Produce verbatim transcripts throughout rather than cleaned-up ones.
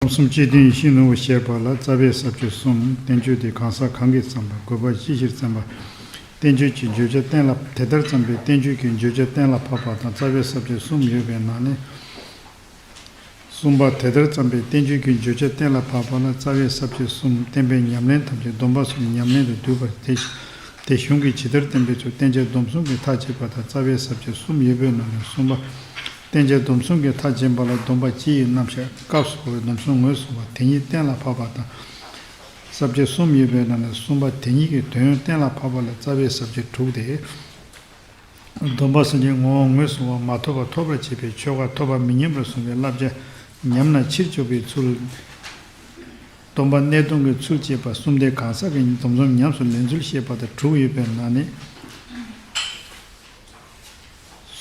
གསུམ་སྤྱི་དོན་ཡིད་བཞིན་ནོར་བུ་ཞེས་པ་ལ། རྩ་བའི་ས་བཅད་གསུམ། བསྟན་བཅོས་དེ་གང་ཟག་གང་གིས་བརྩམས་པ། དགོས་པ་ཅི་ཕྱིར་བརྩམས་པ། བསྟན་བཅོས་ཀྱི་བརྗོད་བྱ་གཏན་ལ། དེ་ལྟར་བརྩམས་པའི་བསྟན་བཅོས་ཀྱི་བརྗོད་བྱ་གཏན་ལ་ཕབ་པ་དང་། རྩ་བའི་ས་བཅད་གསུམ་ཡོད་པའི་ནང་ནས། གསུམ་པ། དེ་ལྟར་བརྩམས་པའི་བསྟན་བཅོས་ཀྱི་བརྗོད་བྱ་གཏན་ལ་ཕབ་པ་ལ། རྩ་བའི་ས་བཅད་གསུམ། བསྟན་པའི་ཉམས་ལེན་ཐམས་ཅད་སྡོམ་པ་གསུམ་ཉམས་ལེན་དུ་བསྡུས་པ་སྟེ། དེ་གཞུང་གིས་ཇི་ལྟར་བསྟན་པའི་ཚུལ་བསྟན་བྱ་སྡོམ་གསུམ་གྱིས་མཐའ་བྱེད་པ་དང་། རྩ་བའི་ས་བཅད་གསུམ་ཡོད་པའི་ནང་ནས། གསུམ་པ། བསྟན་བྱ་སྡོམ་གསུམ་གྱིས་མཐའ་བྱེད་པ་ལ། སྡོམ་པ་སྤྱི་ཡི་རྣམ་གཞག། སྐབས་སུ་བབ་པའི་སྡོམ་གསུམ་ངོས་བཟུང་བ་དེ་ཉིད་གཏན་ལ་ཕབ་པ་དང་། ས་བཅད་གསུམ་ཡོད་པའི་ནང་ནས། གསུམ་པ། དེ་ཉིད་ཀྱི་དོན་གཏན་ལ་ཕབ་པ་ལ། རྩ་བའི་ས་བཅད་དྲུག་སྟེ། སྡོམ་པ་གསུམ་གྱི་ངོ་བོ་ངོས་བཟུང་བ། མ་ཐོབ་པ་ཐོབ་པར་བྱེད་པའི་ཆོས་འགའ་ཐོབ་པ་མི་སྙམ་པར་གསུངས་པའི་བསླབ་བྱ་ཉམས་ན་ཕྱིར་འཇོག་པའི་ཚུལ། སྡོམ་པ་གནས་སྡོམ་གྱི་ཚུལ་བཅས་པ་གསུམ་སྟེ། གང་ཟག་གི་སྡོམ་གསུམ་ཉམས་སུ་ལེན་ཚུལ་བཤད་པ་དང་དྲུག་ཡོད་པའི་ནང་ནས།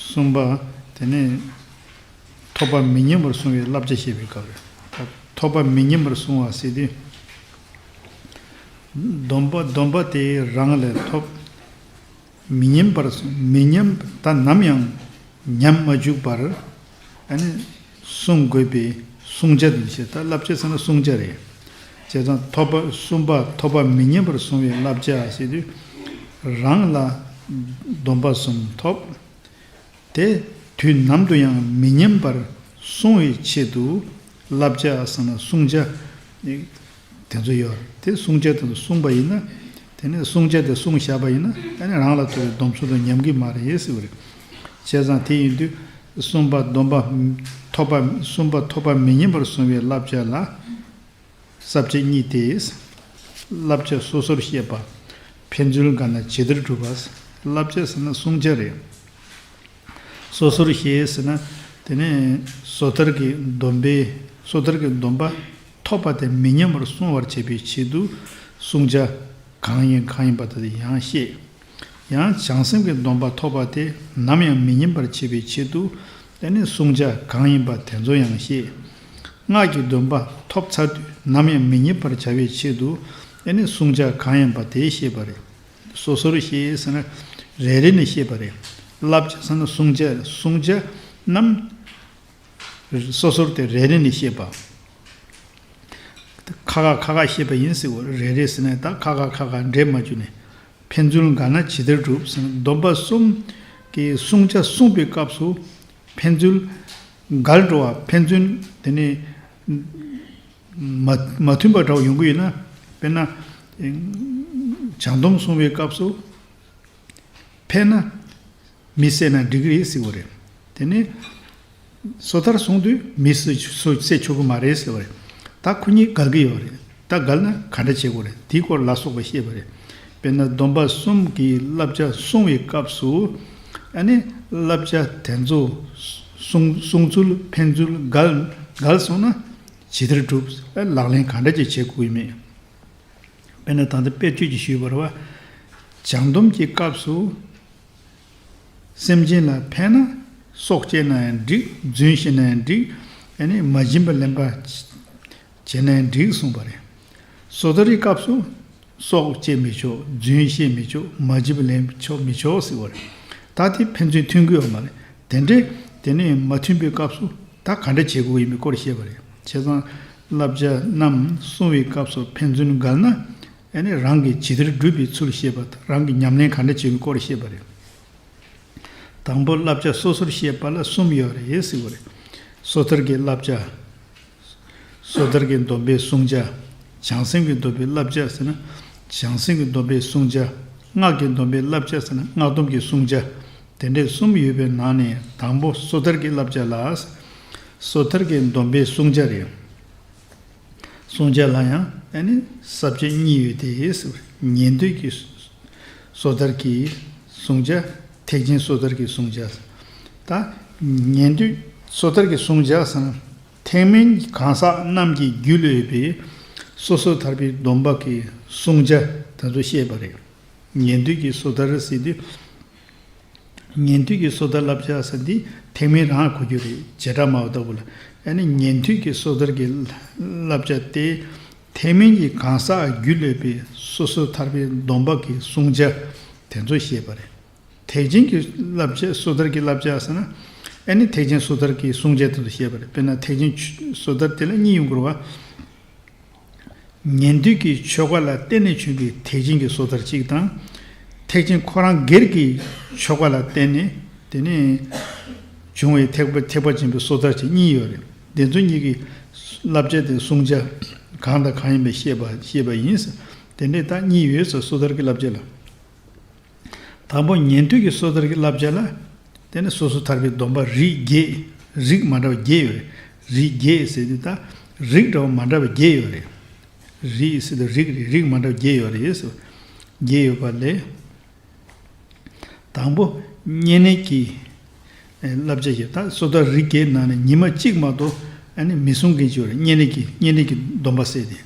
གསུམ་པ། དེ་ནས་ཐོབ་པ་མི་སྙམ་པར་གསུངས་པའི་བསླབ་བྱ་བཤད་པའི་སྐབས་རེད། ད་ཐོབ་པ་མི་སྙམ་པར་གསུངས་པ་ཟེར་དུས། སྡོམ་པ་སྡོམ་པ་དེ་རང་ལས་ཐོབ། མི་སྙམ་པར་གསུངས། མི་སྙམ། ད་ནམ་ཡང་ཉམས་མ་བཅུག་པར། ཨ་ནི་གསུང་དགོས་པའི་གསུང་བྱ་དེ་བཤད། ད་བསླབ་བྱ་ཟེར་ན་གསུང་བྱ་རེད། བྱས་ཙང་ཐོབ་པ། གསུམ་པ། ཐོབ་པ་མི་སྙམ་པར་གསུངས་པའི་བསླབ་བྱ་ཟེར་དུས། རང་ལ་སྡོམ་པ་གསུམ་ཐོབ། དེ་དུས་ནམ་དུ་ཡང་མི་སྙམ་པར་གསུང་བའི་ཆེད་དུ་བསླབ་བྱ་ཟེར་ན་གསུང་བྱ་དེ་ཚོ་ཡོད་རེད། དེ་གསུང་བྱ་དེ་ཚོ་གསུངས་པ་ཡིན་ན། དེ་ནས་གསུང་བྱ་དེ་གསུངས་བཞག་པ་ཡིན་ན། ཨ་ནི་རང་ལ་ཐོབ་པའི་སྡོམ་གསུམ་དང་ཉམས་ཀྱི་མ་རེད་ཟེར་བ་རེད། བྱས་ཙང་དེ་ཡིན་དུས། གསུམ་པ་སྡོམ་པ་ཐོབ་པ། གསུམ་པ་ཐོབ་པ་མི་སྙམ་པར་གསུངས་པའི་བསླབ་བྱ་ལ། ས་བཅད་གཉིས་ཏེ། བསླབ་བྱ་སོ་སོར་བཤད་པ། ཕན་ཚུན་འགལ་ན་ཇི་ལྟར་སྒྲུབ་པ། བསླབ་བྱ་ཟེར་ན་གསུང་བྱ་རེད། སོ་སོར་བཤད་ཟེར་ན། དེ་ནས་སོ་ཐར་གྱི་སྡོམ་པའི། སོ་ཐར་གྱི་སྡོམ་པ་ཐོབ་པ་དེ་མི་སྙམ་པར་གསུང་བར་བྱེད་པའི་ཆེད་དུ་གསུང་བྱ་གང་ཡིན་གང་ཡིན་པ་དེ་ཡང་བཤད། ཡང་བྱང་སེམས་ཀྱི་སྡོམ་པ་ཐོབ་པ་དེ་ནམ་ཡང་མི་སྙམ་པར་བྱེད་པའི་ཆེད་དུ། དེ་ནས་གསུང་བྱ་གང་ཡིན་པ་དེ་ཚོ་ཡང་བཤད། སྔགས་ཀྱི་སྡོམ་པ་ཐོབ་ཚར་དུས་ནམ་ཡང་མི་སྙམ་པར་བྱ་བའི་ཆེད་དུ། དེ་ནས་གསུང་བྱ་གང་ཡིན་པ་དེ་བཤད་པ་རེད། སོ་སོར་བཤད་ཟེར་ན་རེ་རེ་ནས་བཤད་པ་རེད། བསླབ་བྱ་ཟེར་ན་གསུང་བྱ། གསུང་བྱ་རྣམས་སོ་སོར་དེ་རེ་རེ་ནས་བཤད་པ། ཁ་ཁ་ཁ་ཁ་བཤད་པ་ཡིན་ཟེར་བ། རེ་རེ་ཟེར་ན་ད་ཁ་ཁ་ཁ་ཁ་འདྲེས་མ་བཅུག་ནས། ཕན་ཚུན་འགལ་ན་ཇི་ལྟར་སྒྲུབ་ཟེར་ན། སྡོམ་པ་གསུམ་གྱི་གསུང་བྱ་གསུངས་པའི་སྐབས་སུ་ཕན་ཚུན་འགལ་འགྲོ་བ། ཕན་ཚུན་དེ་ནས་མ་མ་མཐུན་པ་འདྲ་བོ་ཡོང་གི་ཡོད་ན། དཔེར་ན་བྱང་སྡོམ་གསུངས་པའི་སྐབས་སུ། ཕན་ན་མི་བསད་ན་འགྲིག་གི་རེད་ཟེར་བ་རེད། དེ་ནས་སོ་ཐར་གསུང་དུས་མི་བསད་ཆོག་གི་མ་རེད་ཟེར་བ་རེད། ད་ཁོ་གཉིས་འགལ་གྱི་ཡོད་རེད། ད་འགལ་ན་ག་འདྲ་བྱེད་དགོས་རེད། དེའི་སྐོར་ལ་སོགས་པ་བཤད་པ་རེད། དཔེར་ན་སྡོམ་པ་གསུམ་གྱི་བསླབ་བྱ་གསུང་བའི་སྐབས་སུ། ཨ་ནི་བསླབ་བྱ་དེ་ཚོ་གསུང་གསུང་ཚུལ་ཕན་ཚུལ་འགལ་འགལ་སོང་ན་ཇི་ལྟར་སྒྲུབ། ཨ་ལག་ལེན་ག་འདྲ་ཅིག་བྱེད་དགོས་ཡོད་མེད། དཔེར་ན་ད་ལྟ་དཔེར་བརྗོད་ཅིག་ཞུས་པ་རེད་བ། བྱང་སྡོམ་གྱི་སྐབས་སུ། སེམས་ཅན་ལ་ཕན་ན་སྲོག་བཅད་ན་ཡང་འགྲིག་རྫུན་བཤད་ན་ཡང་འགྲིག་ཨ་ནི་མ་བྱིན་པ་ལེན་པ་བྱས་ན་ཡང་འགྲིག་གསུངས་པ་རེད། སོ་ཐར་གྱི་སྐབས་སུ་སྲོག་བཅད་མི་ཆོག་རྫུན་བཤད་མི་ཆོག་མ་བྱིན་པ་ལེན་ཆོག་མི་ཆོག་ཟེར་བ་རེད། ད་དེ་ཕན་ཚུན་མཐུན་གྱི་ཡོད་མ་རེད། དེ་འདྲའི་དེ་ནས་མ་མཐུན་པའི་སྐབས་སུ་ད་ག་འདྲ་བྱེད་དགོས་ཡིན་པའི་སྐོར་བཤད་པ་རེད། བྱས་ཙང་བསླབ་བྱ་རྣམས་གསུང་བའི་སྐབས་སུ་ཕན་ཚུན་འགལ་ན། ཨ་ནི་རང་གིས་ཇི་ལྟར་སྒྲུབ་པའི་ཚུལ་བཤད་པ་དང་། རང་གི་ཉམས་ལེན་ག་འདྲ་བྱེད་པའི་སྐོར་བཤད་པ་རེད། དང་པོ་བསླབ་བྱ་སོ་སོར་བཤད་པ་ལ་གསུམ་ཡོད་རེད་ཟེར་བ་རེད། སོ་ཐར་གྱི་བསླབ་བྱ། སོ་ཐར་གྱི་སྡོམ་པའི་གསུང་བྱ། བྱང་སེམས་ཀྱི་སྡོམ་པའི་བསླབ་བྱ་ཟེར་ན་བྱང་སེམས་ཀྱི་སྡོམ་པའི་གསུང་བྱ། སྔགས་ཀྱི་སྡོམ་པའི་བསླབ་བྱ་ཟེར་ན་སྔགས་སྡོམ་གྱི་གསུང་བྱ། དེ་འདྲའི་གསུམ་ཡོད་པའི་ནང་ནས་དང་པོ་སོ་ཐར་གྱི་བསླབ་བྱ་ལ། སོ་ཐར་གྱི་སྡོམ་པའི་གསུང་བྱ་རེད། གསུང་བྱ་ལ་ཡང་ཨ་ནི་ས་བཅད་གཉིས་ཡོད་དེ། ཉན་ཐོས་ཀྱི་སོ་ཐར་གྱི་གསུང་བྱ། ཐེག་ཆེན་སོ་ཐར་གྱི་གསུང་བྱ། ད་ཉན་ཐོས་སོ་ཐར་གྱི་གསུང་བྱ་ཟེར་ན་ཐེག་དམན་གྱི་གང་ཟག་རྣམས་ཀྱི་རྒྱུད་ལ་ཡོད་པའི་སོ་སོ་ཐར་པའི་སྡོམ་པ་གི་གསུང་བྱ་དེ་ཚོ་བཤད་པ་རེད། ཉན་ཐོས་ཀྱི་སོ་ཐར་ཟེར་དུས། ཉན་ཐོས་ཀྱི་སོ་ཐར་བསླབ་བྱ་ཟེར་འདི་ཐེག་དམན་རང་གོ་རྒྱུ་རེད། བྱེ་བྲག་སྨྲ་བ་ལྟ་བུ་ལ། ཨ་ནི་ཉན་ཐོས་ཀྱི་སོ་ཐར་གྱི་བསླབ་བྱ་སྟེ། ཐེག་དམན་གྱི་གང་ཟག་རྒྱུད་ལ་ཡོད་པའི་སོ་སོ་ཐར་པའི་སྡོམ་པ་གི་གསུང་བྱ་དེ་ཚོ་བཤད་པ་རེད། ཐེག་ཆེན་གྱི་བསླབ་བྱ། སོ་ཐར་གྱི་བསླབ་བྱ་ཟེར་ན། ཨ་ནི་ཐེག་ཆེན་སོ་ཐར་གྱི་གསུང་བྱ་དེ་ཚོ་བཤད་པ་རེད། དཔེར་ན་ཐེག་ཆེན་སོ་ཐར་དེ་ལ་གཉིས་ཡོང་གི་རེད་བ། ཉན་ཐོས་ཀྱི་ཆོས་འགའ་ལ་བརྟེན་ནས་བྱུང་བའི་ཐེག་ཆེན་གྱི་སོ་ཐར་གཅིག་དང་། ཐེག་ཆེན་ཁོ་རང་སྒེར་གྱི་ཆོས་འགའ་ལ་བརྟེན་ནས་དེ་ནས་བྱུང་བའི་ཐེག་པ་ཐེག་པ་ཆེན་པོའི་སོ་ཐར་གཅིག་གཉིས་ཡོད་རེད། དེ་ཚོ་གཉིས་ཀྱི་བསླབ་བྱ་དེ་གསུང་བྱ་གང་དང་གང་ཡིན་པའི་བཤད་པ་བཤད་པ་ཡིན། དེ་འདྲའི་ད་གཉིས་ཡོད་ཟེར། སོ་ཐར་གྱི་བསླབ་བྱ་ལ། དང་པོ་ཉན་ཐོས་ཀྱི་སོ་ཐར་གྱི་བསླབ་བྱ་ལ། དེ་ནི་སོ་སོ་ཐར་པའི་སྡོམ་པ་རིགས་བརྒྱད། རིགས་མ་འདྲ་བ་བརྒྱད་ཡོད་རེད། རིགས་བརྒྱད་ཟེར་དུས་ད་རིགས་འདྲ་བ་མ་འདྲ་བ་བརྒྱད་ཡོད་རེད། རིགས་ཟེར་དུས་རིགས་རེད། རིགས་མ་འདྲ་བ་བརྒྱད་ཡོད་རེད་ཟེར། བརྒྱད་ཡོད་པ་ལས། དང་པོ་བསྙེན་གནས་ཀྱི་བསླབ་བྱ་ཞིག་ད་སོ་ཐར་རིགས་བརྒྱད་ནང་ནས་ཉི་མ་གཅིག་མ་གཏོགས་ཨ་ནི་མི་བསྲུང་མཁན་ཅིག་ཡོད་རེད། བསྙེན་གནས་ཀྱི་བསྙེན་གནས་ཀྱི་སྡོམ་པ་ཟེར་ཏེ།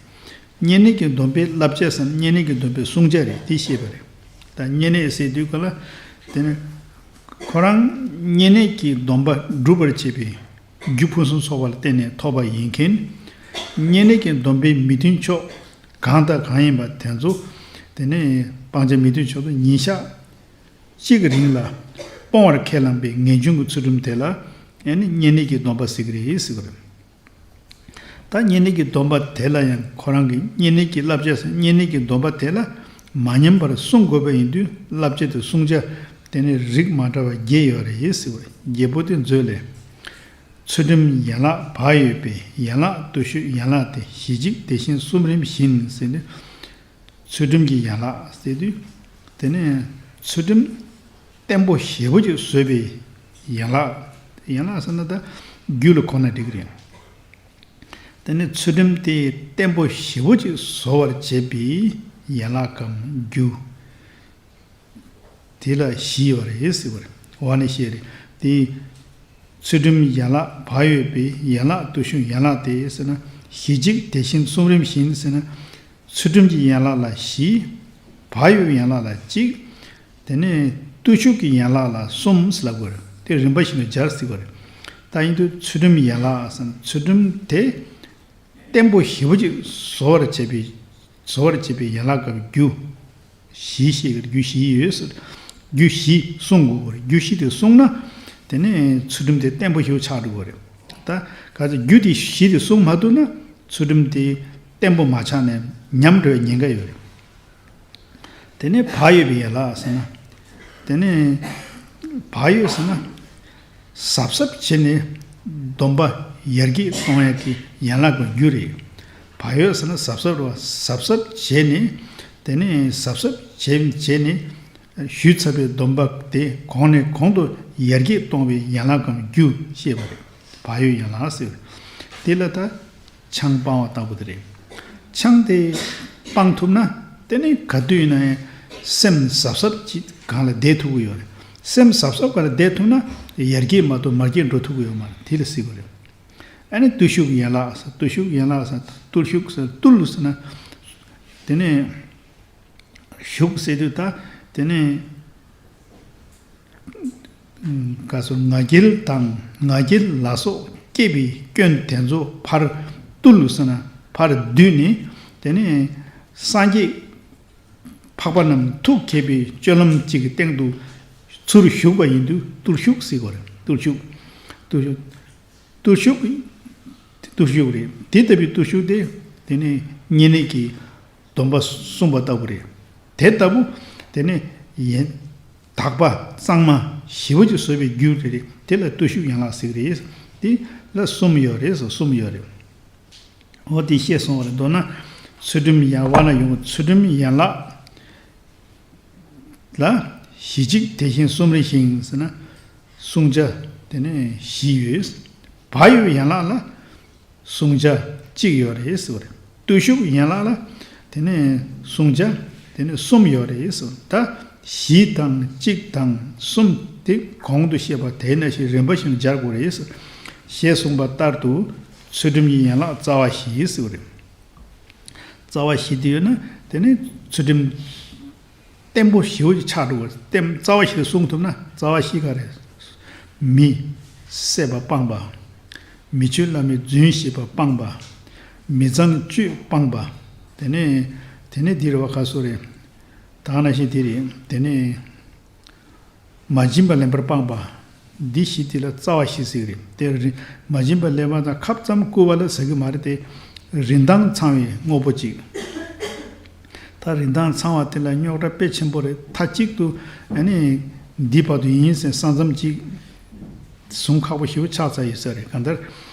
བསྙེན་གནས་ཀྱི་སྡོམ་པའི་བསླབ་བྱ་ཟེར་ན་བསྙེན་གནས་ཀྱི་སྡོམ་པའི་བསྲུང་བྱ་རེད། དེ་བཤད་པ་རེད། ད་བསྙེན་གནས་ཟེར་དུས་ག་ལ་དེ་ནི་ཁོ་རང་བསྙེན་གནས་ཀྱི་སྡོམ་པ་སྒྲུབ་པར་བྱེད་པའི་རྒྱུ་ཕུན་སུམ་ཚོགས་པ་ལ་བརྟེན་ནས་ཐོབ་པ་ཡིན་མཁན། བསྙེན་གནས་ཀྱི་སྡོམ་པའི་མི་མཐུན་ཕྱོགས་གང་དང་གང་ཡིན་པ་དེ་ཚོ་དེ་ནི་སྤང་བྱ་མི་མཐུན་ཕྱོགས་དེ་ཉིན་ཞག་གཅིག་གི་རིང་ལ་སྤོང་བར་ཁས་བླངས་པའི་ངེས་འབྱུང་གི་ཚུལ་ཁྲིམས་དེ་ལ་ཨ་ནི་བསྙེན་གནས་ཀྱི་སྡོམ་པ་ཟེར་གྱི་རེད་ཟེར་གྱི་རེད། ད་བསྙེན་གནས་ཀྱི་སྡོམ་པ་དེ་ལ་ཡང་ཁོ་རང་གི་བསྙེན་གནས་ཀྱི་བསླབ་བྱ་ཟེར། བསྙེན་གནས་ཀྱི་སྡོམ་པ་དེ་ལ་མ་ཉམས་པར་བསྲུང་དགོས་པ་ཡིན་དུས་བསླབ་བྱ་དེ་བསྲུང་བྱ་དེ་ནི་རིགས་མ་འདྲ་བ་བརྒྱད་ཡོད་རེད་ཟེར་བ་རེད། བརྒྱད་པོ་དེ་མཛོད་ལས། ཚུལ་ཁྲིམས་ཡན་ལག་བག་ཡོད་པའི། ཡན་ལག་བརྟུལ་ཞུགས་ཡན་ལག་སྟེ། ཞི་འཇིགས་དེ་བཞིན་གསུམ་རིམ་བཞིན་ཟེར་ནས། ཚུལ་ཁྲིམས་ཀྱི་ཡན་ལག་ཟེར་དུས། དེ་ནས་ཚུལ་ཁྲིམས་བརྟན་པོ་ཞེ་པོ་ཅིག་བཟོས་པའི་ཡན་ལག་ཡན་ལག་ཟེར་ན་ད་རྒྱུ་ལ་གོ་ན་འགྲིག་གི་རེད། དེ་ནས་ཚུལ་ཁྲིམས་དེ་བརྟན་པོ་ཞེ་པོ་ཅིག་བཟོ་བར་བྱེད་པའི་ཡན་ལག་གམ་རྒྱུ། དེ་ལ་བཞི་ཡོད་རེད་ཟེར་བ་རེད། འོག་ནས་བཤད་རེད་དེ། ཚུལ་ཁྲིམས་ཡན་ལག་བག་ཡོད་པའི། ཡན་ལག་བརྟུལ་ཞུགས་ཡན་ལག་སྟེ་ཟེར་ན། ཞི་འཇིགས་དེ་བཞིན་གསུམ་རིམ་བཞིན་ཟེར་ན། ཚུལ་ཁྲིམས་ཀྱི་ཡན་ལག་ལ་བཞི། བག་ཡོད་པའི་ཡན་ལག་ལ་གཅིག་དེ་ནས་བརྟུལ་ཞུགས་ཀྱི་ཡན་ལག་ལ་གསུམ་ཟེར་ལབ་དགོས་རེད། དེ་རིམ་པ་བཞིན་དུ་སྦྱར་ཟེར་བ་རེད། ད་ཡིན་དུས་ཚུལ་ཁྲིམས་ཡན་ལག་ཟེར་ན་ཚུལ་ཁྲིམས་དེ་བརྟན་པོ་ཞེ་པོ་ཅིག་བཟོ་བར་བྱེད་པའི་བཟོ་བར་བྱེད་པའི་ཡན་ལག་གམ་རྒྱུ། བཞི་ཞེས་རྒྱུ་བཞི་ཡོད་ཟེར། རྒྱུ་བཞི་བསྲུང་དགོས་པར་རྒྱུ་བཞི་དེ་བསྲུངས་ན། དེ་ནས་ཚུལ་ཁྲིམས་དེ་བརྟན་པོ་ཞིག་ཆགས་འགྲོ་གི་རེད། ད་ག་ཚོད་རྒྱུ་དེ་བཞི་དེ་བསྲུང་མ་ཐུབ་ན་ཚུལ་ཁྲིམས་དེ་བརྟན་པོ་མ་ཆགས་ནས་ཉམས་འགྲོ་བའི་ཉེན་ཁ་ཡོད་རེད། དེ་ནས་བག་ཡོད་པའི་ཡན་ལག་ཟེར་ན། དེ་ནས་བག་ཡོད་ཟེར་ན། གཟབ་གཟབ་བྱས་ནས་སྡོམ་པ་ཡར་རྒྱས་གཏོང་ཡག་གི་ཡན་ལག་གི་རྒྱུ་རེད། བག་ཡོད་ཟེར་ན་གཟབ་གཟབ་རེད་བ། གཟབ་གཟབ་བྱས་ནས་དེ་ནས་གཟབ་གཟབ་བྱས་བྱས་ནས་ཞུས་ཚར་བའི་སྡོམ་པ་དེ་གོང་ནས་གོང་དུ་ཡར་རྒྱས་གཏོང་བའི་ཡན་ལག་གམ་རྒྱུ་བཤད་པ་རེད། བག་ཡོད་ཡན་ལག་ཟེར་བ་རེད། དེ་ལ་ད། ཆང་སྤང་བ་ལྟ་བུ་དེ་རེད། ཆང་དེ་སྤང་ཐུབ་ན་དེ་ནི་ག་དུས་ཡིན་ན་ཡང་སེམས་གཟབ་གཟབ་ཅིག་སྒང་ལ་བསྡད་ཐུབ་ཀྱི་ཡོད་རེད། སེམས་གཟབ་གཟབ་སྒང་ལ་བསྡད་ཐུབ་ན་ཡར་རྒྱས་མ་གཏོགས་མར་རྒྱས་འགྲོ་ཐུབ་ཀྱི་ཡོད་མ་རེད། དེ་ལ་ཟེར་གྱི་རེད། ཨ་ནི་བརྟུལ་ཞུགས་ཡན་ལག་ཟེར། བརྟུལ་ཞུགས་ཡན་ལག་ཟེར། བརྟུལ་ཞུགས་ཟེར། བརྟུལ་ཟེར་ན་དེ་ནི། ཞུགས་ཟེར་དུས་ད་དེ་ནས་ག་སོ་ང་རྒྱལ་དང་ང་རྒྱལ་ལ་སོགས་སྐྱེས་པའི་སྐྱོན་དེ་ཚོ་ཕར་བཏུལ་ཟེར་ན་ཕར་བསྡུས་ནས། དེ་ནས་སངས་རྒྱས་འཕགས་པ་རྣམས་ཐུགས་བསྐྱེད་པའི་སྤྱོད་ལམ་གཅིག་གི་སྟེང་དུ་ཚུར་ཞུགས་པ་ཡིན་དུས་བརྟུལ་ཞུགས་ཟེར་དགོས་རེད། བརྟུལ་ཞུགས། བརྟུལ་ཞུགས། བརྟུལ་ཞུགས། བརྟུལ་ཞུགས་རེད། དེ་ལྟ་བུའི་བརྟུལ་ཞུགས་དེ་དེ་ནི་བསྙེན་གནས་ཀྱི་སྡོམ་པ་བསྲུངས་པ་ལྟ་བུ་རེད། དེ་ལྟ་བུ་དེ་ནི་ཡན་དག་པ་གཙང་མ་ཞེ་པོ་ཅིག་བཟོས་པའི་རྒྱུ་རེད། དེ་ལ་བརྟུལ་ཞུགས་ཡན་ལག་ཟེར་གྱི་རེད། དེ་ལ་གསུམ་ཡོད་རེད་ཟེར། གསུམ་ཡོད་རེད། འོ་དེ་བཤད་སོང་བ་རེད། མདོར་ན་ཚུལ་ཁྲིམས་ཡན་བ་ན་ཡོང་ཚུལ་ཁྲིམས་ཡན་ལག་ལ་ཞི་འཇིགས་དེ་བཞིན་གསུམ་རེ་ཞིང་ཟེར་ན། བསྲུང་བྱ་དེ་ནས་བཞི་ཡོད། བག་ཡོད་ཡན་ལག་ལ་བསྲུང་བྱ་གཅིག་ཡོད་རེད་ཟེར་བ་རེད། བརྟུལ་ཞུགས་ཡན་ལག་ལ་དེ་ནས་བསྲུང་བྱ་དེ་ནས་གསུམ་ཡོད་རེད་ཟེར། ད་བཞི་དང་གཅིག་དང་གསུམ་དེ་གོང་དུ་བཤད་པ་དེ་ནང་བཞིན་རིམ་པ་བཞིན་སྦྱར་དགོས་རེད་ཟེར། ཞེས་གསུངས་པ་ལྟར་དུ་ཚུལ་ཁྲིམས་ཀྱི་ཡན་ལག་རྩ་བ་བཞི་ཟེར་བ་རེད། རྩ་བ་བཞི་དེ་ཡོད་ན་དེ་ནས་ཚུལ་ཁྲིམས་བརྟན་པོ་ཞེ་པོ་ཅིག་ཆགས་འགྲོ་བ། བརྟན་རྩ་བ་བཞི་དེ་བསྲུང་ཐུབ་ན། རྩ་བ་བཞི་ག་རེ། མི་བསད་པ་སྤངས་པ། མི་ཆོས་བླ་མའི་རྫུན་བཤད་པ་སྤངས་པ། མི་ཚངས་སྤྱོད་སྤངས་པ། དེ་ནས་དེ་ནས་འདི་རེད་བ། ག་སོ་རེད། ད་ག་ནང་བཞིན་དེ་རེད། དེ་ནས། མ་བྱིན་པ་ལེན་པར་སྤངས་པ། འདི་བཞི་དེ་ལ་རྩ་བ་བཞི་ཟེར་གི་རེད། དེ་རི་མ་བྱིན་པ་ལེན་པ་དང་ཁབ་ཙམ་བསྐུར་བ་ལ་ཟེར་གི་མ་རེད་དེ། རིན་ཐང་ཚང་བའི་དངོས་པོ་གཅིག་ད་རིན་ཐང་ཚང་བ་དེ་ལ་རྙོག་དྲ་དཔེ་ཆེན་པོ་རེད། མཐའ་གཅིག་ཏུ་ཨ་ནི་འདི་བར་དུ་ཡིན་ཟེར་ས་མཚམས་གཅིག་བཟུང་ཁག་པོ་ཞེ་པོ་ཆགས་ཚར་ཡོད་ས་རེད། གང་ལྟར་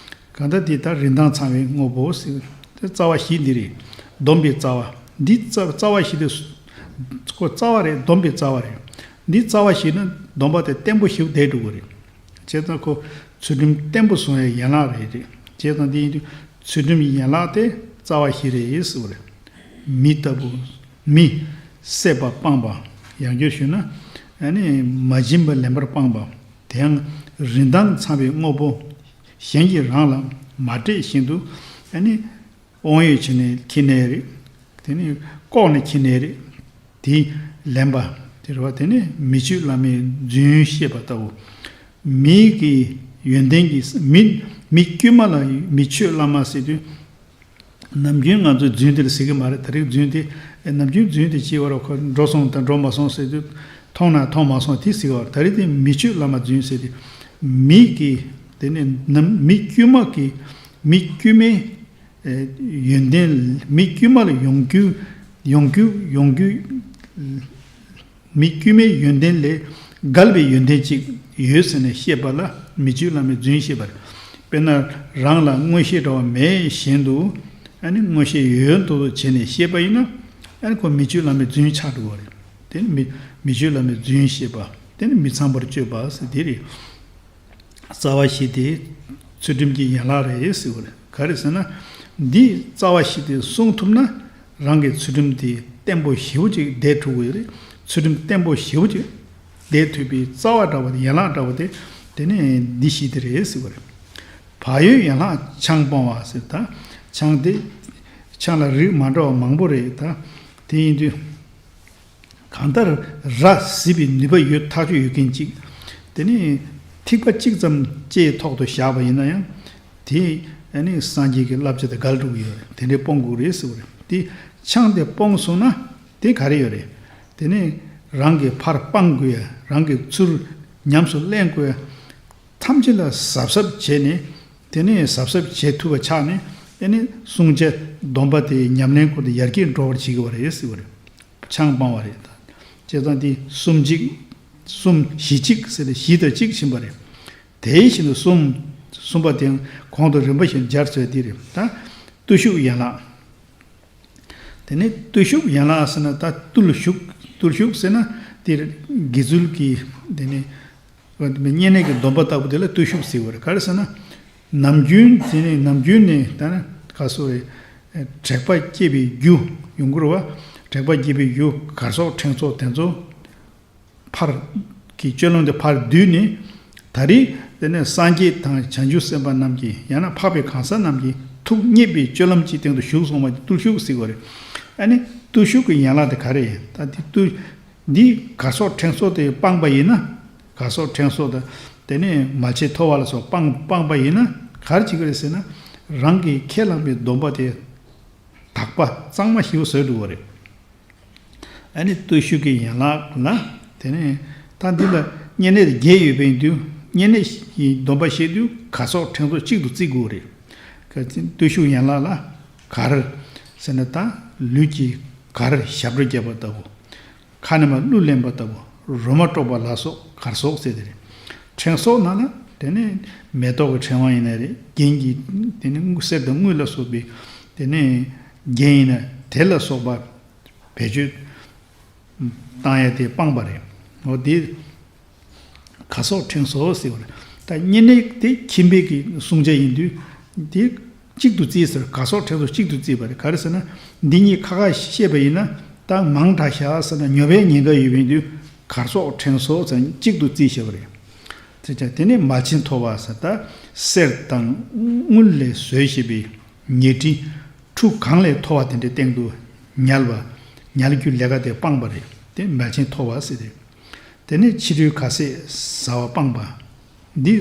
གང་ལྟར་འདི་ལྟར་རིན་ཐང་ཚང་བའི་དངོས་པོ་ཟེར། དེ་རྩ་བ་བཞི་འདི་རེད། སྡོམ་པའི་རྩ་བ། འདི་རྩ་རྩ་བ་བཞི་དེ་སུ་ཁོ་རྩ་བ་རེད། སྡོམ་པའི་རྩ་བ་རེད། འདི་རྩ་བ་བཞི་ནི་སྡོམ་པ་དེ་བརྟན་པོ་ཞིག་བསྡད་འགྲོ་གི་རེད། བྱས་ཙང་ཁོ་ཚུལ་ཁྲིམས་བརྟན་པོ་བཟུང་བའི་ཡན་ལག་རེད་རེད། བྱས་ཙང་འདི་ཡིན་དུས་ཚུལ་ཁྲིམས་ཀྱི་ཡན་ལག་དེ་རྩ་བ་བཞི་རེད་ཟེར་བ་རེད། མི་ལྟ་བུ། མི། བསད་པ་སྤངས་པ། ཡང་བསྐྱར་ཞུས་ན་ཨ་ནི་མ་བྱིན་པ་ལེན་པར་སྤངས་པ། དེ་ཡང་རིན་ཐང་ཚང་བའི་དངོས་པོ་གཞན་གྱིས་རང་ལ་མ་སྤྲད་བཞིན་དུ་ཨ་ནི་དབང་ཡོད་བྱས་ནས་འཁྱེར་ནའི་རེད། དེ་ནི་ལྐོག་ནས་འཁྱེར་ནའི་རེད། དེ་ལེན་པ་དེ་རེད་བ། དེ་ནི་མི་ཆོས་བླ་མའི་རྫུན་བཤད་པ་ལྟ་བུ། མི་གི་ཡོན་ཏན་གྱི་མི་མི་དཀྱུས་མ་ལ་མི་ཆོས་བླ་མ་ཟེར་དུས། ནམ་རྒྱུན་ང་ཚོས་རྫུན་དེ་ལ་ཟེར་གི་མ་རེད། ད་རེས་རྫུན་དེ་ཨེ་ནམ་རྒྱུན་རྫུན་དེ་བྱས་པ་ར་ཁོ་འགྲོ་སོང་དང་འགྲོ་མ་སོང་ཟེར་དུས། མཐོང་ན་མཐོང་མ་སོང་དེ་ཟེར་གི་བ། ད་རེས་དེ་མི་ཆོས་བླ་མ་རྫུན་ཟེར་དུས། མི་གི་དེ་ནི་ནམ་མི་དཀྱུས་མ་གི་མི་དཀྱུས་མའི་ཨེ་ཡོན་ཏན་མི་དཀྱུས་མ་ལ་ཡོང་རྒྱུ་ཡོང་རྒྱུ་ཡོང་རྒྱུ། མི་དཀྱུས་མའི་ཡོན་ཏན་ལས་བརྒལ་བའི་ཡོན་ཏན་ཅིག་ཡོད་ཟེར་ནས་བཤད་པ་ལ་མི་ཆོས་བླ་མའི་རྫུན་བཤད་པ་རེད། དཔེར་ན་རང་ལ་མངོན་ཤེས་འདྲ་བ་མེད་བཞིན་དུ་ཨ་ནི་མངོན་ཤེས་ཡོད་ཡོད་མདོག་མདོག་བྱས་ནས་བཤད་པ་ཡིན་ན་ཨ་ནི་ཁོ་མི་ཆོས་བླ་མའི་རྫུན་ཆགས་འགྲོ་བ་རེད། དེ་ནི་མི་མི་ཆོས་བླ་མའི་རྫུན་བཤད་པ། དེ་ནི་མི་ཚངས་པར་སྤྱོད་པ་ཟེར་དེ་རེད། རྩ་བ་བཞི་དེ་ཚུལ་ཁྲིམས་ཀྱི་ཡན་ལག་རེད་ཟེར་བ་རེད། ག་རེ་ཟེར་ན། འདི་རྩ་བ་བཞི་དེ་སྲུང་ཐུབ་ན་རང་གི་ཚུལ་ཁྲིམས་དེ་བརྟན་པོ་ཞེ་པོ་ཅིག་བསྡད་ཐུབ་ཀྱི་ཡོད་རེད། ཚུལ་ཁྲིམས་བརྟན་པོ་ཞེ་པོ་ཅིག་བསྡད་ཐུབ་པའི་རྩ་བ་འདྲ་བོ་དེ་ཡན་ལག་འདྲ་བོ་དེ་དེ་ནི་འདི་བཞི་དེ་རེད་ཟེར་བ་རེད། བག་ཡོད་ཡན་ལག་ཆང་སྤོང་བ་ཟེར། ད་ཆང་དེ་ཆང་ལ་རིགས་མ་འདྲ་བ་མང་པོ་རེད། ད་དེ་ཡིན་དུས། གང་ལྟར་ར་བཟི་བའི་ནུས་པ་ཡོད་ཐག་ཆོད་ཡོད་མཁན་གཅིག་དེ་ནི་ཐིགས་པ་གཅིག་ཙམ་ལྕེའི་ཐོག་ཏུ་བཞག་པ་ཡིན་ན་ཡང་། དེ་ནི་སངས་རྒྱས་ཀྱི་བསླབ་བྱ་དང་འགལ་འགྲོ་གི་ཡོད་རེད། དེ་འདྲའི་སྤོང་དགོས་རེད་ཟེར་བ་རེད། དེ་ཆང་དེ་སྤོང་སོང་ན་དེ་ག་རེ་ཡོད་རེད། དེ་ནི་རང་གི་ཕར་སྤང་དགོས་ཡ། རང་གི་ཚུར་ཉམས་སུ་ལེན་དགོས་ཡ། ཐམས་ཅད་ལ་གཟབ་གཟབ་བྱས་ནས། དེ་ནས་གཟབ་གཟབ་བྱེད་ཐུབ་པ་ཆགས་ནས། དེ་ནས་བསྲུང་བྱ་སྡོམ་པ་དེ་ཉམས་ལེན་སྐོར་དུ་ཡར་རྒྱས་འགྲོ་བར་བྱེད་ཀྱི་བ་རེད་ཟེར་བ་རེད། ཆང་སྤང་བ་རེད། བྱས་ཙང་དེ་གསུམ་གཅིག་གསུམ་བཞི་གཅིག་ཟེར་ཏེ་བཞི་དང་གཅིག་ཕྱིན་པ་རེད། དེའི་བཞིན་དུ་གསུམ། གསུམ་པ་དེ་གོང་དུ་རིམ་པ་བཞིན་སྦྱར་ཚོད་དེ་རེད། ད་བརྟུལ་ཞུགས་ཡན་ལག་དེ་ནས་བརྟུལ་ཞུགས་ཡན་ལག་ཟེར་ན། ད་བརྟུལ་ཞུགས་བརྟུལ་ཞུགས་ཟེར་ན་དེ་དགེ་ཚུལ་གྱི་དེ་ནས་བསྙེན་གནས་ཀྱི་སྡོམ་པ་ལྟ་བུ་དེ་ལ་བརྟུལ་ཞུགས་ཟེར་བ་རེད། ག་རེ་ཟེར་ན། ནམ་རྒྱུན་དེ་ནས་ནམ་རྒྱུན་ནས་ད་ནི་ག་སོ་རེད། དྲེགས་པ་སྐྱེད་པའི་རྒྱུ་ཡོང་གི་རེད་བ། དྲེགས་པ་སྐྱེད་པའི་རྒྱུ་གར་སོགས་ཕྲེང་སོགས་དེ་ཚོ། ཕར་གྱི་སྤྱོད་ལམ་དེ་ཕར་བསྡུས་ནས། ད་རེས་དེ་ནས་སངས་རྒྱས་དང་བྱང་ཆུབ་སེམས་དཔའ་རྣམས་ཀྱིས། ཡང་ན་འཕགས་པའི་གང་ཟག་རྣམས་ཀྱིས་ཐུགས་མཉེས་པའི་སྤྱོད་ལམ་གྱི་སྟེང་དུ་ཞུགས་སོང་བ་དེ་བརྟུལ་ཞུགས་ཟེར་བ་རེད། ཨ་ནི་བརྟུལ་ཞུགས་ཀྱི་ཡན་ལག་དེ་ག་རེ་ཡིན། ད་དེ་བརྟུལ་འདི་གར་སོགས་ཕྲེང་སོགས་དེ་སྤངས་པ་ཡིན་ན། གར་སོགས་ཕྲེང་སོགས་དང་དེ་ནས་མལ་ཆས་མཐོ་བ་ལ་སོགས་སྤངས་སྤངས་པ་ཡིན་ན་ག་རེ་བྱེད་ཀྱི་རེད་ཟེར་ན། རང་གིས་ཁས་བླངས་པའི་སྡོམ་པ་དེ་དག་པ་གཙང་མ་ཞིག་བཟོས་འགྲོ་བ་རེད། ཨ་ནི་བརྟུལ་ཞུགས་ཀྱི་ཡན་ལག་ལ། དེ་ནས་ད་འདི་ལ་བསྙེན་གནས་དེ་བརྒྱད་ཡོད་པ་ཡིན་དུས། བསྙེན་གནས་ཀྱི་སྡོམ་པ་བཤད་དུས་གར་སོགས་ཕྲེང་སོགས་གཅིག་ཏུ་བརྩི་དགོས་རེད། ག་བརྟུལ་ཞུགས་ཡན་ལག་ལ་གར་ཟེར་ན། ད་ལུས་ཀྱི་གར་ཞབས་བྲོ་བརྒྱབ་པ་ལྟ་བུ། ཁ་ནས་མར་གླུ་ལེན་པ་ལྟ་བུ། རོལ་མོ་དཀྲོག་པ་ལ་སོགས་གར་སོགས་ཟེར་དེ་རེད། ཕྲེང་སོགས་ནང་ལ་དེ་ནས་མེ་ཏོག་གི་ཕྲེང་བ་ཡིན་ན་རེད། རྒྱན་གྱི་དེ་ནས་གསེར་དང་དངུལ་ལ་སོགས་པའི་དེ་ནས་རྒྱན་ཡིན་ན་དེ་ལ་སོགས་པ། བེད་སྤྱོད་བཏང་ཡ་དེ་སྤངས་པ་རེད། འོ་དེ་གར་སོགས་ཕྲེང་སོགས་ཟེར་བ་རེད། ད་བསྙེན་གནས་དེ་ཁྱིམ་པའི་གི་བསྲུང་བྱ་ཡིན་དུས་དེ་གཅིག་ཏུ་བརྩིས་ཟེར། གར་སོགས་ཕྲེང་སོགས་གཅིག་ཏུ་བརྩིས་པ་རེད། ག་རེ་ཟེར་ན། འདི་གཉིས་ཁ་ཁ་བཤད་པ་ཡིན་ན་ད་མང་དྲགས་ཤག་ཟེར་ན་ཉོབ་པའི་ཉེན་ཁ་ཡོད་པ་ཡིན་དུས་གར་སོགས་ཕྲེང་སོགས་ཟེར་གཅིག་ཏུ་བརྩིས་བཞག་པ་རེད། དེ་ནས་མལ་ཆས་མཐོ་བ་ཟེར། ད་གསེར་དང་དངུལ་ལས་བཟོས་བཞག་པའི་ཉལ་ཁྲི་ཁྲུ་གང་ལས་མཐོ་བ་དེ་འདྲའི་སྟེང་དུ་ཉལ་བ། ཉལ་རྒྱུ་ལས་ཀ་དེ་སྤངས་པ་རེད། དེ་མལ་ཆས་མཐོ་བ་ཟེར་ཏེ། དེ་ནས་ཕྱི་དྲོའི་ཁ་ཟས་ཟ་བ་སྤངས་པ། འདི་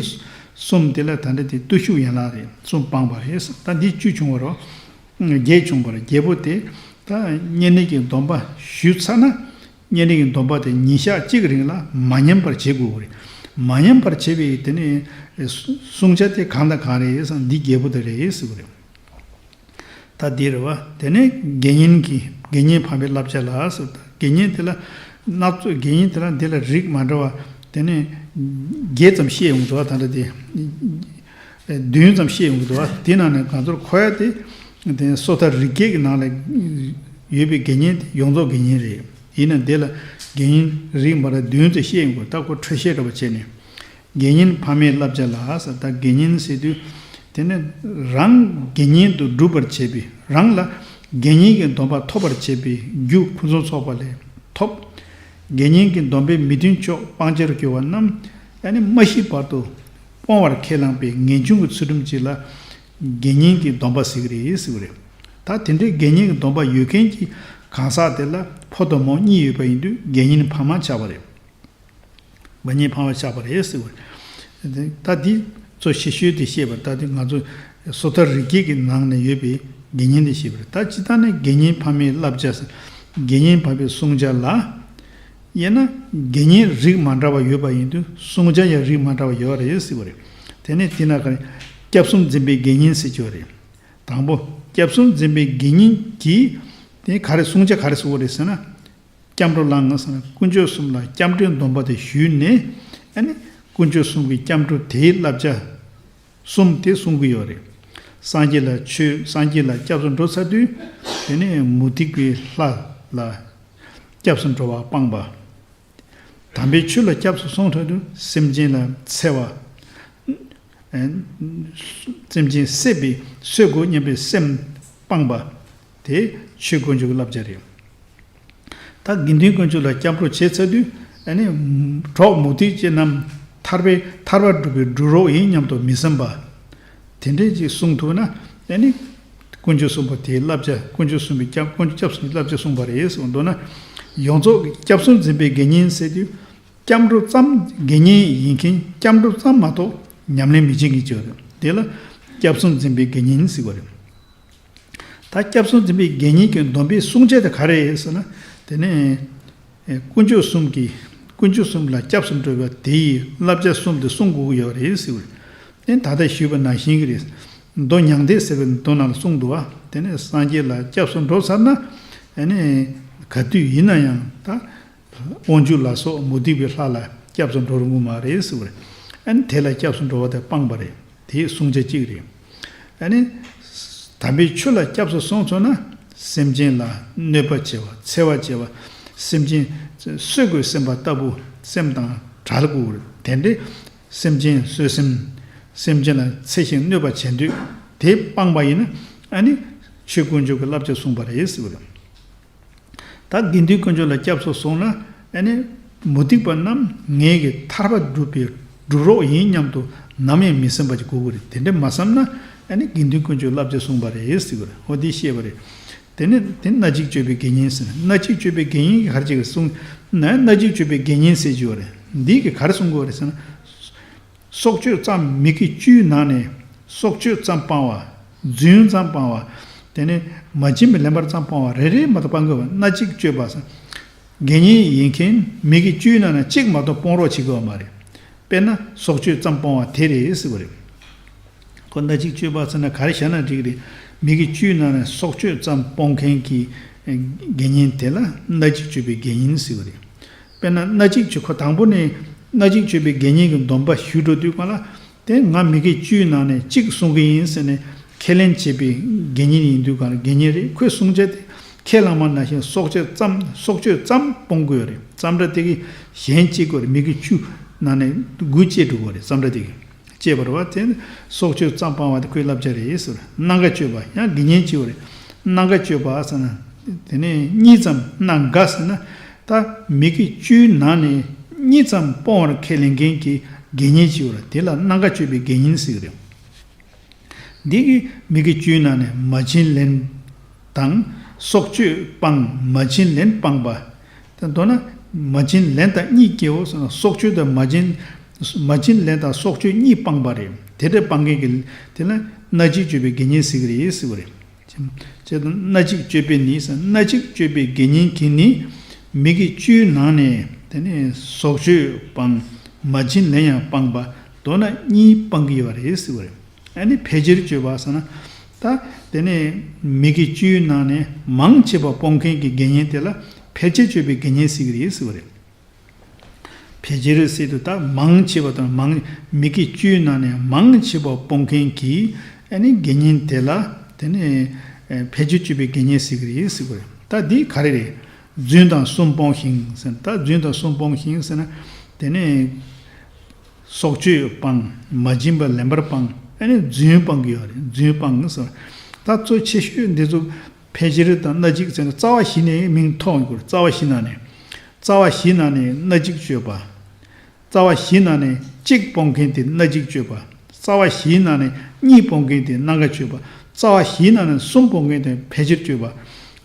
གསུམ་དེ་ལ་ད་ལྟ་དེ་བརྟུལ་ཞུགས་ཡན་ལག་རེད། གསུམ་སྤངས་པ་རེད། ད་འདི་བཅུ་བྱུང་བ་རོ། བརྒྱད་བྱུང་བ་རེད། བརྒྱད་པོ་དེ་ད་བསྙེན་གནས་ཀྱི་སྡོམ་པ་ཞུས་ཚར་ན། བསྙེན་གནས་ཀྱི་སྡོམ་པ་དེ་ཉིན་ཞག་གཅིག་རིང་ལ་མ་ཉམས་པར་བྱེད་དགོས་པ་རེད། མ་ཉམས་པར་བྱེད་པའི་དེ་ནི་བསྲུང་བྱ་དེ་གང་དང་གང་རེད་ཟེར་ན་འདི་བརྒྱད་པོ་དེ་རེད་ཟེར་བ་རེད། ད་འདི་རེད་བ། དེ་ནས་དགེ་བསྙེན་གྱི་དགེ་བསྙེན་ཕ་མའི་བསླབ་བྱ་ལ་ཟེར། ད་དགེ་བསྙེན་དེ་ལ་སྣ་ཚོགས་དགེ་བསྙེན་དེ་ལ་འདི་ལ་རིགས་མ་འདྲ་བ་དེ་ནས་བརྒྱད་ཙམ་བཤད་ཡོང་འདུག་བ། ད་ལྟ་དེ་བདུན་ཙམ་བཤད་ཡོང་གི་འདུག་བ། དེ་ནང་ནས་ང་ཚོར་གོ་ཡ་དེ་དེ་སོ་ཐར་རིགས་བརྒྱད་ཀྱི་ནང་ལ་ཡོད་པའི་དགེ་བསྙེན་དེ་ཡོངས་རྫོགས་དགེ་བསྙེན་རེད། ཡིན་ན་འདི་ལ་དགེ་བསྙེན་རིགས་མ་འདྲ་བདུན་ཙམ་བཤད་ཡོང་གི་འདུག་ད་ཁོ་འཕྲོས་བཤད་འདྲ་བ་བྱས་ནས། དགེ་བསྙེན་ཕ་མའི་བསླབ་བྱ་ལ་ཟེར། ད་དགེ་བསྙེན་ཟེར་དུས་དེ་ནི་རང་དགེ་བསྙེན་དུ་སྒྲུབ་པར་བྱེད་པའི་རང་ལ་དགེ་བསྙེན་གྱི་སྡོམ་པ་ཐོབ་པར་བྱེད་པའི་རྒྱུ་ཕུན་སུམ་ཚོགས་པ་ལས་ཐོབ། དགེ་བསྙེན་གྱི་སྡོམ་པའི་མི་མཐུན་ཕྱོགས་སྤང་བྱར་གྱུར་པ་རྣམས་ཨ་ནི་མ་ཤི་བར་དུ་སྤོང་བར་ཁས་བླངས་པའི་ངེས་འབྱུང་གི་ཚུལ་ཁྲིམས་ཅིག་ལ་དགེ་བསྙེན་གྱི་སྡོམ་པ་ཟེར་གྱི་རེད་ཟེར་བ་རེད། ད་དེ་འདྲའི་དགེ་བསྙེན་གྱི་སྡོམ་པ་ཡོད་མཁན་གྱི་གང་ཟག་དེ་ལ་ཕོ་དང་མོ་གཉིས་ཡོད་པ་ཡིན་དུས་དགེ་བསྙེན་ཕ་མ་ཆགས་པ་རེད། མ་ཉེས་ཕ་མ་ཆགས་པ་རེད་ཟེར་བ་རེད། ད་འདི་གཙོ་ཆེ་ཤོས་དེ་བཤད་པ་རེད། ད་འདི་ང་ཚོ་སོ་ཐར་རིགས་བརྒྱད་ཀྱི་ནང་ནས་ཡོད་པའི་དགེ་བསྙེན་དེ་བཤད་པ་རེད། ད་སྤྱིར་བཏང་ནས་དགེ་བསྙེན་ཕ་མའི་བསླབ་བྱ་ཟེར། དགེ་བསྙེན་ཕ་མའི་བསྲུང་བྱ་ལ། ཡང་ན་དགེ་བསྙེན་རིགས་མ་འདྲ་བ་ཡོད་པ་ཡིན་དུས་བསྲུང་བྱ་ཡང་རིགས་མ་འདྲ་བ་ཡོད་རེད་ཟེར་བ་རེད། དེ་ནས་དེ་ན་ག་རེ། སྐྱབས་གསུམ་འཛིན་པའི་དགེ་བསྙེན་ཟེར་གྱི་ཡོད་རེད། དང་པོ། སྐྱབས་གསུམ་འཛིན་པའི་དགེ་བསྙེན་གྱིས་དེ་ག་རེ་བསྲུང་བྱ་ག་རེ་བསྲུང་བ་རེད་ཟེར་ན། སྐྱབས་འགྲོ་ལ་ང་ཟེར་ན་དཀོན་མཆོག་གསུམ་ལ་སྐྱབས་འགྲོའི་སྡོམ་པ་དེ་ཞུས་ནས། ཨ་ནི་དཀོན་མཆོག་གསུམ་གྱི་སྐྱབས་འགྲོ་དེའི་བསླབ་བྱ་གསུམ་དེ་གསུང་གི་ཡོད་རེད། སངས་རྒྱས་ལ་ཆོས་སངས་རྒྱས་ལ་སྐྱབས་སུ་འགྲོ་ཚར་དུས་དེ་ནས་མུ་སྟེགས་པའི་ལྷ་ལ་སྐྱབས་སུ་འགྲོ་བ་སྤངས་པ། དམ་པའི་ཆོས་ལ་སྐྱབས་སུ་སོང་ཚར་དུས་སེམས་ཅན་ལ་འཚེ་བ། སེམས་ཅན་བསད་པའི་གསོད་དགོས་སྙམ་པའི་སེམས་སྤངས་པ། དེ་ཆོས་དཀོན་མཆོག་གི་བསླབ་བྱ་རེད། ད་དགེ་འདུན་དཀོན་མཆོག་ལ་སྐྱབས་འགྲོ་བྱས་ཚར་དུས་ཨ་ནི་གྲོགས་མུ་སྟེགས་ཅན་རྣམས་ཐར་པའི་ཐར་པ་སྒྲུབ་པའི་སྒྲུབ་རོགས་ཡིན་སྙམ་དུ་མི་སེམས་པ། དེ་འདྲས་ཅིག་གསུང་ཐུབ་ན་ཨ་ནི་དཀོན་མཆོག་གསུམ་པོ་དེའི་བསླབ་བྱ། དཀོན་མཆོག་གསུམ་པའི་སྐྱབས། དཀོན་མཆོག་སྐྱབས་གསུམ་གྱི་བསླབ་བྱ་གསུངས་པ་རེད་ཟེར་བ། མདོར་ན་ཡོངས་རྫོགས་ཀྱི་སྐྱབས་གསུམ་འཛིན་པའི་དགེ་བསྙེན་ཟེར་དུས། སྐྱབས་འགྲོ་ཙམ། དགེ་བསྙེན་ཡིན་མཁན་སྐྱབས་འགྲོ་ཙམ་མ་གཏོགས་ཉམས་ལེན་མི་བྱེད་མཁན་ཅིག་ཡོད་རེད། དེ་ལ་སྐྱབས་གསུམ་འཛིན་པའི་དགེ་བསྙེན་ཟེར་བ་རེད། ད་སྐྱབས་གསུམ་འཛིན་པའི་དགེ་བསྙེན་གྱི་སྡོམ་པའི་བསྲུང་བྱ་དེ་ག་རེ་རེད་ཟེར་ན། དེ་ནི་དཀོན་མཆོག་གསུམ་གྱི། དཀོན་མཆོག་གསུམ་ལ་སྐྱབས་སུ་འགྲོ་བ་དེའི་བསླབ་བྱ་གསུམ་དེ་བསྲུང་དགོས་ཀྱི་ཡོད་རེད་ཟེར་བ་རེད། དེ་ད་ལྟ་ཞུས་པ་ནང་བཞིན་གྱི་རེད། མདོ་མྱང་འདས་ཟེར་བའི་མདོ་ནང་ལ་གསུངས་འདུག་བ། དེ་ནས་སངས་རྒྱས་ལ་སྐྱབས་སུ་འགྲོ་ཚར་ན་ཨ་ནི་ག་དུས་ཡིན་ན་ཡང་ད་དབང་ཕྱུག་ལ་སོགས་མུ་སྟེགས་པའི་ལྷ་ལ་སྐྱབས་སུ་འགྲོ་རུང་གི་མ་རེད་ཟེར་བ་རེད། ཨ་ནི་དེ་ལ་སྐྱབས་སུ་འགྲོ་བ་དེ་སྤངས་པ་རེད། དེའི་བསྲུང་བྱ་གཅིག་རེད། ཨ་ནི་དམ་པའི་ཆོས་ལ་སྐྱབས་སུ་སོང་ཚར་ན་སེམས་ཅན་ལ་གནོད་པ་བྱེད་པ། འཚེ་བ་བྱེད་པ། སེམས་ཅན་གསོད་དགོས་སེམས་པ་ལྟ་བུ་སེམས་དང་བྲལ་དགོས་རེད། དེ་འདྲའི་སེམས་ཅན་གསོད་སེམས། སེམས་ཅན་ལ་འཚེ་ཞིང་གནོད་པ་བྱེད་འདོད་དེ་སྤངས་པ་ཡིན་ན་ཨ་ནི་ཆོས་དཀོན་མཆོག་གི་བསླབ་བྱ་བསྲུངས་པ་རེད་ཟེར་བ་རེད། ད་དགེ་འདུན་དཀོན་མཆོག་ལ་སྐྱབས་སུ་སོང་ན་ཨ་ནི་མུ་སྟེགས་པ་རྣམས་ངེད་ཀྱི་ཐར་པ་སྒྲུབ་པའི་སྒྲུབ་རོགས་ཡིན་སྙམ་དུ་ནམ་ཡང་མི་སེམས་པ་ཅིག་དགོས་ཀྱི་རེད། དེ་འདྲ་མ་བསམ་ན་ཨ་ནི་དགེ་འདུན་དཀོན་མཆོག་བསླབ་བྱ་བསྲུངས་པ་རེད་ཟེར་གྱི་རེད། འོ་འདི་བཤད་པ་རེད། དེ་ནི་དེ་སྣ་གཅིག་སྤྱོད་པའི་དགེ་བསྙེན་ཟེར་ན། སྣ་གཅིག་སྤྱོད་པའི་དགེ་བསྙེན་གྱི་ག་རེ་བྱེད་ཀྱི་གསུངས་ན། སྣ་གཅིག་སྤྱོད་པའི་དགེ་བསྙེན་ཟེར་གྱི་ཡོད་རེད། འདི་གི་ག་རེ་གསུང་གི་ཡོད་རེད་ཟེར་ན། སྲོག་གཅོད་ཙམ། མི་དགེ་བཅུའི་ནང་ནས་སྲོག་གཅོད་ཙམ་སྤང་བ། རྫུན་ཙམ་སྤང་བ། དེ་ནས་མ་བྱིན་པའི་ལེན་པ་ཙམ་སྤང་བ། རེ་རེ་མ་གཏོགས་སྤང་དགོས་པ། སྣ་གཅིག་སྤྱོད་པ་ཟེར། དགེ་བསྙེན་ཡིན་མཁན་མི་དགེ་བཅུའི་ནང་ནས་གཅིག་མ་གཏོགས་སྤོང་རོགས་བྱེད་དགོས་པ་མ་རེད། དཔེར་ན་སྲོག་གཅོད་ཙམ་སྤོང་བ་དེ་རེད་ཟེར་བ་རེད། ཁོ་སྣ་གཅིག་སྤྱོད་པ་ཟེར་ན་ག་རེ་བཞག་ན་འགྲིག་རེད། མི་དགེ་བཅུའི་ནང་ནས་སྲོག་གཅོད་ཙམ་སྤོང་མཁན་གྱི་དགེ་བསྙེན་དེ་ལ་སྣ་གཅིག་སྤྱོད་པའི་དགེ་བསྙེན་ཟེར་བ་རེད། དཔེར་ན་སྣ་གཅིག་སྤྱོད། ཁོ་དང་པོ་ནས་སྣ་གཅིག་སྤྱོད་པའི་དགེ་བསྙེན་གྱི་སྡོམ་པ་ཞུ་འགྲོ་དུས་གང་ལ། དེ་ང་མི་དགེ་བཅུའི་ནང་ནས་གཅིག་བསྲུང་གི་ཡིན་ཟེར་ནས་ཁས་ལེན་བྱས་པའི་དགེ་བསྙེན་ཡིན་དུས་གང་ལ་དགེ་བསྙེན་རེད། ཁོས་བསྲུང་བྱ་དེ་ཁས་བླངས་པ་ནང་བཞིན་སྲོག་གཅོད་ཙམ། སྲོག་གཅོད་ཙམ་སྤོང་དགོས་རེད། ཙམ་ར་དེ་གི་གཞན་གཅིག་དགོས་རེད། མི་དགེ་བཅུ་ནང་ནས་དགུ་བཅད་འགྲོ་དགོས་རེད། ཙམ་ར་དེ་གི་བཅད་པ་རེད་བ། དེ་སྲོག་གཅོད་ཙམ་སྤང་བ་དེ་ཁོའི་བསླབ་བྱ་རེད་ཟེར། སྣ་འགའ་སྤྱོད་པ་ཡང་དགེ་བསྙེན་གཅིག་རེད། སྣ་འགའ་སྤྱོད་པ་ཟེར་ན་དེ་ནས་གཉིས་ཙམ། སྣ་འགའ་ཟེར་ན་ད་མི་དགེ་བཅུའི་ནང་ནས་གཉིས་ཙམ་སྤོང་བར་ཁས་ལེན་མཁན་གྱི་དགེ་བསྙེན་གཅིག་རེད། དེ་ལ་སྣ་འགའ་སྤྱོད་པའི་དགེ་བསྙེན་ཟེར་གྱི་རེད། འདི་གི་མི་དགེ་བཅུའི་ནང་ནས་མ་བྱིན་ལེན་དང་སྲོག་གཅོད་སྤང་། མ་བྱིན་ལེན་སྤངས་པ། དེ་མདོར་ན་མ་བྱིན་ལེན་དང་གཉིས་སྐྱེའོ་ཟེར་ན་སྲོག་གཅོད་དང་མ་བྱིན། མ་བྱིན་ལེན་དང་སྲོག་གཅོད་གཉིས་སྤངས་པ་རེད། དེ་འདྲ་སྤང་མཁན་གྱི་དེ་ལ་སྣ་གཅིག་སྤྱོད་པའི་དགེ་བསྙེན་ཟེར་གྱི་རེད་ཟེར་བ་རེད། ཅེས་དང་། སྣ་གཅིག་སྤྱོད་པས་ནི་ཟེར། སྣ་གཅིག་སྤྱོད་པའི་དགེ་བསྙེན་གྱིས་ནི་མི་དགེ་བཅུའི་ནང་ནས་དེ་ནས་སྲོག་གཅོད་སྤང་། མ་བྱིན་ལེན་ཡང་སྤངས་པ། མདོར་ན་གཉིས་སྤང་གི་ཡོད་རེད་ཟེར་བ་རེད། ཨ་ནི་ཕལ་ཆེར་གཅོད་པ་ཟེར་ན། ད་དེ་ནས་མི་དགེ་བཅུའི་ནང་ནས་མང་ཆེ་བ་སྤོང་མཁན་གྱི་དགེ་བསྙེན་དེ་ལ་ཕལ་ཆེར་གཅོད་པའི་དགེ་བསྙེན་ཟེར་གྱི་རེད་ཟེར་བ་རེད། ཕལ་ཆེར་ཟེར་དུས་ད་མང་ཆེ་བ་དང་མང་མི་དགེ་བཅུའི་ནང་ནས་མང་ཆེ་བ་སྤོང་མཁན་གྱི་ཨ་ནི་དགེ་བསྙེན་དེ་ལ་དེ་ནས་ཨེ་ཕལ་ཆེར་གཅོད་པའི་དགེ་བསྙེན་ཟེར་གྱི་རེད་ཟེར་བ་རེད། ད་འདི་ག་རེ་རེད། རྫུན་དང་གསུམ་སྤོང་ཞིང་ཟེར་ན། ད་རྫུན་དང་གསུམ་སྤོང་ཞིང་ཟེར་ན། དེ་ནས་སྲོག་གཅོད་སྤང་། མ་བྱིན་པ་ལེན་པར་སྤང་། ཨ་ནི་རྫུན་སྤང་གི་ཡོད་རེད། རྫུན་སྤང་ཟེར། ད་གཙོ་ཆེ་ཤོས་འདི་ཚོ་ཕལ་ཆེར་དང་སྣ་གཅིག་ཟེར་ན་རྩ་བ་བཞི་ནས་མིང་ཐོགས་ཡོང་གི་རེད། རྩ་བ་བཞི་ནང་ནས། རྩ་བ་བཞི་ནང་ནས་སྣ་གཅིག་གཅོད་པ། རྩ་བ་བཞི་ནང་ནས་གཅིག་སྤོང་མཁན་དེ་སྣ་གཅིག་གཅོད་པ། རྩ་བ་བཞིའི་ནང་ནས་གཉིས་སྤོང་མཁན་དེ་སྣ་འགའ་གཅོད་པ། རྩ་བ་བཞིའི་ནང་ནས་གསུམ་སྤོང་མཁན་དེ་ཕལ་ཆེར་གཅོད་པ།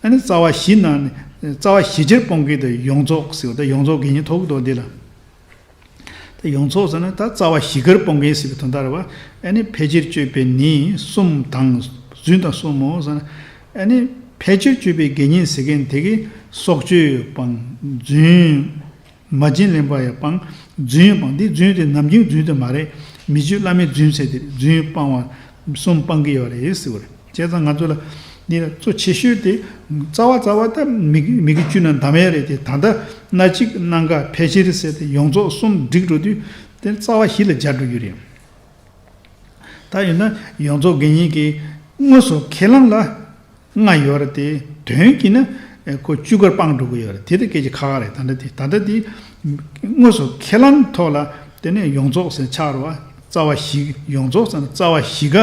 ཨ་ནི་རྩ་བ་བཞིའི་ནང་ནས་རྩ་བ་བཞི་ཆར་སྤོང་མཁན་དེ་ཡོངས་རྫོགས་ཟེར་བ། ད་ཡོངས་རྫོགས་དགེ་བསྙེན་ཐོགས་ཀྱི་འདུག་འདི་ལ། ད་ཡོངས་རྫོགས་ཟེར་ན་ད་རྩ་བ་བཞི་ཀར་སྤོང་མཁན་ཟེར་བའི་དོན་དག་རེད་བ། ཨ་ནི་ཕལ་ཆེར་གཅོད་པའི་ནི་གསུམ་དང་། རྫུན་དང་གསུམ་མོ་ཟེར་ན། ཨ་ནི་ཕལ་ཆེར་གཅོད་པའི་དགེ་བསྙེན་ཟེར་མཁན་དེ་གི་སྲོག་གཅོད་སྤང་། རྫུན། མ་བྱིན་ལེན་པ་ཡང་སྤང་། རྫུན་སྤང་། འདི་རྫུན་དེ་ནམ་རྒྱུན་རྫུན་དེ་མ་རེད། མི་སྤྱོད་བླ་མེད་རྫུན་ཟེར་དེ་རེད། རྫུན་སྤང་བ་གསུམ་སྤང་གི་ཡོད་རེད་ཟེར་བ་རེད། བྱས་ཙང་ང་ཚོ་ལ་འདི་ལ་གཙོ་ཆེ་ཤོས་དེ་རྩ་བ་རྩ་བ་ད་མི་དགེ་མི་དགེ་བཅུ་ནང་འདམ་ཡ་རེད་དེ། ད་ལྟ་སྣ་གཅིག་སྣ་འགའ་ཕལ་ཆེར་ཟེར་དེ་ཡོངས་རྫོགས་གསུམ་བསྒྲིགས་འགྲོ་དུས་དེ་རྩ་བ་བཞི་ལ་སྦྱར་འགྲོ་རྒྱུ་རེད། ད་ཡིན་ན་ཡོངས་རྫོགས་དགེ་བསྙེན་གྱི་དངོས་སུ་ཁས་བླངས་ལ། ལྔ་ཡོད་རེད་དེ། དོན་གྱིས་ན་ཨེ་ཁོ་བཅུ་ཀར་སྤང་འགྲོ་གི་ཡོད་རེད། དེ་དེ་སྐད་ཆ་ཁག་ཁག་རེད། ད་ལྟ་དེ་ད་ལྟ་དེ་དངོས་སུ་ཁས་བླངས་ཐོག་ལ་དེ་ནས་ཡོངས་རྫོགས་ཟེར་ཆགས་རེད་བ། རྩ་བ་བཞི་ཡོངས་རྫོགས་ཟེར་ན་རྩ་བ་བཞི་ཀ་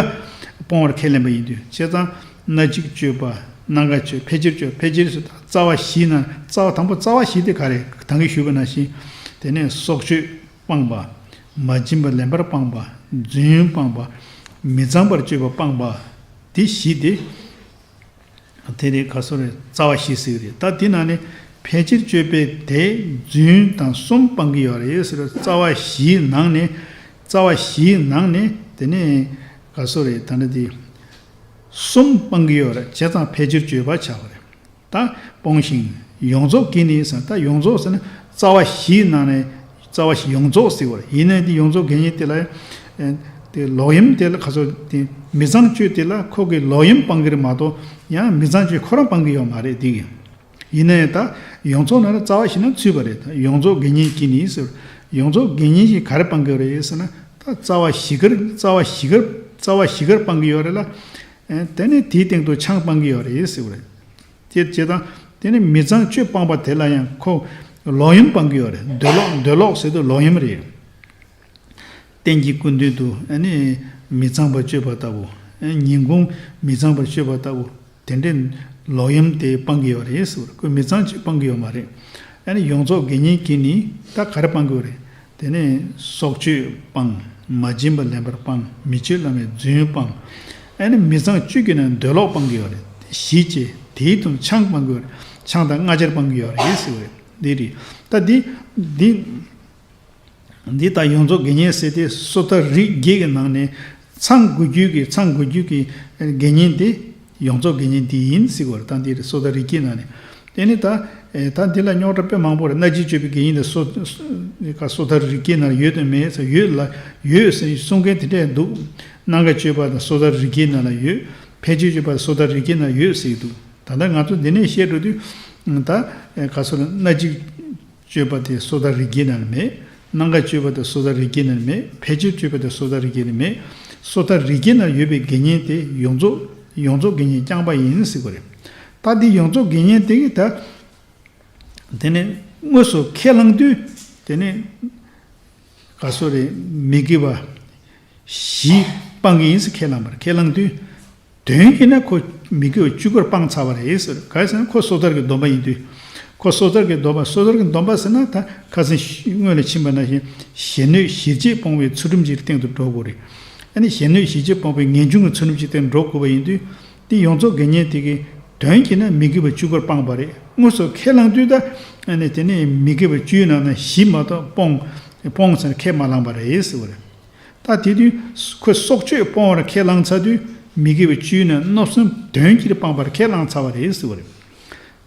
སྤོང་བར་ཁས་ལེན་པ་ཡིན་དུས། བྱས་ཙང་སྣ་གཅིག་གཅོད་པ། སྣ་འགའ་གཅོད། ཕལ་ཆེར་གཅོད། ཕལ་ཆེར་ཟེར། རྩ་བ་བཞི་ན་རྩ་བ་དང་པོ་རྩ་བ་བཞི་དེ་ག་རེ། ད་གིན་ཞུས་པ་ནང་བཞིན་དེ་ནས་སྲོག་གཅོད་སྤངས་པ། མ་བྱིན་པ་ལེན་པར་སྤངས་པ། རྫུན་སྤངས་པ། མི་གཙང་བར་སྤྱོད་པ་སྤངས་པ། དེ་བཞི་དེ། དེ་རེད། ག་སོ་རེད། རྩ་བ་བཞི་ཟེར་གི་རེད། ད་དེ་ནང་ནས་ཕལ་ཆེར་གཅོད་པའི་དེ་རྫུན་དང་གསུམ་སྤང་གི་ཡོད་རེད་ཟེར། རྩ་བ་བཞིའི་ནང་ནས། རྩ་བ་བཞིའི་ནང་ནས་དེ་ནས་ག་སོ་རེད། ད་ནི་དེ་གསུམ་སྤང་གི་ཡོད་རེད། བྱས་ཙང་ཕལ་ཆེར་གཅོད་པ་ཆགས་པ་རེད། ད་སྤོང་ཞིང་ཡོངས་རྫོགས་ཀྱིས་ནི་ཟེར། ད་ཡོངས་རྫོགས་ཟེར་ན་རྩ་བ་བཞིའི་ནང་ནས་རྩ་བ་བཞི་ཡོངས་རྫོགས་ཟེར་བ་རེད། ཡིན་ནའི་འདི་ཡོངས་རྫོགས་དགེ་བསྙེན་དེ་ལ་ཨེ་དེ་ལོག་གཡེམ་དེ་ལ་ག་ཚོད་དེ་མི་གཙང་སྤྱོད་དེ་ལ་ཁོ་གི་ལོག་གཡེམ་སྤང་གི་རེད་མ་གཏོགས་ཡང་མི་གཙང་སྤྱོད་ཁོ་རང་སྤང་གི་ཡོད་མ་རེད། འདི་གི་ཡིན་ནའི་ད་ཡོངས་རྫོགས་ནང་ལ་རྩ་བ་བཞི་ན་ཚུད་པ་རེད། ད་ཡོངས་རྫོགས་དགེ་བསྙེན་གྱིས་ནི་ཟེར། ཡོངས་རྫོགས་དགེ་བསྙེན་གྱིས་ག་རེ་སྤང་གི་རེད་ཟེར་ན། ད་རྩ་བ་བཞི་ཀར་རྩ་བ་བཞི་ཀར་རྩ་བ་བཞི་ཀར་སྤང་གི་ཡོད་རེད་ལ། ཨེ་དེ་ནས་དེའི་སྟེང་དུ་ཆང་སྤང་གི་ཡོད་རེད་ཟེར་བ་རེད། དེ་བྱེད་དང་། དེ་ནི་མི་གཙང་སྤྱོད་སྤངས་པ་དེ་ལ་ཡང་ཁོ་ལོག་གཡེམ་སྤང་གི་ཡོད་རེད། འདོད་ལོག་འདོད་ལོག་ཟེར་དུས་ལོག་གཡེམ་རེད། རྟེན་གྱི་སྐུ་མདུན་དུ་ཨ་ནི་མི་གཙང་བར་སྤྱོད་པ་ལྟ་བུ། ཨ་ཉིན་གུང་མི་གཙང་བར་སྤྱོད་པ་ལྟ་བུ། དེ་འདྲའི་ལོག་གཡེམ་དེ་སྤང་གི་ཡོད་རེད་ཟེར་བ་རེད། ཁོས་མི་གཙང་སྤྱོད་སྤང་གི་ཡོད་མ་རེད། ཨ་ནི་ཡོངས་རྫོགས་དགེ་བསྙེན་གྱིས་ནི་ད་ག་རེ་སྤང་གི་ཡོད་རེད། དེ་ནས་སྲོག་གཅོད་སྤང་། མ་བྱིན་པ་ལེན་པར་སྤང་། མི་སྤྱོད་བླ་མེད་རྫུན་སྤང་། ཨ་ནི་མི་གཙང་སྤྱོད་ཀྱི་ན་འདོད་ལོག་སྤང་གི་ཡོད་རེད། བཞི་བཅས་དེའི་དོན་ཆང་སྤང་གི་ཡོད་རེད། ཆང་དང་སྔ་ཆར་སྤང་གི་ཡོད་རེད་ཟེར་བ་རེད། འདི་རེད། ད་འདི་འདི་འདི་ད་ཡོངས་རྫོགས་དགེ་བསྙེན་ཟེར་ཏེ་སོ་ཐར་རིགས་བརྒྱད་ཀྱི་ནང་ནས་ཚང་དགོས་རྒྱུ་གི་ཚང་དགོས་རྒྱུ་གི་དགེ་བསྙེན་དེ་ཡོངས་རྫོགས་དགེ་བསྙེན་འདི་ཡིན་ཟེར་བ་རེད། ད་འདི་རེད། སོ་ཐར་རིགས་བརྒྱད་ནང་ནས། དེ་ནི་ད་ཨེ་ད་འདི་ལ་རྙོག་དྲ་དཔེ་མང་པོ་རེད། སྣ་གཅིག་སྤྱོད་པའི་དགེ་བསྙེན་དེ་སོ་ཀ་སོ་ཐར་རིགས་བརྒྱད་ནང་ཡོད་དམ་མེད་ཟེར། ཡོད་ལ་ཡོད་ཟེར་གསུང་མཁན་དེ་འདྲས་འདུག་སྣ་འགའ་སྤྱོད་པ་དང་སོ་ཐར་རིགས་བརྒྱད་ནང་ལ་ཡོད། ཕལ་ཆེར་སྤྱོད་པ་སོ་ཐར་རིགས་བརྒྱད་ནང་ཡོད་ཟེར་གྱི་འདུག་ད་ལྟ་ང་ཚོ་འདི་ནས་བཤད་འགྲོ་དུས་ད་ཨེ་ག་སོ་རེད། སྣ་གཅིག་སྤྱོད་པ་དེ་སོ་ཐར་རིགས་བརྒྱད་ནང་ལ་མེད། སྣ་འགའ་སྤྱོད་པ་དེ་སོ་ཐར་རིགས་བརྒྱད་ནང་ལ་མེད། ཕལ་ཆེར་སྤྱོད་པ་དེ་སོ་ཐར་རིགས་བརྒྱད་ནང་ལ་མེད། སོ་ཐར་རིགས་བརྒྱད་ནང་ཡོད་པའི་དགེ་བསྙེན་དེ་ཡོངས་རྫོགས་ཡོངས་རྫོགས་དགེ་བསྙེན་རྐྱང་པ་ཡིན་ཟེར་གྱི་རེད། ད་འདི་ཡོངས་རྫོགས་དགེ་བསྙེན་དེ་གི་ད་དེ་ནས་དངོས་སུ་ཁས་བླངས་དུས་དེ་ནས་ག་སོ་རེད། མི་དགེ་བ་བཞི་སྤང་གི་ཡིན་ཟེར་ཁས་བླངས་པ་རེད། ཁས་བླངས་དུས། དོན་གྱིས་ན་ཁོ་མི་དགེ་བ་བཅུ་ཀར་སྤངས་ཚར་བ་རེད་ཟེར། ག་རེ་ཟེར་ན་ཁོ་སོ་ཐར་གྱི་སྡོམ་པ་ཡིན་དུས། ཁོ་སོ་ཐར་གྱི་སྡོམ་པ། སོ་ཐར་གྱི་སྡོམ་པ་ཟེར་ན་ད་ཁ་སང་སྔོན་ལ་ཕྱིན་པ་ནང་བཞིན་གཞན་གནོད་གཞིར་བྱས་སྤོང་བའི་ཚུལ་ཁྲིམས་ཀྱི་སྟེང་དུ་འགྲོ་དགོས་རེད། ཨ་ནི་གཞན་གནོད་གཞིར་བྱས་སྤོང་བའི་ངེས་འབྱུང་གི་ཚུལ་ཁྲིམས་ཀྱི་སྟེང་འགྲོ་དགོས་པ་ཡིན་དུས། དེ་ཡོངས་རྫོགས་དགེ་བསྙེན་དེ་གིས་དོན་གྱིས་ན་མི་དགེ་བ་བཅུ་ཀར་སྤངས་པ་རེད། དངོས་སུ་ཁས་བླངས་དུས་ད་ཨ་ནི་དེ་ནས་མི་དགེ་བ་བཅུའི་ནང་ན་བཞི་མ་གཏོགས་སྤོང་སྤོང་ཟེར་ཁས་མ་བླངས་པ་རེད་ཟེར་བ་རེད། ད་དེ་དུས་ཁོས་སྲོག་གཅོད་སྤོང་བར་ཁས་བླངས་ཚར་དུས་མི་དགེ་བའི་བཅུའི་ནང་བརྣབ་སེམས་དོན་གྱིས་སྤངས་པར་ཁས་བླངས་ཚར་བ་རེད་ཟེར་བ་རེད།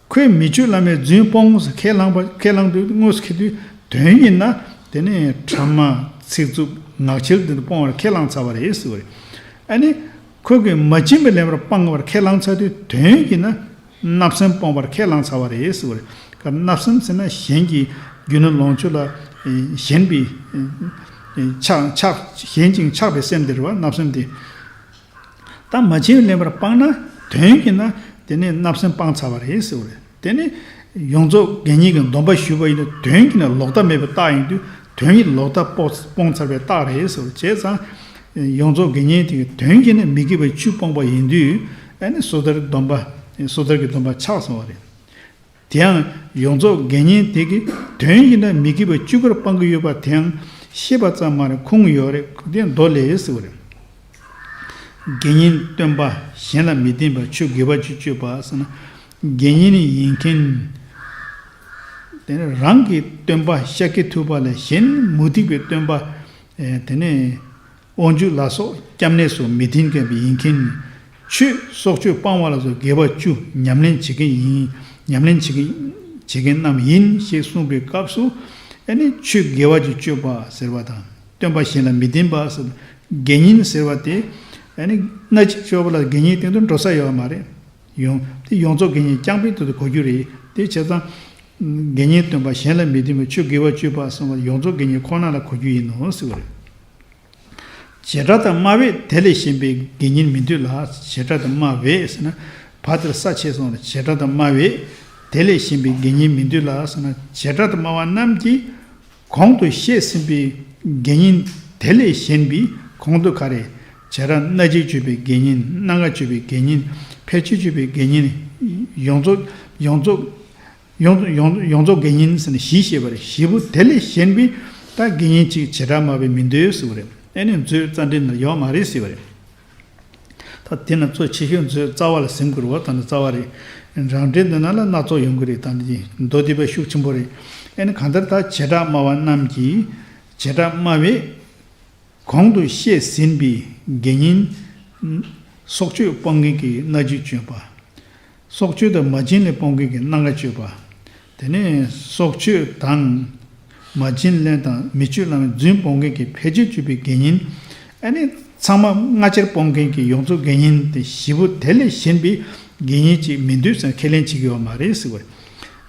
ཁོས་མི་སྤྱོད་བླ་མེད་རྫུན་སྤོང་ཟེར་ཁས་བླངས་པ་ཁས་བླངས་དུས་དངོས་སུ་ཁེལ་དུས་དོན་ཡིན་ན་ དེ་ནས་ཕྲ་མ་ཚིག་རྩུབ་ངག་འཁྱལ་དེ་ཚོ་སྤོང་བར་ཁས་བླངས་ཚར་བ་རེད་ཟེར་བ་རེད། ཨ་ནི་ཁོ་གིས་མ་བྱིན་པས་ལེན་པར་སྤང་བར་ཁས་བླངས་ཚར་དུས་དོན་གྱིས་ན་བརྣབ་སེམས་སྤོང་བར་ཁས་བླངས་ཚར་བ་རེད་ཟེར་བ་རེད། ག་བརྣབ་སེམས་ཟེར་ན་གཞན་གྱི་རྒྱུ་ནོར་ལོངས་སྤྱོད་ལ་ཨེ་ཞེན་པའི་ཨེ་ཆགས་ཆགས་ཞེན་ཅིང་ཆགས་པའི་སེམས་དེ་རེད་བ། བརྣབ་སེམས་དེ། ད་མ་བྱིན་པས་ལེན་པར་སྤངས་ན་དོན་གྱིས་ན་དེ་ནས་བརྣབ་སེམས་སྤངས་ཚར་བ་རེད་ཟེར་བ་རེད། དེ་ནི་ཡོངས་རྫོགས་དགེ་བསྙེན་གྱི་སྡོམ་པ་ཞུས་པ་ཡིན་ན་དོན་གྱིས་ན་ལོག་ལྟ་མེད་པའི་རྟགས་ཡིན་དུས་དོན་གྱིས་ལོག་ལྟ་སྤོ་སྤོང་ཚར་བའི་རྟགས་རེད་ཟེར་བ། བྱས་ཙང་ཡོངས་རྫོགས་དགེ་བསྙེན་དེ་གི་དོན་གྱིས་ན་མི་དགེ་བ་བཅུ་སྤོང་པ་ཡིན་དུས་ཨ་ནི་སོ་ཐར་སྡོམ་པ་སོ་ཐར་གྱི་སྡོམ་པ་ཆགས་སོང་བ་རེད། དེའང་ཡོངས་རྫོགས་དགེ་བསྙེན་དེ་གིས་དོན་ཡིན་ན་མི་དགེ་བ་བཅུ་ཀར་སྤང་གི་ཡོད་པ་དེའང་ཤེས་པ་ཙམ་མ་རེད། ཁུངས་ཡོད་རེད། དེ་མདོ་ལས་ཟེར་བ་རེད། དགེ་བསྙེན་སྟོན་པ་གཞན་ལ་མི་བསྟན་པ་ཆོས་དགེ་བ་བཅུ་སྤྱོད་པ་ཟེར་ན། དགེ་བསྙེན་ཡིན་མཁན་དེ་ནི་རང་གི་སྟོན་པ་ཤཱཀྱ་ཐུབ་པ་ལས་གཞན་མུ་སྟེགས་པའི་སྟོན་པ་དེ་ནི། དབང་ཕྱུག་ལ་སོགས་སྐྱབས་གནས་སུ་མི་བསྟེན་མཁན་པ་ཡིན་མཁན། ཆོས་སྲོག་གཅོད་སྤང་བ་ལ་སོགས་དགེ་བ་བཅུ་ཉམས་ལེན་བྱེད་མཁན་ཡིན། ཉམས་ལེན་བྱེད་མཁན་བྱེད་མཁན་རྣམས་ཡིན་ཞེས་གསུངས་པའི་སྐབས་སུ། ཨ་ནི་ཆོས་དགེ་བ་བཅུ་སྤྱོད་པ་ཟེར་བ་དང་སྟོན་པ་གཞན་ལ་མི་བསྟན་པ་ཟེར། དགེ་བསྙེན་ཟེར་བ་དེ་ཨ་ནི་སྣ་གཅིག་སྤྱོད་པ་ལ་དགེ་བསྙེན་སྟེང་དུ་འགྲོ་ས་ཡོད་མ་རེད། ཡོང་དེ་ཡོངས་རྫོགས་དགེ་བསྙེན་རྐྱང་པའི་དོན་དུ་གོ་རྒྱུ་རེད། དེ་བྱས་ཙང་། དགེ་བསྙེན་སྟོན་པ་གཞན་ལ་མི་བསྟན་པའི་ཆོས་དགེ་བ་བཅུ་སྤྱོད་པ་གསུངས་པ་ཡོངས་རྫོགས་དགེ་བསྙེན་ཁོ་ན་ལ་གོ་རྒྱུ་ཡིན་ནོ་ཟེར་བ་རེད། བྱེ་བྲག་ཏུ་སྨྲ་བས་དེ་ལས་གཞན་པའི་དགེ་བསྙེན་མི་འདོད་ལ། བྱེ་བྲག་ཏུ་སྨྲ་བས་ཟེར་ན་བ་དེར་ས་ཆེ་སོང་ལ། བྱེ་བྲག་ཏུ་སྨྲ་བས་དེ་ལས་གཞན་པའི་དགེ་བསྙེན་མི་འདོད་ལ་ཟེར་ན། བྱེ་བྲག་ཏུ་སྨྲ་བ་རྣམས་ཀྱིས་གོང་དུ་བཤད་ཟིན་པའི་དགེ་བསྙེན་དེ་ལས་གཞན་པའི་གོང་དུ་ག་རེ། བྱེ་བྲག་སྣ་གཅིག་སྤྱོད་པའི་དགེ་བསྙེན། སྣ་ལྔ་སྤྱོད་པའི་དགེ་བསྙེན། ཕལ་ཆེར་སྤྱོད་པའི་དགེ་བསྙེན། ཡོངས་རྫོགས་ཡོངས་རྫོགས་ཡོངས་ཡོངས་ཡོངས་རྫོགས་དགེ་བསྙེན་ཟེར་ནས་བཞི་བཤད་པ་རེད། བཞི་པོ་དེ་ལས་གཞན་པའི་ད་དགེ་བསྙེན་གཅིག་བྱེ་བྲག་སྨྲ་བས་མི་འདོད་ཟེར་བ་རེད། ཨེ་ནི་མཛོད་རྩ་འགྲེལ་ནང་ཡོད་མ་རེད་ཟེར་བ་རེད། ད་དེ་ན་གཙོ་ཆེ་ཤོས་མཛོད་རྩ་བ་ལ་ཟིན་དགོས་རེད་བ། ད་ནི་རྩ་བ་རེད། རང་འགྲེལ་འདི་ན་ལ་སྣ་ཚོགས་ཡོང་གི་རེད། ད་འདི་མདོ་སྡེ་པ་ཤུགས་ཆེན་པོ་རེད། ཨེ་ནི་གང་ལྟར་ད་བྱེ་བྲག་སྨྲ་བ་རྣམས་ཀྱིས་བྱེ་བྲག་སྨྲ་བས་གོང་དུ་བཤད་ཟིན་པའི་དགེ་བསྙེན་སྲོག་གཅོད་སྤོང་མཁན་གྱི་སྣ་གཅིག་སྤྱོད་པ། སྲོག་གཅོད་དང་མ་བྱིན་ལེན་སྤོང་མཁན་གྱི་སྣ་ལྔ་སྤྱོད་པ། དེ་ནས་སྲོག་གཅོད་དང་མ་བྱིན་ལེན་དང་མི་སྤྱོད་ལམ་རྫུན་སྤོང་མཁན་གྱི་ཕལ་ཆེར་སྤྱོད་པའི་དགེ་བསྙེན། ཨ་ནི་ཚང་མ་སྔ་ཕྱིར་སྤོང་མཁན་གྱི་ཡོངས་རྫོགས་དགེ་བསྙེན་དེ་བཞི་པོ་དེ་ལས་གཞན་པའི་དགེ་བསྙེན་ཅིག་མི་འདོད་ཟེར་ཁས་ལེན་བྱེད་ཀྱི་ཡོད་མ་རེད་ཟེར་བ་རེད།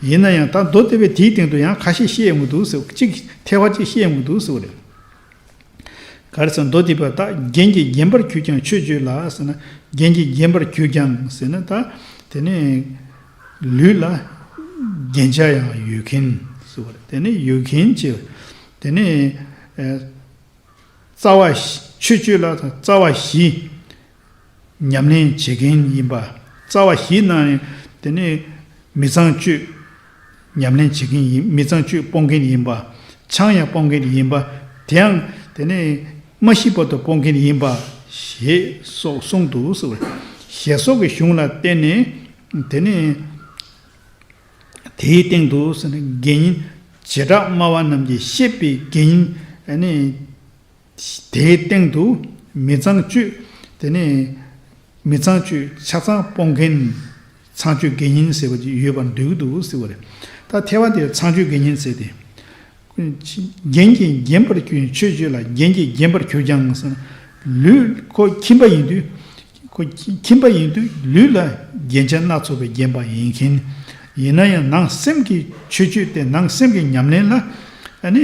ཡིན་ན་ཡང་ད་མདོ་སྡེ་པའི་དེའི་སྟེང་དུ་ཡང་ཁ་ཤས་བཤད་ཡོང་གི་འདུག་ཟེར། གཅིག་ཐེ་བ་གཅིག་བཤད་ཡོང་གི་འདུག་ཟེར་བ་རེད། ག་རེ་ཟེར་མདོ་སྡེ་པ་དག་རྒྱན་གྱིས་བརྒྱན་པར་གྱུར་ཀྱང་ཆོས་སྤྱོད་ལ་ཟེར་ན། རྒྱན་གྱིས་བརྒྱན་པར་གྱུར་ཀྱང་ཟེར་ན་ད་དེ་ནི་ལུས་ལ་རྒྱན་ཆ་ཡང་ཡོད་མཁན་ཟེར་བ་རེད། དེ་ནི་ཡོད་མཁན་གྱི་དེ་ནི་ཨེ་རྩ་བ་བཞི་ཆོས་སྤྱོད་ལ་རྩ་བ་བཞི་ཉམས་ལེན་བྱེད་མཁན་ཡིན་པ། རྩ་བ་བཞིའི་ནང་ནས་དེ་ནི་མི་ཚངས་སྤྱོད་ཉམས་ལེན་བྱེད་མཁན་ཡིན། མི་ཚངས་སྤྱོད་སྤོང་མཁན་ཡིན་པ། ཆང་ཡང་སྤོང་མཁན་ཡིན་པ། དེའང་དེ་ནི་མ་ཤི་བར་དུ་སྤོང་མཁན་ཡིན་པ་ཞེས་སོགས་གསུངས་འདུག་ཟེར་བ་རེད། ཞེས་སོགས་ཀྱི་གཞུང་ལ་བརྟེན་ནས་དེ་ནི་དེའི་སྟེང་དུ་ཟེར་ན་དགེ་བསྙེན་བྱེ་བྲག་སྨྲ་བ་རྣམས་ཀྱིས་བཤད་པའི་དགེ་བསྙེན་ཨ་ནི། དེའི་སྟེང་དུ་མི་ཚངས་སྤྱོད། དེ་ནས་མི་ཚངས་སྤྱོད་ཆ་ཚང་སྤོང་མཁན་ཚངས་སྤྱོད་དགེ་བསྙེན་ཟེར་བ་ཅིག་ཡོད་པར་འདོད་ཀྱི་འདུག་ཟེར་བ་རེད། ད་ཐེ་བ་དེར་ཚངས་སྤྱོད་དགེ་བསྙེན་ཟེར་ཏེ། རྒྱན་གྱིས་བརྒྱན་པར་གྱུར་ཆོས་སྤྱོད་ལ་རྒྱན་གྱིས་བརྒྱན་པར་གྱུར་ཀྱང་ཟེར་ན། ལུས་ཁོ་ཁྱིམ་པ་ཡིན་དུས། ཁོ་ཁྱིམ་པ་ཡིན་དུས་ལུས་ལ་རྒྱན་ཆ་སྣ་ཚོགས་པས་བརྒྱན་པ་ཡིན་མཁན། ཡིན་ན་ཡང་ནང་སེམས་ཀྱི་ཆོས་སྤྱོད་དེ་ནང་སེམས་ཀྱི་ཉམས་ལེན་ལ་ཨ་ནི་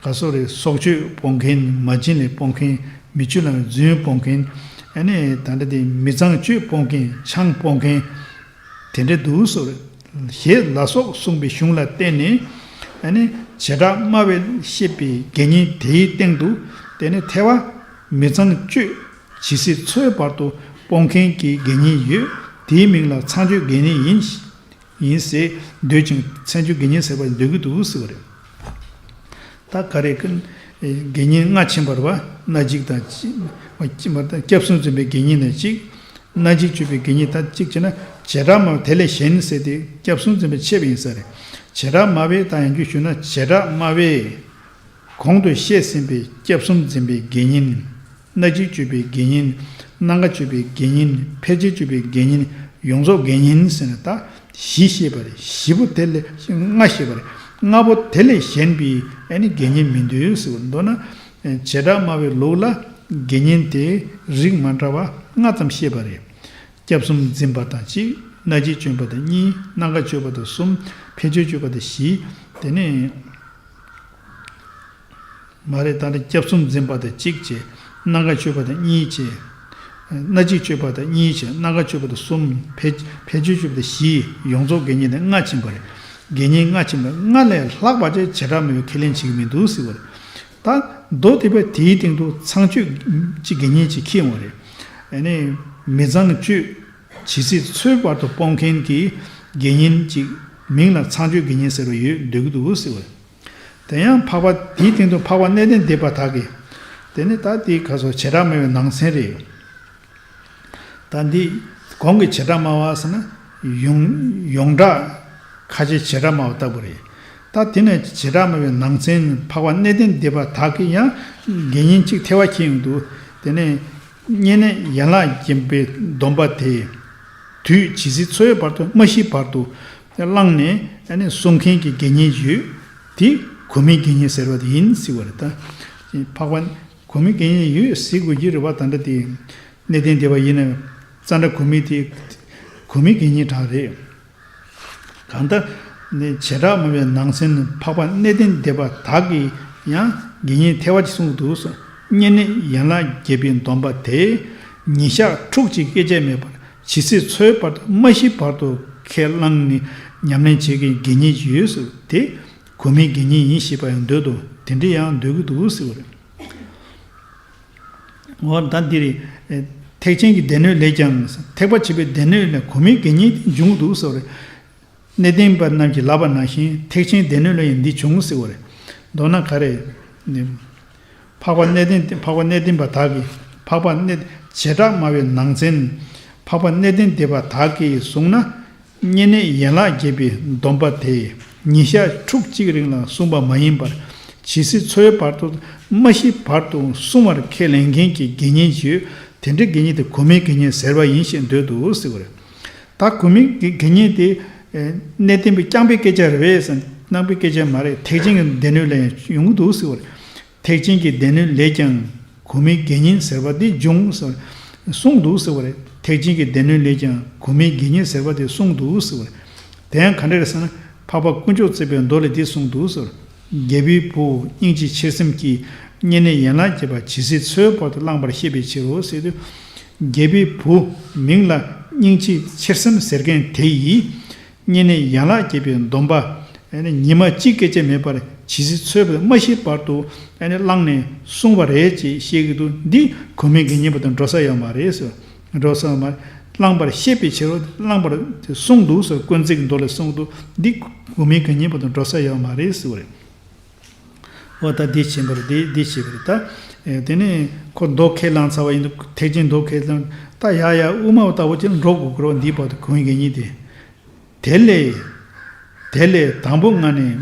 ག་སོགས་རེད། སྲོག་གཅོད་སྤོང་མཁན། མ་བྱིན་ལེན་སྤོང་མཁན། མི་སྤྱོད་ལམ་རྫུན་སྤོང་མཁན། ཨ་ནི་ད་ལྟ་དེ་མི་ཚངས་སྤྱོད་སྤོང་མཁན། ཆང་སྤོང་མཁན། དེ་འདྲ་འདུག་ཟེར། ཞེས་ལ་སོགས་གསུངས་པའི་གཞུང་ལ་བརྟེན་ནས་ཨ་ནི་བྱེ་བྲག་སྨྲ་བས་བཤད་པའི་དགེ་བསྙེན་དེའི་སྟེང་དུ་དེ་ནི་ཐེ་བ་མི་ཚངས་སྤྱོད་ཇི་སྲིད་འཚོའི་བར་དུ་སྤོང་མཁན་གྱི་དགེ་བསྙེན་ཡོད། དེའི་མིང་ལ་ཚངས་སྤྱོད་དགེ་བསྙེན་ཡིན། ཡིན་ཟེར་འདོད་ཅིང་ཚངས་སྤྱོད་དགེ་བསྙེན་ཟེར་བར་འདོད་ཀྱི་འདུག་ཟེར་བ་རེད། ད་ག་རེ་གི་དགེ་བསྙེན་ལྔ་ཕྱིན་པ་རེད་བ། སྣ་གཅིག་དང་གཅིག་མ་གཅིག་མ་དང་སྐྱབས་གསུམ་འཛིན་པའི་དགེ་བསྙེན་དང་གཅིག་སྣ་གཅིག་སྤྱོད་པའི་དགེ་བསྙེན་དང་གཅིག་བྱས་ན་བྱེ་བྲག་སྨྲ་བ་དེ་ལས་གཞན་ཟེར་ཏེ། སྐྱབས་གསུམ་འཛིན་པའི་ཕྱེད་པ་ཡིན་ས་རེད། བྱེ་བྲག་སྨྲ་བས་ད་ཡང་བསྐྱར་ཞུས་ན་བྱེ་བྲག་སྨྲ་བས་གོང་དུ་བཤད་ཟིན་པའི་སྐྱབས་གསུམ་འཛིན་པའི་དགེ་བསྙེན། སྣ་གཅིག་སྤྱོད་པའི་དགེ་བསྙེན། སྣ་འགའ་སྤྱོད་པའི་དགེ་བསྙེན། ཕལ་ཆེར་སྤྱོད་པའི་དགེ་བསྙེན། ཡོངས་རྫོགས་དགེ་བསྙེན་ཟེར་ནས་ད་བཞི་བཤད་པ་རེད། བཞི་པོ་དེ་ལས་ལྔ་བཤད་པ་རེད། ལྔ་པོ་དེ་ལས་གཞན་པའི་ཨ་ནི་དགེ་བསྙེན་མི་འདོད་ཟེར་བ། མདོར་ན་བྱེ་བྲག་སྨྲ་བའི་ལུགས་ལ་དགེ་བསྙེན་དེ་རིགས་མ་འདྲ་བ་ལྔ་ཙམ་བཤད་པ་རེད། སྐྱབས་གསུམ་འཛིན་པ་དང་གཅིག་སྣ་གཅིག་སྤྱོད་པ་དང་གཉིས། སྣ་འགའ་སྤྱོད་པ་དང་གསུམ། ཕལ་ཆེར་སྤྱོད་པ་དང་བཞི། དེ་ནས་མ་རེད། ད་ནི་སྐྱབས་གསུམ་འཛིན་པ་དང་གཅིག་བྱས། སྣ་འགའ་སྤྱོད་པ་དང་གཉིས་བྱས། སྣ་གཅིག་སྤྱོད་པ་དང་གཉིས་བྱས། སྣ་འགའ་སྤྱོད་པ་དང་གསུམ། ཕལ་ཕལ་ཆེར་སྤྱོད་པ་དང་བཞི། ཡོངས་རྫོགས་དགེ་བསྙེན་དེ་ལྔ་ཕྱིན་པ་རེད། དགེ་བསྙེན་ལྔ་ཕྱིན་པ། ལྔ་ལས་ལྷག་པ་ཅིག་བྱེ་བྲག་སྨྲ་བས་ཁས་ལེན་བྱེད་ཀྱི་མི་འདུག་ཟེར་བ་རེད། ད་མདོ་སྡེ་པ་དེའི་སྟེང་དུ་ཚངས་སྤྱོད་ཀྱི་དགེ་བསྙེན་ཅིག་ཁྱེར་ཡོང་བ་རེད། ཨ་ནི་མི་ཚངས་སྤྱོད། ཇི་སྲིད་འཚོའི་བར་དུ་སྤོང་མཁན་གྱི་དགེ་བསྙེན་ཅིག་མིང་ལ་ཚངས་སྤྱོད་དགེ་བསྙེན་ཟེར་བ་ཡོད་འདོད་ཀྱི་འདུག་ཟེར་བ་རེད། དེ་ཡང་འཕགས་པ་དེའི་སྟེང་དུ་འཕགས་པ་གནས་བརྟན་སྡེ་པ་དག་གིས། དེ་ནི་ད་དེའི་ཁ་སོ་བྱེ་བྲག་སྨྲ་བའི་ནང་ཚན་རེད། ད་འདི་གོང་གི་བྱེ་བྲག་སྨྲ་བ་ཟེར་ན་ཡོངས་ཡོངས་གྲགས་ཁ་ཆེ་བྱེ་བྲག་སྨྲ་བ་ལྟ་བུ་རེད། ད་དེ་ནས་བྱེ་བྲག་སྨྲ་བའི་ནང་ཚན་འཕགས་པ་གནས་བརྟན་སྡེ་པ་དག་གིས་ཡང་དགེ་བསྙེན་གཅིག་ཐེ་བ་ཁྱེར་ཡོང་དུས། དེ་ནས་བསྙེན་གནས་ཡན་ལག་བརྒྱད་པའི་སྡོམ་པ་དེ། དུས་ཇི་སྲིད་འཚོའི་བར་དུ་མ་ཤི་བར་དུ་བླངས་ནས་ཨ་ནི་སྲུང་མཁན་གྱི་དགེ་བསྙེན་ཡོད། དེ་གོ་མིའི་དགེ་བསྙེན་ཟེར་བ་དེ་ཡིན་ཟེར་བ་རེད། ད་འཕགས་པ་གོ་མིའི་དགེ་བསྙེན་ཡོད་ཟེར་དགོས་ཀྱི་རེད་བ། ད་ལྟ་དེ་གནས་བརྟན་སྡེ་པ་ཡིན་ན་ཙནྡྲ་གོ་མི་དེ་གོ་མིའི་དགེ་བསྙེན་གྲས་རེད། གང་ལྟར་ནི་བྱེ་བྲག་སྨྲ་བའི་ནང་ཚན་འཕགས་པ་གནས་བརྟན་སྡེ་པ་དག་གིས་ཡང་དགེ་བསྙེན་ཐེ་བ་ཅིག་གསུངས་འདུག་ཟེར། བསྙེན་གནས་ཡན་ལག་བརྒྱད་པའི་སྡོམ་པ་དེ་ཉིན་ཞག་ཕྲུགས་གཅིག་སྐད་ཆ་མེད་པར་ཇི་སྲིད་འཚོའི་བར་དུ་མ་ཤི་བར་དུ་ཁས་བླངས་ནས་ཉམས་ལེན་བྱེད་མཁན་དགེ་བསྙེན་ཡོད་ཟེར། དེ་གོ་མིའི་དགེ་བསྙེན་ཡིན་ཞེས་པ་ཡང་འདོད་དོ། དེ་འདྲ་ཡང་འདོད་ཀྱི་འདུག་ཟེར་བ་རེད། འོ་ད་འདི་རེད། ཐེག་ཆེན་གྱི་སྡེ་སྣོད་ལས་ཀྱང་། ཐེག་པ་ཆེན་པོའི་སྡེ་སྣོད་ལས་གོ་མིའི་དགེ་བསྙེན་དེ་འབྱུང་འདུག་ཟེར་བ་རེད། གནས་བརྟན་པ་རྣམས་ཀྱིས་ལབ་པ་ནང་བཞིན་ཐེག་ཆེན་སྡེ་སྣོད་ལ་ཡང་འདི་འབྱུང་ཟེར་བ་རེད། མདོར་ན་ག་རེ། འཕགས་པ་གནས་བརྟན་འཕགས་པ་གནས་བརྟན་པ་དག་གིས། འཕགས་པ་གནས་བྱེ་བྲག་སྨྲ་བའི་ནང་ཚན་འཕགས་པ་གནས་བརྟན་སྡེ་པ་དག་གིས་གསུངས་ན། བསྙེན་གནས་ཡན་ལག་བརྒྱད་པའི་སྡོམ་པ་དེ་ཉིན་ཞག་ཕྲུགས་གཅིག་རིང་ལ་གསུངས་པ་མ་ཡིན་པར་ཇི་སྲིད་འཚོའི་བར་དུ་མ་ཤི་བར་དུ་གསུང་བར་ཁས་ལེན་མཁན་གྱི་དགེ་བསྙེན་ཡོད། དེ་འདྲའི་དགེ་བསྙེན་དེ་གོ་མིའི་དགེ་བསྙེན་ཟེར་བ་ཡིན་ཞེས་འདོད་དོ་ཟེར་བ་རེད། ད་གོ་མིའི་དགེ་བསྙེན་དེ་གནས་བརྟན་པའི་རྐྱང་པའི་སྐད་ཆ་རེད་པས་ཟེར་རྐྱང་པའི་སྐད་ཆ་མ་རེད། ཐེག་ཆེན་གྱི་སྡེ་སྣོད་ལ་ཡང་ཡོང་གི་འདུག་ཟེར་བ་རེད། ཐེག་ཆེན་གྱི་སྡེ་སྣོད་ལས་ཀྱང་གོ་མིའི་དགེ་བསྙེན་ཟེར་བ་འདི་འབྱུང་ཟེར་གསུངས་འདུག་ཟེར་བ་རེད། ཐེག་ཆེན་གྱི་སྡེ་སྣོད་ལས་ཀྱང་གོ་མིའི་དགེ་བསྙེན་ཟེར་བ་དེ་གསུངས་འདུག་ཟེར་བ་རེད། དེ་ཡང་ག་འདྲ་རེད་ཟེར་ན། འཕགས་པ་དཀོན་མཆོག་བརྩེགས་པའི་མདོ་ལས་འདི་གསུངས་འདུག་ཟེར། རྒྱལ་པོའི་བུ་སྙིང་རྗེ་ཆེར་སེམས་ཀྱིས་བསྙེན་གནས་ཡན་ལག་བརྒྱད་པ་ཇི་སྲིད་འཚོའི་བར་དུ་བླངས་པར་བཤད་པའི་ཕྱིར་རོ་ཟེར་དུས། རྒྱལ་པོའི་བུ་མིང་ལ་སྙིང་རྗེ་ཆེར་སེམས་ཟེར་མཁན་དེ་ཡིས། བསྙེན་གནས་ཡན་ལག་བརྒྱད་པའི་སྡོམ་པ། ཨ་ནི་ཉི་མ་གཅིག་སྐད་ཆ་མེད་པར་ཇི་སྲིད་འཚོའི་བར་མ་ཤི་བར་དུ་ཨ་ནི་བླངས་ནས་གསུངས་པ་རེད་ཅེས་བཤད་ཀྱི་འདུག་འདི་གོ་མིའི་དགེ་བསྙེན་པ་དང་འགྲོ་ས་ཡོད་མ་རེད་ཟེར། འགྲོ་ས་ཡོད་མ་རེད། བླངས་པར་བཤད་པའི་ཕྱིར་རོ། བླངས་པར་གསུངས་འདུག་ཟེར། དཀོན་བརྩེགས་མདོ་ལས་གསུངས་འདུག་འདི་གོ་མིའི་དགེ་བསྙེན་པ་དང་འགྲོ་ས་ཡོད་མ་རེད་ཟེར་བ་རེད། འོ་ད་འདི་ཕྱིན་པ་རེད། འདི་འདི་བྱས་པ་རེད་ད། ཨེ་དེ་ནས་ཁོ་མདོ་ཁས་བླངས་ཚར་བ་ཡིན་དུས་ཐེག་ཆེན་མདོ་ཁས་བླངས་ད་ཡ་ཡ་དབུ་མ་ལྟ་བུ་ཅིག་འགྲོ་དགོས་ཀྱི་རེད། འདིའི་བར་དུ་གོ་མིའི་དགེ་བསྙེན་དེ། དེ་ལས། དེ་ལས་དང་པོ་ལྔ་ནི་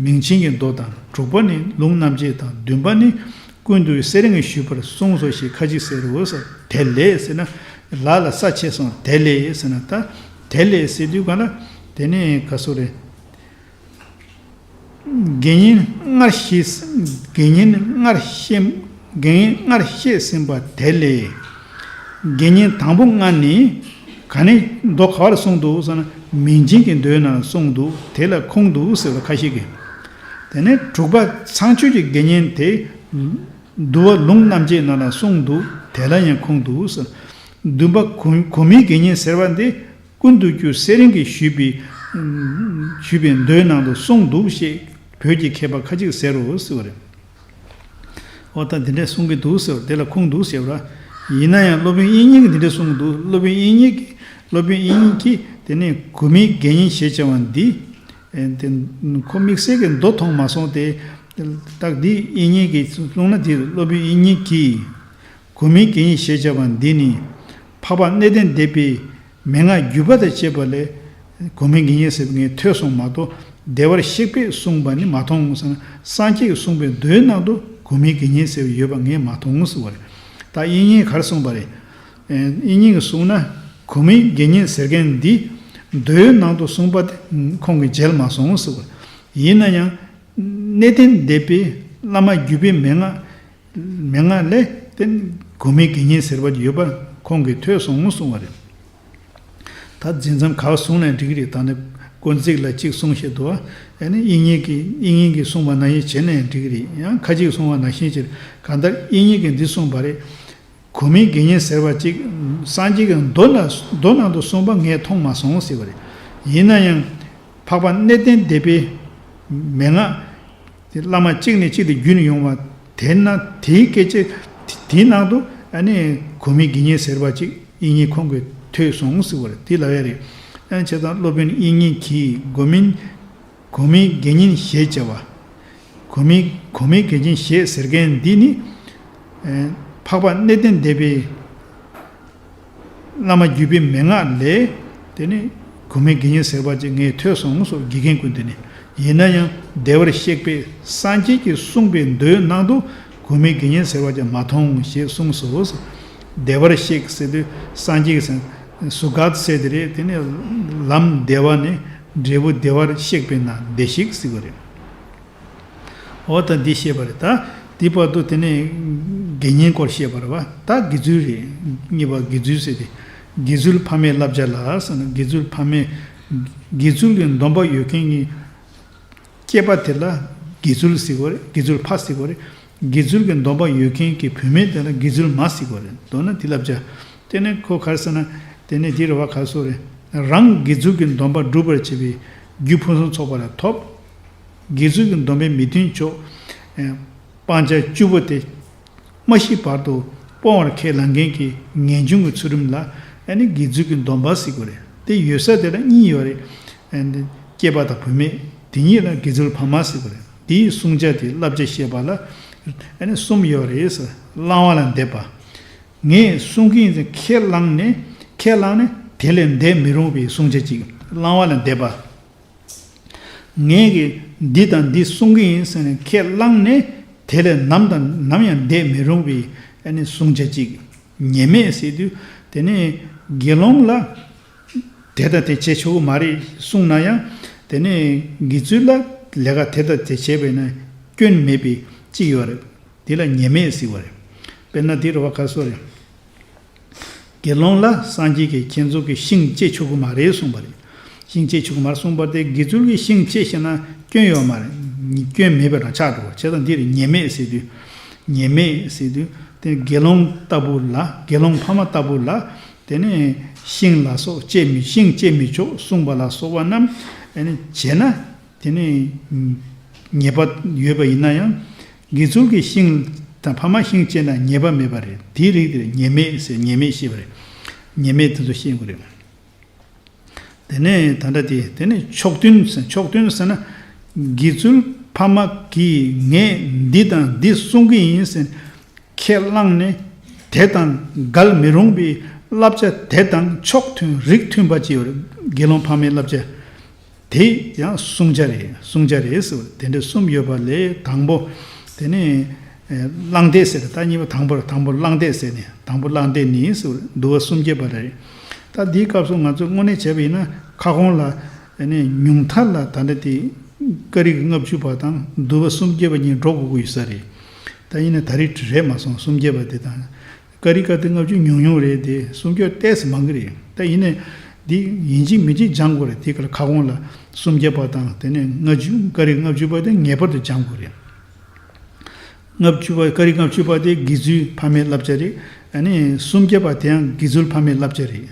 མིང་ཆེན་གྱི་མདོ་དང་། དྲུག་པ་ནི་ལུང་རྣམ་འབྱེད་དང་། བདུན་པ་ནི་ཀུན་ཏུ་སེ་རན་གྱིས་ཞུས་པར་གསུངས་སོ་ཞེས་ཁ་ཅིག་ཟེར་རོ་ཟེར། དེ་ལས་ཟེར་ན། ལ་ལ་ས་ཆེ་སོང་། དེ་ལས་ཟེར་ན་ད། དེ་ལས་ཟེར་དུས་ག་ལ། དེ་ནི་ག་སོ་རེད། དགེ་བསྙེན་སྔར་བཤད། དགེ་བསྙེན་སྔར་བཤད། དགེ་བསྙེན་སྔར་བཤད་ཟིན་པ་དེ་ལས། དགེ་བསྙེན་དང་པོ་ལྔ་ནི་ག་ནས་མདོ་ག་བར་གསུངས་འདུག་ཟེར་ན། མིང་ཆེན་གྱི་མདོའི་ནང་གསུངས་འདུག་དེ་ལ་ཁུངས་འདུག་ཟེར་བ་ཁ་ཤས་ཀྱིས། དེ་ནས་དྲུག་པ་ཚངས་སྤྱོད་ཀྱི་དགེ་བསྙེན་དེ། འདུལ་བ་ལུང་རྣམ་འབྱེད་ནང་ལ་གསུངས་འདུག་དེ་ལ་ཡང་ཁུངས་འདུག་ཟེར། བདུན་པ་གོ་གོ་མིའི་དགེ་བསྙེན་ཟེར་བ་འདི། ཀུན་ཏུ་རྒྱུ་སེ་རན་གྱིས་ཞུས་པའི། ཞུས་པའི་མདོའི་ནང་དུ་གསུངས་འདུག་ཞེས་བོད་ཀྱི་མཁས་པ་ཁ་ཅིག་ཟེར་རོ་ཟེར་བ་རེད། འོ་ད་འདི་འདྲས་གསུང་གི་འདུག་ཟེར་བ་དེ་ལ་ཁུངས་འདུག་ཟེར་བ་ར། ཡིན་ན་ཡང་སློབ་དཔོན་དབྱིག་གཉེན་གྱིས་འདི་འདྲས་གསུངས་འདུག་སློབ་དཔོན་དབྱིག་གཉེན་གྱིས། སློབ་དཔོན་དབྱིག་གཉེན་གྱིས་དེ་ནས་གོ་མིའི་དགེ་བསྙེན་ཞེས་བྱ་བ་འདི། ཨེ་དེ་ཁོ་དམིགས་བསལ་གྱི་མདོ་མཐོང་མ་སོང་སྟེ། ད་འདི་དབྱིག་གཉེན་གྱིས་གསུངས་ན་འདི་སློབ་དཔོན་དབྱིག་གཉེན་གྱིས། གོ་མིའི་དགེ་བསྙེན་ཞེས་བྱ་བ་འདི་ནི། འཕགས་པ་གནས་བརྟན་སྡེ་པའི་མན་ངག་བརྒྱུད་པ་དང་བཅས་པ་ལས། གོ་མིའི་དགེ་བསྙེན་ཟེར་བ་ངས་ཐོས་སོང་མ་གཏོགས། བདེ་བར་གཤེགས་པས་གསུངས་པ་ནི་མ་མཐོང་ཟེར་ན། སངས་རྒྱས་ཀྱིས་གསུངས་པའི་མདོའི་ནང་དུ་གོ་མིའི་དགེ་བསྙེན་ཟེར་བ་ཡོད་པ་ངས་མ་མཐོང་ཟེར་བ་རེད། ད་དབྱིག་གཉེན་ག་རེ་གསུངས་པ་རེད། ཨེ་དབྱིག་གཉེན་གྱིས་གསུངས་ན། གོ་མིའི་དགེ་བསྙེན་ཟེར་མཁན་འདི། མདོའི་ནང་དུ་གསུངས་པ་དེ་ཁོང་གིས་མཇལ་མ་སོང་ཟེར་བ་རེད། ཡིན་ན་ཡང་གནས་བརྟན་སྡེ་པའི་བླ་མ་བརྒྱུད་པའི་མན་ངག་མན་ངག་ལས་དེ་གོ་མིའི་དགེ་བསྙེན་ཟེར་བ་ཡོད་པ་ཁོང་གིས་ཐོས་སོང་གསུང་བ་རེད། ད་འཛིན་མཚམས་ག་བ་བཟུང་ནའང་འགྲིག་གི་རེད། ད་ནི་དཀོན་བརྩེགས་ལ་གཅིག་གསུངས་བཞག་འདུག་ཨ་ནི་དབྱིག་གཉེན་གྱིས་དབྱིག་གཉེན་གྱིས་གསུངས་པ་ནང་བཞིན་བྱས་ནའང་འགྲིག་གི་རེད། ཡང་ཁ་ཅིག་གསུངས་པ་ནང་བཞིན་བྱས། གང་ལྟར་དབྱིག་གཉེན་གྱིས་འདི་གསུངས་པ་རེད། གོ་མིའི་དགེ་བསྙེན་ཟེར་བ་གཅིག་སངས་རྒྱས་ཀྱི་མདོ་ན་མདོ་ནང་དུ་གསུངས་པ་ངས་མཐོང་མ་སོང་ཟེར་བ་རེད། ཡིན་ན་ཡང་འཕགས་པ་གནས་བརྟན་སྡེ་པའི་མན་ངག་དེ་བླ་མ་གཅིག་ནས་གཅིག་ཏུ་བརྒྱུད་ནས་ཡོང་བ་དེ་ན་དེའི་སྐད་ཆ་དེའི་ནང་དུ་ཨ་ནི་གོ་མིའི་དགེ་བསྙེན་ཟེར་བ་གཅིག་དབྱིག་གཉེན་ཁོང་གིས་ཐོས་སོང་ཟེར་བ་རེད། དེ་ལབ་ཡ་རེད། ཨ་ནི་བྱས་ཙང་སློབ་དཔོན་དབྱིག་གཉེན་གྱིས་གོ་མིན་གོ་མིའི་དགེ་བསྙེན་ཞེས་བྱ་བ། གོ་མི་གོ་མིའི་དགེ་བསྙེན་ཞེས་ཟེར་མཁན་འདི་ནི། ཨེ། འཕགས་པ་གནས་བརྟན་སྡེ་པའི་བླ་མ་བརྒྱུད་པའི་མན་ངག་ལས། དེ་ནི་གོ་མིའི་དགེ་བསྙེན་ཟེར་བ་ཅིག་ངས་ཐོས་སོང་སོགས་དགེ་རྒན་ཀུན་ཏུ་ནི། ཡིན་ན་ཡང་བདེ་བར་གཤེགས་པའི་སངས་རྒྱས་ཀྱིས་གསུངས་པའི་མདོའི་ནང་དུ་གོ་མིའི་དགེ་བསྙེན་ཟེར་བ་ཅིག་མ་མཐོང་ཞེས་གསུངས་སོ། བདེ་བར་གཤེགས་ཟེར་དུས་སངས་རྒྱས་ཀྱི་སུ་ག་ཟེར་དེ་རེད། དེ་ནི་ལམ་བདེ་བ་ནི་འབྲས་བུ་བདེ་བར་གཤེགས་པས་ན་བདེ་གཤེགས་ཟེར་བ་རེད། འོ་ད་འདི་བཤད་པ་རེད། ད་འདི་བར་དུ་དེ་ནས་དགེ་བསྙེན་སྐོར་བཤད་པ་རེད་བ། ད་དགེ་ཚུལ་རེད། གཉིས་པ་དགེ་ཚུལ་ཟེར་ཏེ། དགེ་ཚུལ་ཕ་མའི་བསླབ་བྱ་ལ་ཟེར་ན། དགེ་ཚུལ་ཕ་མའི། དགེ་ཚུལ་གྱི་སྡོམ་པ་ཡོད་མཁན་གྱི་སྐྱེས་པ་དེ་ལ་དགེ་ཚུལ་ཟེར་གྱི་ཡོད་རེད། དགེ་ཚུལ་ཕ་ཟེར་གྱི་ཡོད་རེད། དགེ་ཚུལ་གྱི་སྡོམ་པ་ཡོད་མཁན་གྱི་བུད་མེད་དེ་ལ་དགེ་ཚུལ་མ་ཟེར་གྱི་ཡོད་རེད། མདོར་ན་དེ་བསླབ་བྱ། དེ་ནས་ཁོ་ག་རེ་ཟེར་ན། དེ་ནས་དེ་རེད་བ། ག་རེ་ཟེར་དགོས་རེད། རང་དགེ་ཚུལ་གྱི་སྡོམ་པ་སྒྲུབ་པར་བྱེད་པའི་རྒྱུ་ཕུན་སུམ་ཚོགས་པ་ལ་ཐོབ། དགེ་ཚུལ་གྱི་སྡོམ་པའི་མི་མཐུན་ཕྱོགས། ཨེ། སྤང་བྱ་བཅུ་པོ་དེ་མ་ཤི་བར་དུ་སྤོང་བར་ཁས་བླངས་མཁན་གྱི་ངེས་འབྱུང་གི་ཚུལ་ཁྲིམས་ལ་ཨ་ནི་དགེ་ཚུལ་གྱི་སྡོམ་པ་ཟེར་གྱི་ཡོད་རེད། དེ་ཡོད་ས་དེ་ལ་གཉིས་ཡོད་རེད། ཨ་ནི་སྐྱེས་པ་དང་བུད་མེད། དེ་གཉིས་ལ་དགེ་ཚུལ་ཕ་མ་ཟེར་གྱི་ཡོད་རེད། དེའི་བསྲུང་བྱ་དེ་བསླབ་བྱ་བཤད་པ་ལ་ཨ་ནི་གསུམ་ཡོད་རེད་ཟེར། བླང་བ་ལ་འདེབས་པ། ངས་བསྲུང་གི་ཡིན་ཟེར་ཁས་བླངས་ནས། ཁས་བླངས་ནས་དེ་ལས་འདས་མི་རུང་བའི་བསྲུང་བྱ་གཅིག་བླང་བ་ལ་འདེབས་པ། ངས་ཀྱིས་འདི་དང་འདི་བསྲུང་གི་ཡིན་ཟེར་ནས་ཁས་བླངས་ནས་དེ་ལས་ནམ་དང་ནམ་ཡང་འདས་མི་རུང་བའི་ཨ་ནི་བསྲུང་བྱ་གཅིག་ཉེས་མེད་ཟེར་དུས་དེ་ནས་དགེ་སློང་ལ་དེ་དང་དེ་བྱེད་ཆོག་གི་མ་རེད་གསུངས་ན་ཡང་། དེ་ནས་དགེ་ཚུལ་ལ་ལས་ཀ་དེ་དང་དེ་བྱས་པས་ན་སྐྱོན་མེད་པའི་གཅིག་ཡོད་རེད། དེ་ལ་ཉེས་མེད་ཟེར་བ་རེད། དཔེར་ན་དེ་རེད་བ། ག་རེ་ཟེར་དགོས་རེད། དགེ་སློང་ལ་སངས་རྒྱས་ཀྱིས་ཁྱེད་ཚོ་གི་ཤིང་བཅད་ཆོག་གི་མ་རེད་གསུངས་པ་རེད། ཤིང་བཅད་ཆོག་གི་མ་རེད་གསུངས་པ་དེ་དགེ་ཚུལ་གྱིས་ཤིང་བཅད་ཤེས་ན་སྐྱོན་ཡོད་མ་རེད། སྐྱོན་མེད་པ་རང་ཆགས་འགྲོ་བ་བྱས་ཙང་འདི་རེད། ཉེས་མེད་ཟེར་དུས། ཉེས་མེད་ཟེར་དུས་དེ་དགེ་སློང་ལྟ་བུ་ལ། དགེ་སློང་ཕ་མ་ལྟ་བུ་ལ། དེ་ནས་ཤིང་ལ་སོགས་བཅད་མི། ཤིང་བཅད་མི་ཆོག་གསུངས་པ་ལ་སོགས་པ་རྣམས་ཨ་ནི་བྱས་ན། དེ་ནི་ཉེས་པ་ཡོད་པ་ཡིན་ན་ཡང་། དགེ་ཚུལ་གྱིས་ཤིང་དང་ཕ་མ་ཤིང་བཅད་ན་ཉེས་པ་མེད་པ་རེད། དེའི་རིགས་དེར་ཉེས་མེད་ཟེར། ཉེས་མེད་ཤེས་པ་རེད། ཉེས་མེད་དེ་ཚོ་ཤེས་དགོས་རེད། དེ་ནས་ད་ལྟ་དེ། དེ་ནས་ཕྱོགས་མཐུན་ཟེར། ཕྱོགས་མཐུན་ཟེར་ན། དགེ་ཚུལ་ཕ་མ་གིས་ངས་འདི་དང་འདི་གསུང་གི་ཡིན་ཟེར། ཁས་བླངས་ནས་དེ་དང་འགལ་མི་རུང་བའི་བསླབ་བྱ་དེ་དང་ཕྱོགས་མཐུན་རིགས་མཐུན་པ་ཅིག་ཡོད་རེད། དགེ་སློང་ཕ་མའི་བསླབ་བྱ། དེ་ཡང་བསྲུང་བྱ་རེད། བསྲུང་བྱ་རེད་ཟེར་བ་དེ་འདྲ་གསུམ་ཡོད་པ་ལས། དང་པོ་དེ་ནི་ཨེ་བླངས་འདེབས་ཟེར། ད་གཉིས་པ། དང་པོ་དང་པོ་བླངས་འདེབས་ཟེར་ནས། དང་པོ་བླངས་འདེབས་ནི་ཟེར་བ་འདུལ་བ་གསུམ་བརྒྱད་པ་རེད། ད་འདིའི་སྐབས་སུ་ང་ཚོས་དངོས་གནས་བྱས་པ་ཡིན་ན་ཁ་སྐོང་ལ་ཨ་ནི་ཉུང་མཐའ་ལ་ད་ལྟ་དེ་ཀ་རིག་ལྔ་བཅུ་པ་དང་འདུལ་བ་གསུམ་བརྒྱད་པ་གཉིས་འགྲོ་དགོས་ཀྱི་ཡོད་ས་རེད། ད་ཡིན་ན་ད་རེས་རེད་མ་སོང་། གསུམ་བརྒྱད་པ་དེ་དང་། ཀ་རིག་ཀ་དེ་ལྔ་བཅུ་ཉུང་ཉུང་རེད་དེ། གསུམ་བརྒྱད་ཏོག་ཙམ་མང་གི་རེད། ད་ཡིན་ནའི་འདི་ཡིན་གཅིག་མིན་གཅིག་སྦྱང་དགོས་རེད། དེ་ག་ལ་ཁ་སྐོང་ལ་གསུམ་བརྒྱད་པ་དང་། དེ་ནས་ལྔ་བཅུ། ཀ་རིག་ལྔ་བཅུ་པ་དེ་ངེས་པར་དུ་སྦྱང་དགོས་རེད། ལྔ་བཅུ་པ། ཀ་རིག་ལྔ་བཅུ་པ་དེ་དགེ་ཚུལ་ཕ་མའི་བསླབ་བྱ་རེད། ཨ་ནི་གསུམ་བརྒྱད་པ་དེ་ཡང་དགེ་ཚུལ་ཕ་མའི་བསླབ་བྱ་རེད།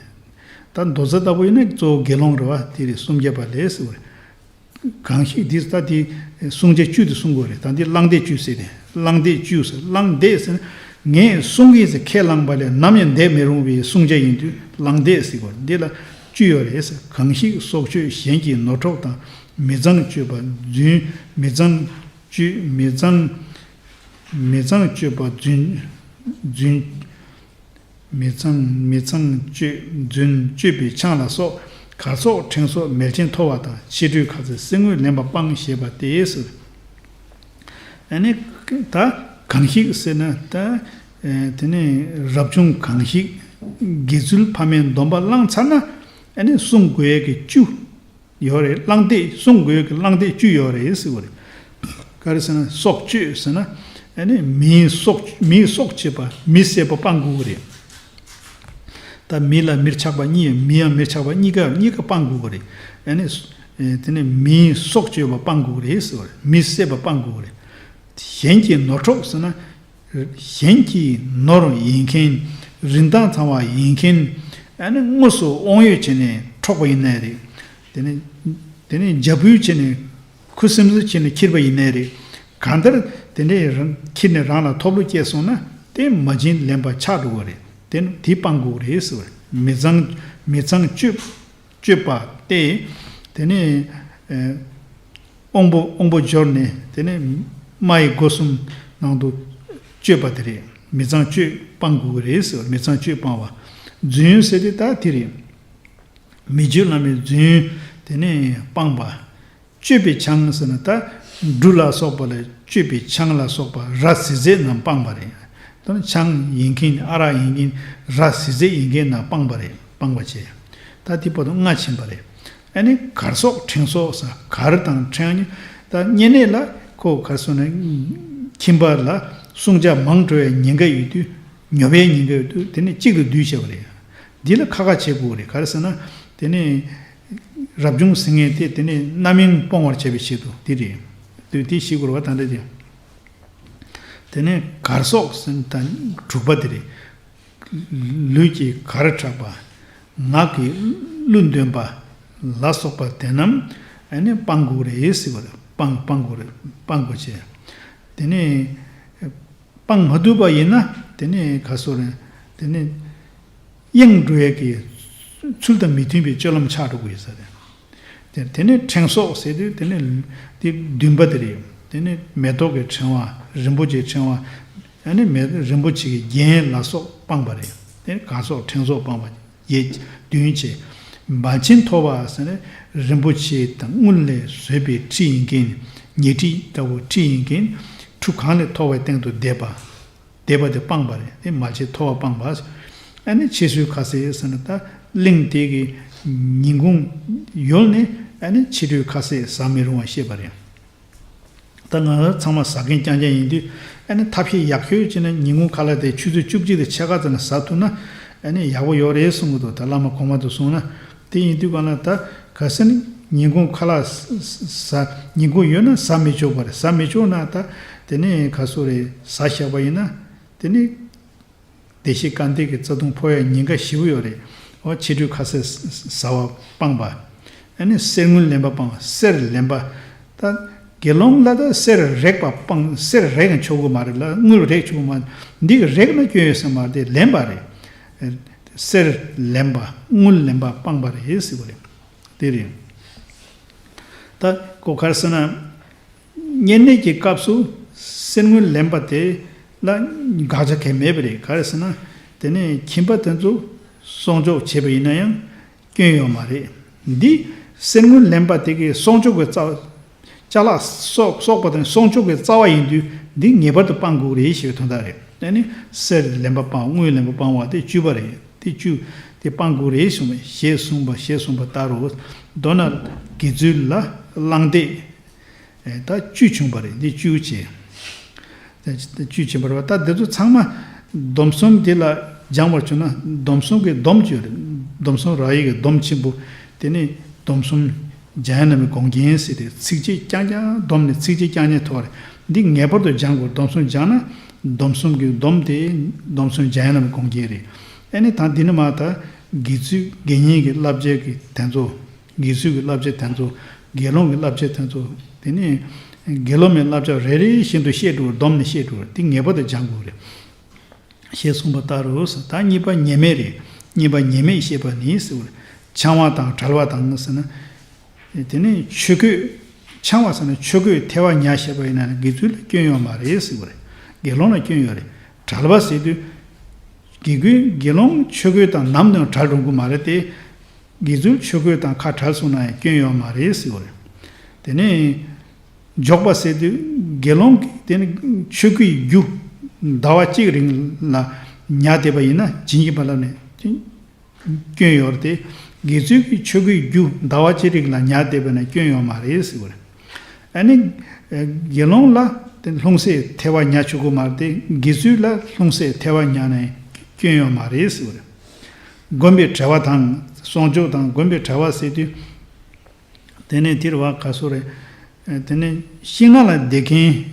ད་མདོ་རྩ་ལྟ་བུ་ཡིན་ན་གཙོ་བོ་དགེ་སློང་རེད་བ། དེ་རེད། གསུམ་བརྒྱད་པ་ལས་ཟེར་བ་རེད། གང་ཞིག་འདི་ད་དེ་བསྲུང་བྱ་བཅུ་དེ་གསུང་དགོས་རེད། ད་འདི་བླངས་འདེབས་བཅུ་ཟེར་ནས། བླངས་འདེབས་བཅུ་ཟེར། བླངས་འདེབས་ཟེར་ན། ངས་བསྲུང་གི་ཟེར་ཁས་བླངས་པ་ལས་ནམ་ཡང་འདས་མི་རུང་བའི་བསྲུང་བྱ་ཡིན་དུས་བླངས་འདེབས་ཟེར་དགོས་རེད། འདི་ལ་བཅུ་ཡོད་རེད་ཟེར། གང་ཞིག་སྲོག་གཅོད་གཞན་གྱི་ནོར་འཕྲོག་དང་། མི་གཙང་སྤྱོད་པ་རྫུན། མི་གཙང་སྤྱོད། མི་གཙང་། མི་གཙང་སྤྱོད་པ་རྫུན། རྫུན། མི་གཙང་། མི་གཙང་སྤྱོད། རྫུན་སྤྱོད་པའི་ཆང་ལ་སོགས། གར་སོགས་ཕྲེང་སོགས་མལ་ཆེན་མཐོ་བ་དང་། ཕྱི་དྲོའི་ཁ་ཟས་གསེར་དངུལ་ལེན་པ་སྤང་ཞེས་པ་སྟེ་ཟེར། ཨ་ནི་ད་གང་ཞིག་ཟེར་ན། ད་ཨེ་དེ་ནི་རབ་བྱུང་གང་ཞིག་དགེ་ཚུལ་ཕ་མའི་སྡོམ་པ་བླངས་ཚར་ན། ཨ་ནི་བསྲུང་དགོས་ཡས་ཀྱི་བཅུ། ཡོད་རེད། བླང་དོར་སྲུང་དགོས་ཀྱི་བླང་དོར་བཅུ་ཡོད་རེད་ཟེར་བ་རེད། ག་རེ་ཟེར་ན་སྲོག་གཅོད་ཟེར་ན་ཨ་ནི་མིའི་སྲོག་མིའི་སྲོག་གཅོད་པ་མི་བསད་པ་སྤང་དགོས་ཀྱི་རེད། ད་མི་ལ་མིར་ཆགས་པ་གཉིས་མི་ཡང་མིར་ཆགས་པ་གཉིས་ཀ་གཉིས་ཀ་སྤང་དགོས་ཀྱི་རེད། ཨ་ནི་དེ་ནས་མིའི་སྲོག་གཅོད་པ་སྤང་དགོས་ཀྱི་རེད་ཟེར་བ་རེད། མི་བསད་པ་སྤང་དགོས་ཀྱི་རེད། གཞན་གྱི་ནོར་འཕྲོག་ཟེར་ན། གཞན་གྱི་ནོར་ཡིན་མཁན། རིན་ཐང་ཚང་བ་ཡིན་མཁན། ཨ་ནི་དངོས་སུ་དབང་ཡོད་བྱས་ནས་འཕྲོག་པ་ཡིན་ནའི་རེད། དེ་ནས་དེ་ནས་འཇབ་རྒོལ་བྱས་ནས་ཁུ་སིམ་སིམ་བྱས་ནས་འཁྱེར་པ་ཡིན་ནའི་རེད། གང་ལྟར་དེ་འདྲའི་རང་འཁྱེར་ནས་རང་ལ་ཐོབ་ལོ་སྐྱེས་སོང་ན་དེ་མ་བྱིན་ལེན་པ་ཆགས་འགྲོ་གི་རེད། དེ་དེ་སྤང་དགོས་རེད་ཟེར་བ་རེད། མི་ཚངས་མི་ཚངས་སྤྱོད། སྤྱོད་པ་སྟེ། དེ་ནས་ཨ་དབང་པོ་དབང་པོ་སྦྱོར་ནས་དེ་ནས་སྨྲ་ཡི་སྒོ་གསུམ་ནང་དུ་སྤྱོད་པ་དེ་རེད། མི་ཚངས་སྤྱོད་སྤང་དགོས་ཀྱི་རེད་ཟེར་བ། མི་ཚངས་སྤྱོད་སྤང་བ། རྫུན་ཟེར་དེ་ད་དེ་རེད། མི་སྤྱོད་ལམ་མི་རྫུན། དེ་ནས་སྤང་བ། གཅོད་པའི་ཆང་ཟེར་ན་ད་འབྲུ་ལ་སོགས་པ་ལ་གཅོད་པའི་ཆང་ལ་སོགས་པ་ར་བཟི་བཟས་རྣམས་སྤང་བ་རེད། དོན་ཆང་ཡིན་མཁན་ཨ་རག་ཡིན་མཁན་ར་བཟི་བཟས་ཡིན་མཁན་རྣམས་སྤང་བ་རེད། སྤང་བ་བྱས། ད་དེ་བར་དུ་ལྔ་ཕྱིན་པ་རེད། ཨ་ནི་གར་སོགས་ཕྲེང་སོགས་ཟེར་གར་དང་ཕྲེང་ད་བསྙེན་གནས་ལ་ཁོ་གར་སོགས་ནི་ཁྱིམ་པ་ལ་བསྲུང་བྱ་མང་འགྲོ་བའི་ཉེན་ཁ་ཡོད་དུས་ཉོབ་པའི་ཉེན་ཁ་ཡོད་དུས་དེ་ནི་གཅིག་ཏུ་བསྡུས་བྱས་པ་རེད། འདི་ལ་ཁ་ཁ་བྱེད་དགོས་རེད། ག་རེ་ཟེར་ན་དེ་ནི། རབ་བྱུང་ཟེར་མཁན་དེ་དེ་ནས་རྣམ་གཡེང་སྤོང་བར་བྱ་བའི་ཆེད་དུ་དེ་རེད། དེ་དེ་ཤེས་དགོས་པ་ད་འདྲ་དེ། དེ་ནས་གར་སོགས་ཟེར་ན་ད་དྲུག་པ་དེ་རེད། ལུས་ཀྱི་གར་འཁྲབ་པ། ངག་གི་གླུ་འདོན་པ་ལ་སོགས་པ་དེ་རྣམས་ཨ་ནི་སྤང་དགོས་རེད་ཟེར་བ་རེད། སྤང་སྤང་དགོས་རེད། སྤང་དགོས་བྱས། དེ་ནས། སྤང་མ་ཐུབ་པ་ཡིན་ན་དེ་ནི་ག་སོ་རེད། དེ་ནི་གཡེང་འགྲོ་ཡས་ཀྱི་ཚུལ་དང་མི་མཐུན་པའི་སྤྱོད་ལམ་ཆགས་འགྲོ་གི་ཡོད་ས་རེད། དེ་དེ་ནི་ཕྲེང་སོགས་ཟེར་དུས་དེ་ནི་དེ་བདུན་པ་དེ་རེད། དེ་ནི་མེ་ཏོག་གི་ཕྲེང་བ། རིན་པོ་ཆེའི་ཕྲེང་བ། ཨ་ནི་མེ་རིན་པོ་ཆེ་གི་རྒྱན་ལ་སོགས་སྤངས་པ་རེད། དེ་ནི་གར་སོགས་ཕྲེང་སོགས་སྤངས་པ། ཡས་བདུན་བྱས། མ་བྱིན་ཐོ་བ་ཟེར་ནས་རིན་པོ་ཆེ་དང་དངུལ་ལས་བཟོས་པའི་ཁྲི་ཡིན་མཁན། ཉེ་ཁྲི་ལྟ་བུ་ཁྲི་ཡིན་མཁན། ཁྲུ་གང་ལས་མཐོ་བའི་སྟེང་དུ་བསྡད་པ། བསྡད་པ་དེ་སྤངས་པ་རེད། དེ་མ་བྱིན་ཐོ་བ་སྤངས་པ། ཨ་ནི་ཕྱིས་སུའི་ཁ་ཟས་ཟེར་ན་ད་གླིང་དེ་གི་ཉིན་གུང་ཡོལ་ནས་ཨ་ནི་ཕྱི་དྲོའི་ཁ་ཟས་ཟ་མི་རུང་བ་བཤད་པ་རེད། ད་ང་རང་ཚང་མ་ཟ་མཁན་རྐྱང་རྐྱང་ཡིན་དུས་ཨ་ནི་ཐབས་ཤེས་ཡག་ཤོས་བྱས་ན་ཉིན་གུང་ཁ་ལག་དེ་ཆུ་ཚོད་བཅུ་གཅིག་དང་ཕྱེད་ཀ་ཙམ་ལ་ཟ་ཐུབ་ན་ཨ་ནི་ཡག་པོ་ཡོད་རེད་གསུང་གི་འདུག་ད་བླ་མ་གོང་མ་དུ་གསུངས་ན་དེ་ཡིན་དུས་གང་ལ་ད་ག་ཟེར་ན་ཉིན་གུང་ཁ་ལག་ཟ་ཉིན་གུང་ཡོད་ན་ཟ་མི་ཆོག་པ་རེད། ཟ་མི་ཆོག་ན་ད་དེ་ནས་ག་སོ་རེད། ཟ་བཞག་པ་ཡིན་ན་དེ་ནི། བདེ་གཤེགས་སྐལ་ལྡན་གྱི་རྩ་ལྟུང་ཕོག་ཡ་ཉེན་ཁ་ཞེ་པོ་ཡོད་རེད། འོ་ཕྱི་དྲོའི་ཁ་ཟས་ཟ་བ་སྤངས་པ། ཨ་ནི་གསེར་དངུལ་ལེན་པ་སྤངས། གསེར་ལེན་པ། ད་དགེ་སློང་ལ་ད་གསེར་རེག་པ་སྤངས། གསེར་རེག་ན་ཆོག་གི་མ་རེད་ལ་དངུལ་རེག་ཆོག་གི་མ་རེད། འདི་གི་རེག་ན་སྐྱོན་ཡོད་ས་མ་རེད། དེ་ལེན་པ་རེད། གསེར་ལེན་པ་དངུལ་ལེན་པ་སྤངས་པ་རེད་ཟེར་བ་རེད། དེ་རེད། ད་ཁོ་ག་རེ་ཟེར་ན། བསྙེན་གནས་ཀྱི་སྐབས་སུ་གསེར་དངུལ་ལེན་པ་དེ་ལ་དགག་བྱ་གང་ཡང་མེད་པ་རེད། ག་རེ་ཟེར་ན། དེ་ནས་ཁྱིམ་པ་དེ་ཚོ་གསོག་འཇོག་བྱས་པ་ཡིན་ན་ཡང་སྐྱོན་ཡོད་མ་རེད། འདི་གསེར་དངུལ་ལེན་པ་དེ་གའི་གསོག་འཇོག་གི་རྩ་བ། ཅ་ལག་གསོག་གསོག་པ་དང་གསོག་འཇོག་གི་རྩ་བ་ཡིན་དུས་འདི་ངེས་པར་དུ་སྤང་དགོས་རེད་ཞེས་པའི་དོན་དག་རེད། དེ་ནི་གསེར་ལེན་པ་སྤང་། དངུལ་ལེན་པ་སྤང་བ་དེ་བཅུ་པ་རེད། དེ་བཅུ་དེ་སྤང་དགོས་རེད་གསུངས་པས། ཞེས་གསུངས་པ་ཞེས་གསུངས་པ་ལྟར་རོ། མདོར་ན་དགེ་ཚུལ་ལ་བླང་དོར། ཨེ་ད་བཅུ་བྱུང་བ་རེད། འདི་བཅུ་བྱས། ད་བཅུ་བྱས་པ་རེད་པ། ད་འདི་ཚོ་ཚང་མ་སྡོམ་གསུམ་འདི་ལ་སྦྱང་བར་བྱུང་ན་སྡོམ་གསུམ་གྱི་སྡོམ་བཅུ་རེད། སྡོམ་གསུམ་རག་ཡིག་གི་སྡོམ་ཆེན་པོ། དེ་ནི་སྡོམ་གསུམ་འཇམ་དབྱངས་བླ་མའི་དགོངས་རྒྱན་ཟེར་ཏེ་ཚིགས་བཅད་རྐྱང་རྐྱང་སྡོམ་ནི་ཚིགས་བཅད་རྐྱང་རྐྱང་ཐོག་རེད། འདི་ངེས་པར་དུ་སྦྱང་དགོས། སྡོམ་གསུམ་སྦྱང་ན་སྡོམ་གསུམ་གྱི་སྡོམ་དེ་སྡོམ་གསུམ་འཇམ་དབྱངས་བླ་མའི་དགོངས་རྒྱན་རེད། ཨེ་ནི་ད་འདི་ནི་མ་ད་དགེ་ཚུལ་དགེ་བསྙེན་གྱི་བསླབ་བྱ་གི་དེ་ཚོ། དགེ་ཚུལ་གྱི་བསླབ་བྱ་དེ་ཚོ། དགེ་སློང་གི་བསླབ་བྱ་དེ་ཚོ། དེ་ནས་དགེ་སློང་མའི་བསླབ་བྱ་རེ་རེ་བཞིན་དུ་བཤད་འགྲོ་བར་སྡོམ་ནས་བཤད་འགྲོ་བར་དེ་ངེས་པར་དུ་སྦྱང་དགོས་རེད། ཞེས་གསུངས་པ་ལྟར་རོ། ད་གཉིས་པ་ཉེས་དམིགས་རེད། གཉིས་པ་ཉེས་དམིགས་བཤད་པ་ནི་ཟེར་བ་རེད། འཆང་བ་དང་བྲལ་བ་དང་ཟེར་ན། དེ་ནས་ཆོས་གོས། འཆང་བ་ཟེར་ན་ཆོས་གོས་ཐལ་བ་ཉར་བཞག་པ་ཡིན་ན་དགེ་ཚུལ་ལ་སྐྱོན་ཡོད་མ་རེད་ཟེར་བ་རེད། དགེ་སློང་ལ་སྐྱོན་ཡོད་རེད། བྲལ་བ་ཟེར་དུས། དགེ་ཀུན་དགེ་སློང་ཆོས་གོས་དང་ནམ་དུ་ཡང་བྲལ་འགྲོ་གི་མ་རེད་དེ། དགེ་ཚུལ་ཆོས་གོས་དང་ཁ་བྲལ་སོང་ན་ཡང་སྐྱོན་ཡོད་མ་རེད་ཟེར་བ་རེད། དེ་ནས་འཇོག་པ་ཟེར་དུས་དགེ་སློང་གིས་དེ་ནི་ཆོས་གོས་རྒྱུ་ཟླ་བ་གཅིག་རིང་ལ་ཉར་བསྡད་པ་ཡིན་ན་བྱིན་གྱིས་མ་བརླབས་ནས་སྐྱོན་ཡོད་རེད་དེ། དགེ་ཚུལ་གྱི་ཆོས་གོས་རྒྱུ་ཟླ་བ་ཅི་རིགས་ལ་ཉར་བསྡད་པས་ན་སྐྱོན་ཡོད་མ་རེད་ཟེར་བ་རེད། ཨ་ནི། དགེ་སློང་ལ་དེ་ལྷུང་བཟེད་ཐལ་བ་ཉར་ཆོག་གི་མ་རེད་དེ། དགེ་ཚུལ་ལ་ལྷུང་བཟེད་ཐལ་བ་ཉར་ན་སྐྱོན་ཡོད་མ་རེད་ཟེར་བ་རེད། བསྒོམ་པའི་བྲལ་བ་དང་གསོག་འཇོག་དང་བསྒོམ་པའི་བྲལ་བ་ཟེར་དུས། དེ་ནས་དེར་བ་ག་སོ་རེད། དེ་ནས་ཤིང་ནགས་ལ་བསྡད་མཁན་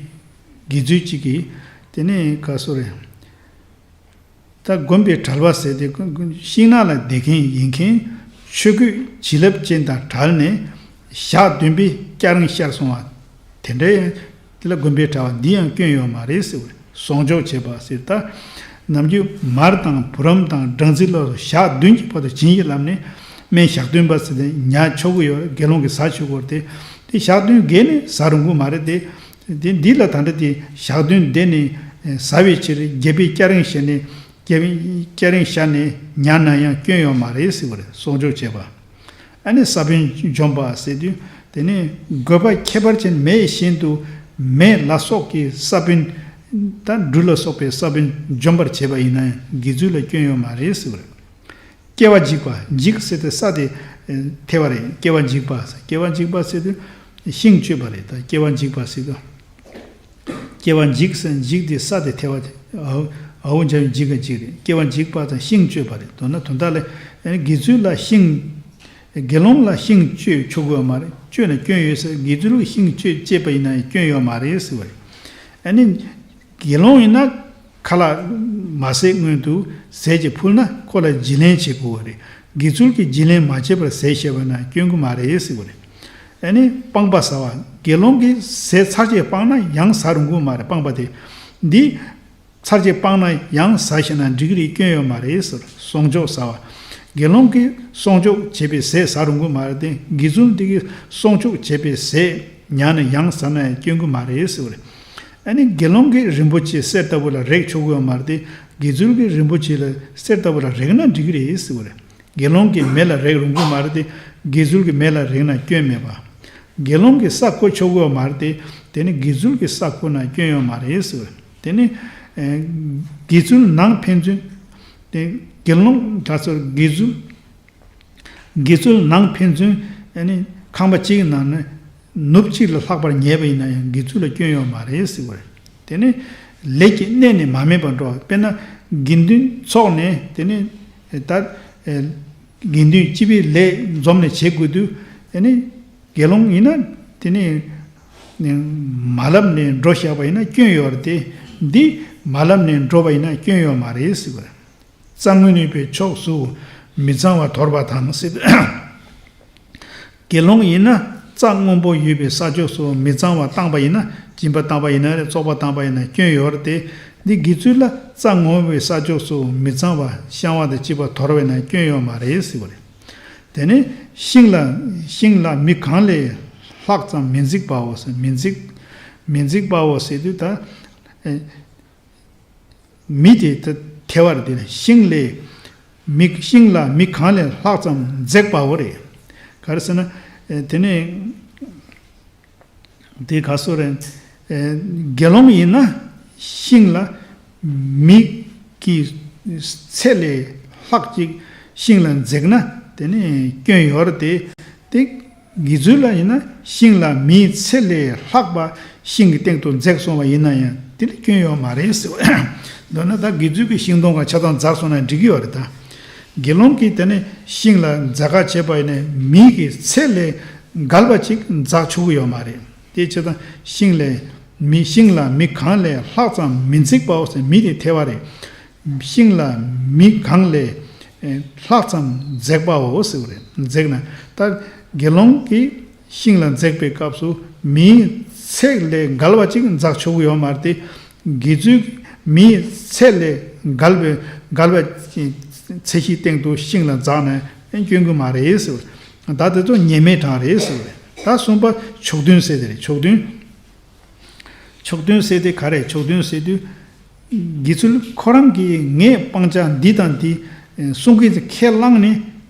དགེ་ཚུལ་གཅིག་གིས་དེ་ནས་ག་སོ་རེད། ད་བསྒོམ་པའི་བྲལ་བ་ཟེར་ཏེ་ཤིང་ནགས་ལ་བསྡད་མཁན་ཡིན་མཁན་ཆོས་གོས་བྱིན་རླབས་ཅན་དང་བྲལ་ནས་ཞག་བདུན་པའི་སྐྱ་རེངས་ཤར་སོང་བ། དེ་འདྲ་ཡང་དེ་ལ་བསྒོམ་པའི་བྲལ་བ་འདི་ཡང་སྐྱོན་ཡོད་མ་རེད་ཟེར་བས་གསོག་འཇོག་བྱེད་པ་ཟེར་ད། ནམ་རྒྱུན་མར་དང་བུ་རམ་དང་སྦྲང་རྩི་ལ་ཞག་བདུན་གྱི་བར་དུ་བྱིན་གྱིས་བརླབས་ནས་སྨན་ཞག་བདུན་པ་ཟེར་ཏེ་ཉར་ཆོག་གི་ཡོད། དགེ་སློང་གིས་ཟ་ཆོག་གི་ཡོད་དེ། དེ་ཞག་བདུན་བརྒལ་ནས་ཟ་རུང་གི་མ་རེད་དེ། དེ་འདི་ལ་ད་ལྟ་དེ་ཞག་བདུན་བསྡད་ནས་ཟ་བའི་ཕྱིར་བརྒྱད་པའི་སྐྱ་རེངས་ཤར་ནས་བརྒྱད་པའི་སྐྱ་རེངས་ཤར་ནས་ཉར་ན་ཡང་སྐྱོན་ཡོད་མ་རེད་ཟེར་བ་རེད། གསོག་འཇོག་བྱེད་པ། ཨ་ནི་ས་བོན་འཇོམས་པ་ཟེར་དུས་དེ་ནི་དགོས་པ་ཁྱད་པར་ཅན་མེད་བཞིན་དུ་མེ་ལ་སོགས་ཀྱི་ས་བོན་དང་སྦྲུལ་ལ་སོགས་པའི་ས་བོན་འཇོམས་པར་བྱེད་པ་ཡིན་ན་ཡང་དགེ་ཚུལ་ལ་སྐྱོན་ཡོད་མ་རེད་ཟེར་བ་རེད། སྐྱེ་བ་འཇིག་པ། འཇིག་ཟེར་ཏེ་ས་དེ་ཐལ་བ་རེད། སྐྱེ་བ་འཇིག་པ། སྐྱེ་བ་འཇིག་པ་ཟེར་དུས་ཤིང་གཅོད་པ་རེད། ད་སྐྱེ་བ་འཇིག་པ་ཟེར་དུས་སྐྱེ་བ་འཇིག་ཟེར་འཇིག་དེ་ས་དེ་ཐལ་བ་དེ་ཨའུ་ཨའུ་འཇའ་ཡི་འཇིག་ག་འཇིག་རེད། སྐྱེ་བ་འཇིག་པ་དང་ཤིང་གཅོད་པ་རེད། མདོར་ན་དོན་དག་ལ་ཨ་ནི་དགེ་ཚུལ་ལ་ཤིང་། དགེ་སློང་ལ་ཤིང་གཅོད་ཆོག་གི་ཡོད་མ་རེད། གཅོད་ན་སྐྱོན་ཡོད་ཟེར། དགེ་ཚུལ་གྱིས་ཤིང་གཅོད་བཅད་པ་ཡིན་ན་ཡང་སྐྱོན་ཡོད་མ་རེད་ཟེར་བ་རེད། ཨ་ནི། དགེ་སློང་ཡིན་ན་ཁ་ལག་མ་ཟས་སྔོན་དུ་ཟས་ཅིག་ཕུལ་ན་ཁོ་ལ་བརྗེ་ལེན་བྱེད་དགོས་པ་རེད། དགེ་ཚུལ་གྱིས་བརྗེ་ལེན་མ་བྱས་པར་ཟས་བཞེས་པ་ན་སྐྱོན་གྱི་མ་རེད་ཟེར་བ་རེད། ཨ་ནི་སྤངས་པ་ཟ་བ། དགེ་སློང་གིས་ཟས་ཚར་གཅིག་སྤངས་ན་ཡང་ཟ་རུང་གི་མ་རེད། སྤངས་པ་དེ། འདི་ཚར་གཅིག་སྤངས་ན་ཡང་ཟ་བཞེས་ན་འགྲིག་གི་རེད། སྐྱོན་ཡོད་མ་རེད་ཟེར། གསོག་འཇོག་ཟ་བ། དགེ་སློང་གིས་གསོག་འཇོག་བྱས་པའི་ཟས་ཟ་རུང་གི་མ་རེད་དེ། དགེ་ཚུལ་འདི་གིས་གསོག་འཇོག་བྱས་པའི་ཟས་ཉར་ནས་ཡང་ཟ་ན་ཡང་སྐྱོན་གྱི་མ་རེད་ཟེར་བ་རེད། ཨ་ནི་དགེ་སློང་གིས་རིན་པོ་ཆེ་གསེར་ལྟ་བུ་ལ་རེག་ཆོག་གི་ཡོད་མ་རེད་དེ། དགེ་ཚུལ་གྱིས་རིན་པོ་ཆེ་ལ་གསེར་ལྟ་བུ་ལ་རེག་ན་འགྲིག་གི་རེད་ཟེར་བ་རེད། དགེ་སློང་གིས་མེ་ལ་རེག་རུང་གི་མ་རེད་དེ། དགེ་ཚུལ་གྱིས་མེ་ལ་རེག་ན་སྐྱོན་མེད་པ། དགེ་སློང་གིས་ས་བརྐོ་ཆོག་གི་ཡོད་མ་རེད་དེ། དེ་ནི་དགེ་ཚུལ་གྱིས་ས་བརྐོས་ན་སྐྱོན་ཡོད་མ་རེད་ཟེར་བ་རེད། དེ་ནི། ཨེ། དགེ་ཚུལ་ནང་ཕན་ཚུན། དེ་དགེ་སློང་ད་ཚོར་དགེ་ཚུལ། དགེ་ཚུལ་ནང་ཕན་ཚུན་ཨ་ནི་ཁང་པ་གཅིག་གི་ནང་ན་ནུབ་གཅིག་ལས་ལྷག་པར་ཉལ་བ་ཡིན་ན་ཡང་དགེ་ཚུལ་ལ་སྐྱོན་ཡོད་མ་རེད་ཟེར་བ་རེད། དེ་ནི་ལས་ཀྱི་གནས་ནི་མ་སྨད་པར་འགྲོ། དཔེར་ན་དགེ་འདུན་ཚོགས་ནས་དེ་ནི་ད་དགེ་འདུན་སྤྱི་པའི་ལས་འཛོམས་ནས་བྱེད་དགོས་དུས་དེ་ནི་དགེ་སློང་ཡིན་ན་དེ་ནི་མ་ལབ་ནས་འགྲོ་བཞག་པ་ཡིན་ན་སྐྱོན་ཡོད་རེད་དེ། འདི་མ་ལབ་ནས་འགྲོ་བ་ཡིན་ན་སྐྱོན་ཡོད་མ་རེད་ཟེར་བ་རེད། རྩྭ་རྔོན་པའི་ཕྱོགས་སུ་མི་གཙང་བ་དོར་བ་དང་ཟེར། དགེ་སློང་ཡིན་ན་རྩྭ་སྔོན་པོ་ཡོད་པའི་ས་ཕྱོགས་སུ་མི་གཙང་བ་བཏང་པ་ཡིན་ན། སྦྱིན་པ་བཏང་པ་ཡིན་ན་རེད། བཙོག་པ་བཏང་པ་ཡིན་ན་སྐྱོན་ཡོད་རེད་དེ། འདི་དགེ་ཚུལ་ལ་རྩྭ་སྔོན་པོའི་ས་ཕྱོགས་སུ་མི་གཙང་བ་བཤང་བ་དང་བཅས་པ་དོར་བས་ན་སྐྱོན་ཡོད་མ་རེད་ཟེར་བ་རེད། དེ་ནས་ཤིང་ལ་ཤིང་ལ་མི་གང་ལས་ལྷག་ཙམ་མི་འཛེགས་པའོ་ཟེར། མི་འཛེགས་མི་འཛེགས་པའོ་ཟེར་དུས་ད། མི་དེ་ཐལ་བ་རེད། དེ་ནི་ཤིང་ལས་མི་ཤིང་ལ་མི་གང་ལས་ལྷག་ཙམ་འཛེགས་པའོ་རེད། ག་རེ་ཟེར་ན། དེ་ནི་དེ་ག་སོ་རེད། དགེ་སློང་ཡིན་ན་ཤིང་ལ་མི་གི་ཚད་ལས་ལྷག་ཅིག་ཤིང་ལ་འཛེགས་ན་དེ་ནི་སྐྱོན་ཡོད་རེད་དེ། དེ། དགེ་ཚུལ་ལ་ཡིན་ན་ཤིང་ལ་མིའི་ཚད་ལས་ལྷག་པ་ཤིང་གི་སྟེང་དུ་འཛེགས་སོང་བ་ཡིན་ན་ཡང་དེ་ལ་སྐྱོན་ཡོད་མ་རེད་ཟེར་བ། མདོར་ན་ད་དགེ་ཚུལ་གྱི་ཤིང་སྡོང་ག་ཆ་ཚང་འཛེགས་སོང་ན་འགྲིག་གི་ཡོད་རེད་ད། དགེ་སློང་གིས་དེ་ནི་ཤིང་ལ་འཛེགས་ག་བྱས་པ་ཡིན་ན་མིའི་གི་ཚད་ལས་འགལ་བ་ཅིག་འཛེགས་ཆོག་གི་ཡོད་མ་རེད། དེ་ཆ་ཚང་ཤིང་ལས་མི་ཤིང་ལ་མི་གང་ལས་ལྷག་ཙམ་མི་འཛེགས་པའོ་ཟེར། མི་དེ་ཐལ་བ་རེད། ཤིང་ལ་མི་གང་ལས་ལྷག་ཙམ་འཛེགས་པའོ་ཟེར་བ་རེད། འཛེགས་ན་ད་དགེ་སློང་གིས་ཤིང་ལ་འཛེགས་པའི་སྐབས་སུ་མིའི་ཚད་ལས་འགལ་བ་ཅིག་འཛེགས་ཆོག་གི་ཡོད་མ་རེད་དེ། དགེ་ཚུལ་གྱིས་མིའི་ཚད་ལས་འགལ་བའི་འགལ་བའི་ཚད་གཞིའི་སྟེང་དུ་ཤིང་ལ་འཛེགས་ན་སྐྱོན་གྱི་མ་རེད་ཟེར་བ་རེད། ད་དེ་ཚོ་ཉེས་མེད་གྲངས་རེད་ཟེར་བ་རེད། ད་གསུམ་པ་ཕྱོགས་མཐུན་ཟེར་དེ་རེད། ཕྱོགས་མཐུན། ཕྱོགས་མཐུན་ཟེར་དེ་ག་རེ། ཕྱོགས་མཐུན་ཟེར་དུས། དགེ་ཚུལ་ཁོ་རང་གིས་ངས་སྤང་བྱ་འདི་དང་འདི་གསུང་གི་ཁས་བླངས་ནས་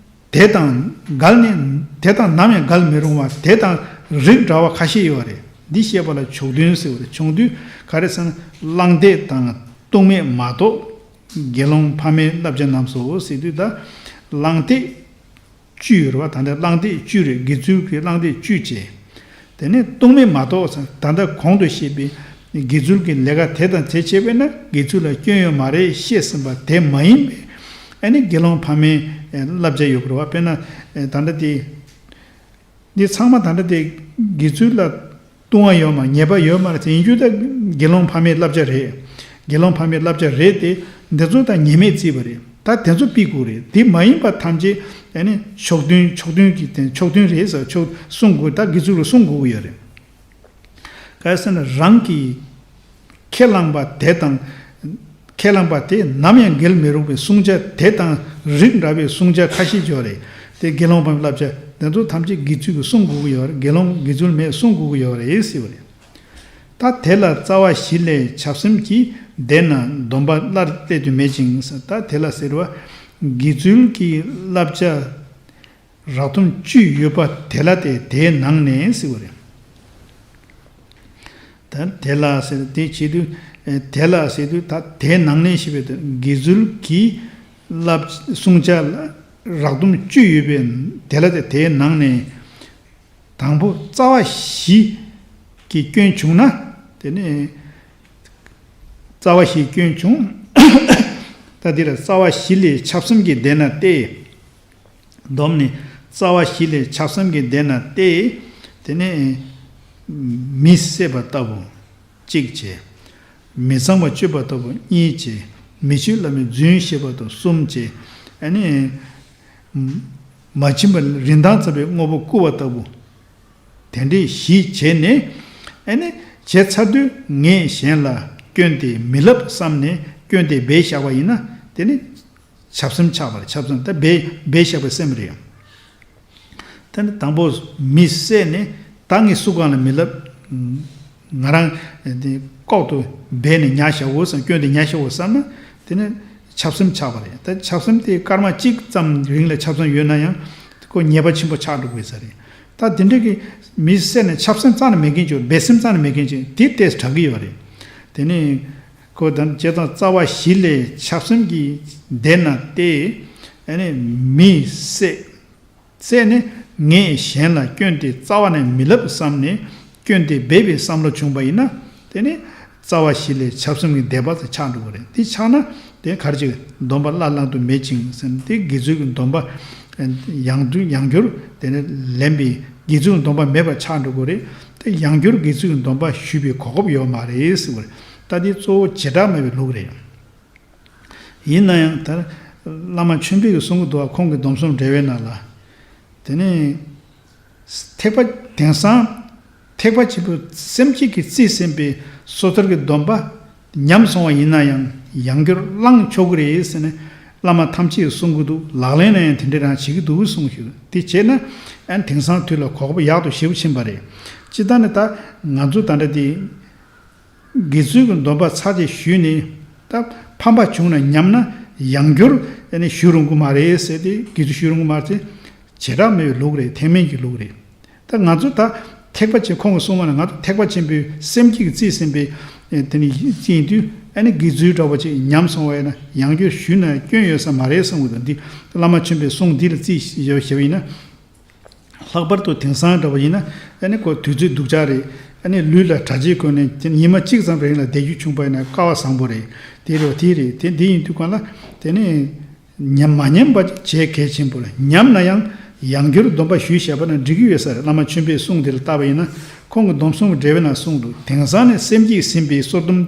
དེ་དང་འགལ་ནས་དེ་དང་ནམ་ཡང་འགལ་མི་རུང་བ་དེ་དང་རིགས་འདྲ་བ་ཁ་ཤས་ཡོད་རེད། འདི་བཤད་པ་ལ་ཕྱོགས་མཐུན་ཟེར་བ་རེད། ཕྱོགས་མཐུན་ག་རེ་ཟེར་ན་བླངས་དད་དང་ལྟུང་མེད་མ་གཏོགས་དགེ་སློང་ཕ་མའི་བསླབ་བྱ་རྣམས་སོ་ཟེར་དུས་ད་བླངས་དད། བཅུ་ཡོད་རེད་བ། ད་ལྟ་བླང་དོར་བཅུ་རེད། དགེ་ཚུལ་གྱི་བླང་དོར་བཅུ་བྱས། དེ་ནས་ལྟུང་མེད་མ་གཏོགས་ཟེར། ད་ལྟ་གོང་དུ་བཤད་པའི་དགེ་ཚུལ་གྱི་ལས་ཀ་དེ་དང་དེ་བྱས་པས་ན་དགེ་ཚུལ་ལ་སྐྱོན་ཡོད་མ་རེད་ཤེས་ཟིན་པ་དེ་མ་ཡིན་པའི་ཨ་ནི་དགེ་སློང་ཕ་མའི་བསླབ་བྱ་ཡོད་རེད་བ། དཔེར་ན་ད་ལྟ་དེ། འདི་ཚང་མ་ད་ལྟ་དེ་དགེ་ཚུལ་ལ་ལྟུང་བ་ཡོད་མ་ཉེས་པ་ཡོད་མ་རེད་ཟེར་ཡིན་རྒྱུ་ད་དགེ་སློང་ཕ་མའི་བསླབ་བྱ་རེད། དགེ་སློང་ཕ་མའི་བསླབ་བྱ་རེད་དེ། འདི་ཚོ་ད་ཉེས་མེད་བརྩིས་པ་རེད། ད་དེ་ཚོ་ཕུད་དགོས་རེད། དེ་མ་ཡིན་པ་ཐམས་ཅད་ཨ་ནི་ཕྱོགས་མཐུན་ཕྱོགས་མཐུན་གྱི་དེ་ཕྱོགས་མཐུན་རེད་ཟེར་ཕྱོགས་སྲུང་དགོས། ད་དགེ་ཚུལ་ལ་སྲུང་དགོས་ཀྱི་ཡོད་རེད། གལ་སྲིད་ན་རང་གིས་ཁས་བླངས་པ་དེ་དང་། ཁས་བླངས་པ་དེ་ནམ་ཡང་འགལ་མི་རུང་བའི་བསྲུང་བྱ་དེ་དང་རིགས་འདྲ་བའི་བསྲུང་བྱ་ཁ་ཤས་ཡོད་རེད། དེ་དགེ་སློང་ཕ་མའི་བསླབ་བྱ་དེ་ཚོ་ཐམས་ཅད་དགེ་ཚུལ་གྱིས་བསྲུང་དགོས་ཀྱི་ཡོད་རེད། དགེ་སློང་དགེ་ཚུལ་མས་བསྲུང་དགོས་ཀྱི་ཡོད་རེད་ཟེར་བ་རེད། ད་དེ་ལ་རྩ་བ་བཞི་ལས་ཆགས་སེམས་ཀྱིས་འདས་ན་སྡོམ་པ་སླར་གཏད་དུ་མེད་ཅིང་ཟེར། ད་དེ་ལ་ཟེར་བ་དགེ་ཚུལ་གྱི་བསླབ་བྱ་རགས་ཟླུམ་བཅུ་ཡོད་པ་དེ་ལ་སྟེ་དེའི་ནང་ནས་ཟེར་བ་རེད། ད་དེ་ལ་ཟེར་དེ་བྱེད་དུས་དེ་ལ་ཟེར་དུས་ད་དེའི་ནང་ནས་ཞེས་པའི་དོན་དགེ་ཚུལ་གྱི་བསླབ་བསྲུང་བྱ་ལ་རགས་ཟླུམ་བཅུ་ཡོད་པའི་དེ་ལ་སྟེ་དེའི་ནང་ནས་དང་པོ་རྩ་བ་བཞི་གི་སྐྱོན་བྱུང་ན་དེ་ནས་རྩ་བ་བཞིའི་སྐྱོན་བྱུང་། ད་འདི་ལ་རྩ་བ་བཞི་ལས་ཆགས་སེམས་ཀྱིས་འདས་ན་སྟེ། སྡོམ་ནི་རྩ་བ་བཞི་ལས་ཆགས་སེམས་ཀྱིས་འདས་ན་སྟེ། དེ་ནས་མི་བསད་པ་ལྟ་བུ་གཅིག་བྱས། མི་ཚངས་པ་སྤྱོད་པ་ལྟ་བུ་གཉིས་བྱས། མི་ཆོས་བླ་མའི་རྫུན་བཤད་པ་ལྟ་བུ་གསུམ་བྱས། ཨ་ནི་མ་བྱིན་པ་རིན་ཐང་ཚ་བའི་དངོས་པོ་བརྐུ་བ་ལྟ་བུ། དེ་འདྲའི་བཞི་བྱས་ནས་ཨ་ནི་བྱས་ཚར་དུས་ངས་གཞན་ལ་སྐྱོན་དེ་མི་ལབ་བསམ་ནས་སྐྱོན་དེ་སྦས་བཞག་པ་ཡིན་ན་དེ་ནི་ཆབ་སེམས་ཆགས་པ་རེད། ཆབ་སེམས་ད་སྦས་སྦས་བཞག་པའི་སེམས་རེད། དེ་ནི་དང་པོ་མི་བསད་ནས་ད་ངས་སུ་གང་ལ་མི་ལབ། ང་རང་དེ་ལྐོག་ཏུ་སྦས་ནས་ཉར་བཞག་འོ་བསམ། སྐྱོན་དེ་ཉར་བཞག་འོ་བསམ་ན་དེ་ནི་ཆབ་སེམས་ཆགས་པ་རེད། ད་ཆབ་སེམས་དེ་སྐར་མ་གཅིག་ཙམ་རིང་ལ་ཆབ་སེམས་ཡོད་ན་ཡང་ཁོ་ཉེས་པ་ཆེན་པོ་ཆགས་འགྲོ་དགོས་ས་རེད། ད་དེ་འདྲ་གི་མི་བསད་ནས་ཆབ་སེམས་རྩ་ནས་མེད་མཁན་ཅིག་སྦས་སེམས་རྩ་ནས་མེད་མཁན་ཅིག་དེ་ལྟས་དྲག་གི་ཡོད་རེད། དེ་ནི་ཁོ་ད་བྱས་ཙང་རྩ་བ་བཞི་ལས་ཆབ་སེམས་ཀྱིས་འདས་ན་སྟེ། ཨ་ནི་མི་བསད། བསད་ནས་ངས་གཞན་ལ་སྐྱོན་དེ་རྩ་བ་ནས་མི་ལབ་བསམ་ནས་སྐྱོན་དེ་སྦས་པའི་བསམ་བློ་བྱུང་བ་ཡིན་ན་དེ་ནི་རྩ་བ་བཞི་ལས་ཆབ་སེམས་ཀྱི་འདས་པ་དེ་ཆགས་འགྲོ་གི་རེད། དེ་ཆགས་ན་དེ་ག་རེ་ཅིག་སྡོམ་པ་སླར་བླང་དུ་མེད་ཅིང་ཟེར་ན་དེ་དགེ་ཚུལ་གྱི་སྡོམ་པ་ཡང་དུ་ཡང་བསྐྱར་དེ་ནི་ལེན་པའི་དགེ་ཚུལ་གྱི་སྡོམ་པ་མེད་པར་ཆགས་འགྲོ་གི་རེད། དེ་ཡང་བསྐྱར་དགེ་ཚུལ་གྱི་སྡོམ་པ་ཞུས་པའི་གོ་སྐབས་ཡོད་མ་རེད་ཟེར་བ་རེད། ད་དེ་གཙོ་བོ་བྱེ་བྲག་སྨྲ་བའི་ལུགས་རེད། ཡིན་ན་ཡང་ད་བླ་མ་ཆོས་འཕེལ་གྱིས་གསུང་གི་འདུག་བ། ཁོང་གི་སྡོམ་གསུམ་འགྲེལ་པའི་ནང་ལ། དེ་ནས་ཐེག་པ་དེང་སང་ཐེག་པ་ཆེན་པོའི་སེམས་བསྐྱེད་ཀྱིས་རྩིས་ཟིན་པའི་སོ་ཐར་གྱི་སྡོམ་པ་ཉམས་སོང་བ་ཡིན་ན་ཡང་ཡང་བསྐྱར་བླང་ཆོག་གི་རེད་ཟེར་ནས་བླ་མ་ཐམས་ཅད་ཀྱིས་གསུང་གི་འདུག་ལག་ལེན་ལ་ཡང་དེ་འདྲ་རང་བྱེད་ཀྱི་འདུག་གསུངས་ཞུ། དེ་བྱས་ན་ཨ་ནི་དེང་སང་དུས་ལ་གོ་སྐབས་ཡག་ཏུ་ཞེ་པོ་ཕྱིན་པ་རེད། སྤྱིར་བཏང་ནས་ད་ང་ཚོ་ད་ལྟ་དེ། དགེ་ཚུལ་གྱི་སྡོམ་པ་ཚར་གཅིག་ཞུས་ནས་ད་ཕམ་པ་བྱུང་ན་ཉམས་ན་ཡང་བསྐྱར་ཨ་ནི་ཞུ་རུང་གི་མ་རེད་ཟེར་ཏེ། དགེ་ཚུལ་ཞུ་རུང་གི་མ་རེད་ཟེར། བྱེ་བྲག་སྨྲ་བའི་ལུགས་རེད། ཐེག་དམན་གྱི་ལུགས་རེད། ད་ང་ཚོ་ད་ཐེག་པ་ཆེ་ཁོང་གིས་གསུངས་པ་ན་ང་ཚོ་ཐེག་པ་ཆེན་པོའི་སེམས་བསྐྱེད་ཀྱིས་རྩིས་ཟིན་པའི་ཨེ་དེ་ནི་རྩིས་ཡིན་དུས་ཨ་ནི་དགེ་ཚུལ་འདྲ་བོ་ཅིག་ཉམས་སོང་བ་ཡིན་ན་ཡང་བསྐྱར་ཞུས་ན་སྐྱོན་ཡོད་ས་མ་རེད་བསམ་གི་འདུག་འདི་བླ་མ་ཆོས་འཕེལ་གསུང་འདི་ལ་རྩིས་ཞིབ་ཞིབ་ཡིན་ན། ལྷག་པར་དུ་དེང་སང་འདྲ་བ་ཡིན་ན་ཨ་ནི་ཁོ་དུས་ཚོད་སྡུག་ཅག་རེད། ཨ་ནི་ལུས་ལ་གྲྭ་ཆས་གོན་ནས་དེ་ཉི་མ་གཅིག་ཙམ་རིང་ལ་བསྡད་རྒྱུ་བྱུང་པ་ཡིན་ན་སྐལ་བ་བཟང་པོ་རེད། དེ་རེད་བ་དེ་རེད། དེ་འདི་ཡིན་དུས་གང་ལ་དེ་ནི་ཉམས་མ་ཉམས་པ་བྱེད་གལ་ཆེན་པོ་རེད། ཉམས་ན་ཡང་ཡང་བསྐྱར་སྡོམ་པ་ཞུས་བཞག་པ་ན་འགྲིག་གི་ཡོད་ས་རེད། བླ་མ་ཆོས་འཕེལ་གསུང་དེ་ལ་བལྟས་པ་ཡིན་ན་ཁོང་གི་སྡོམ་གསུམ་གྱི་འགྲེལ་པའི་ནང་གསུངས་འདུག་དེང་སང་ནས་སེམས་བསྐྱེད་ཟིན་པའི་སོར་སྡོམ།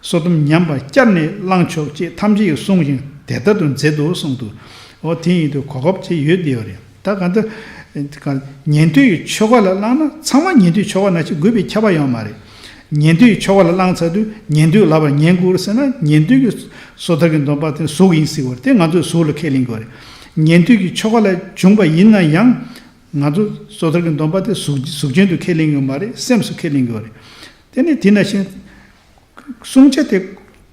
སོར་སྡོམ་ཉམས་པ་བསྐྱར་ནས་བླང་ཆོག་ཅེས་ཐམས་ཅད་ཀྱིས་གསུངས་ཤིང་དེ་ལྟར་དུ་མཛད་དོ་གསུངས་འདུག་འོ་དེ་ཡིན་དུས་གོ་སྐབས་ཅིག་ཡོད་བསྡད་ཡོད་རེད། ད་གང་ལྟར་ཉན་ཐོས་ཀྱི་ཆོ་ག་ལ་བླངས་ན་ཚང་མ་ཉན་ཐོས་ཆོ་ག་ནང་བཞིན་དགོས་པའི་ཁྱབ་པ་ཡོད་མ་རེད། ཉན་ཐོས་ཀྱི་ཆོ་ག་ལ་བླངས་ཚར་དུས་ཉན་ཐོས་ལབ་པ་ཉན་དགོས་རེད་ཟེར་ན་ཉན་ཐོས་ཀྱི་སོ་ཐར་གྱི་སྡོམ་པ་དེ་གཟུགས་ཡིན་ཟེར་བ་རེད། དེ་ང་ཚོས་གཟུགས་ལ་ཁས་ལེན་དགོས་རེད། ཉན་ཐོས་ཀྱི་ཆོ་ག་ལ་བྱུང་བ་ཡིན་ན་ཡང་ང་ཚོ་སོ་ཐར་གྱི་སྡོམ་པ་དེ་གཟུགས་གཟུགས་ཅན་དུ་ཁས་ལེན་དགོས་མ་རེད། སེམས་སུ་ཁས་ལེན་དགོས་རེད། དེ་ནི་དེ་ནང་བཞིན། བསྲུང་བྱ་དེ་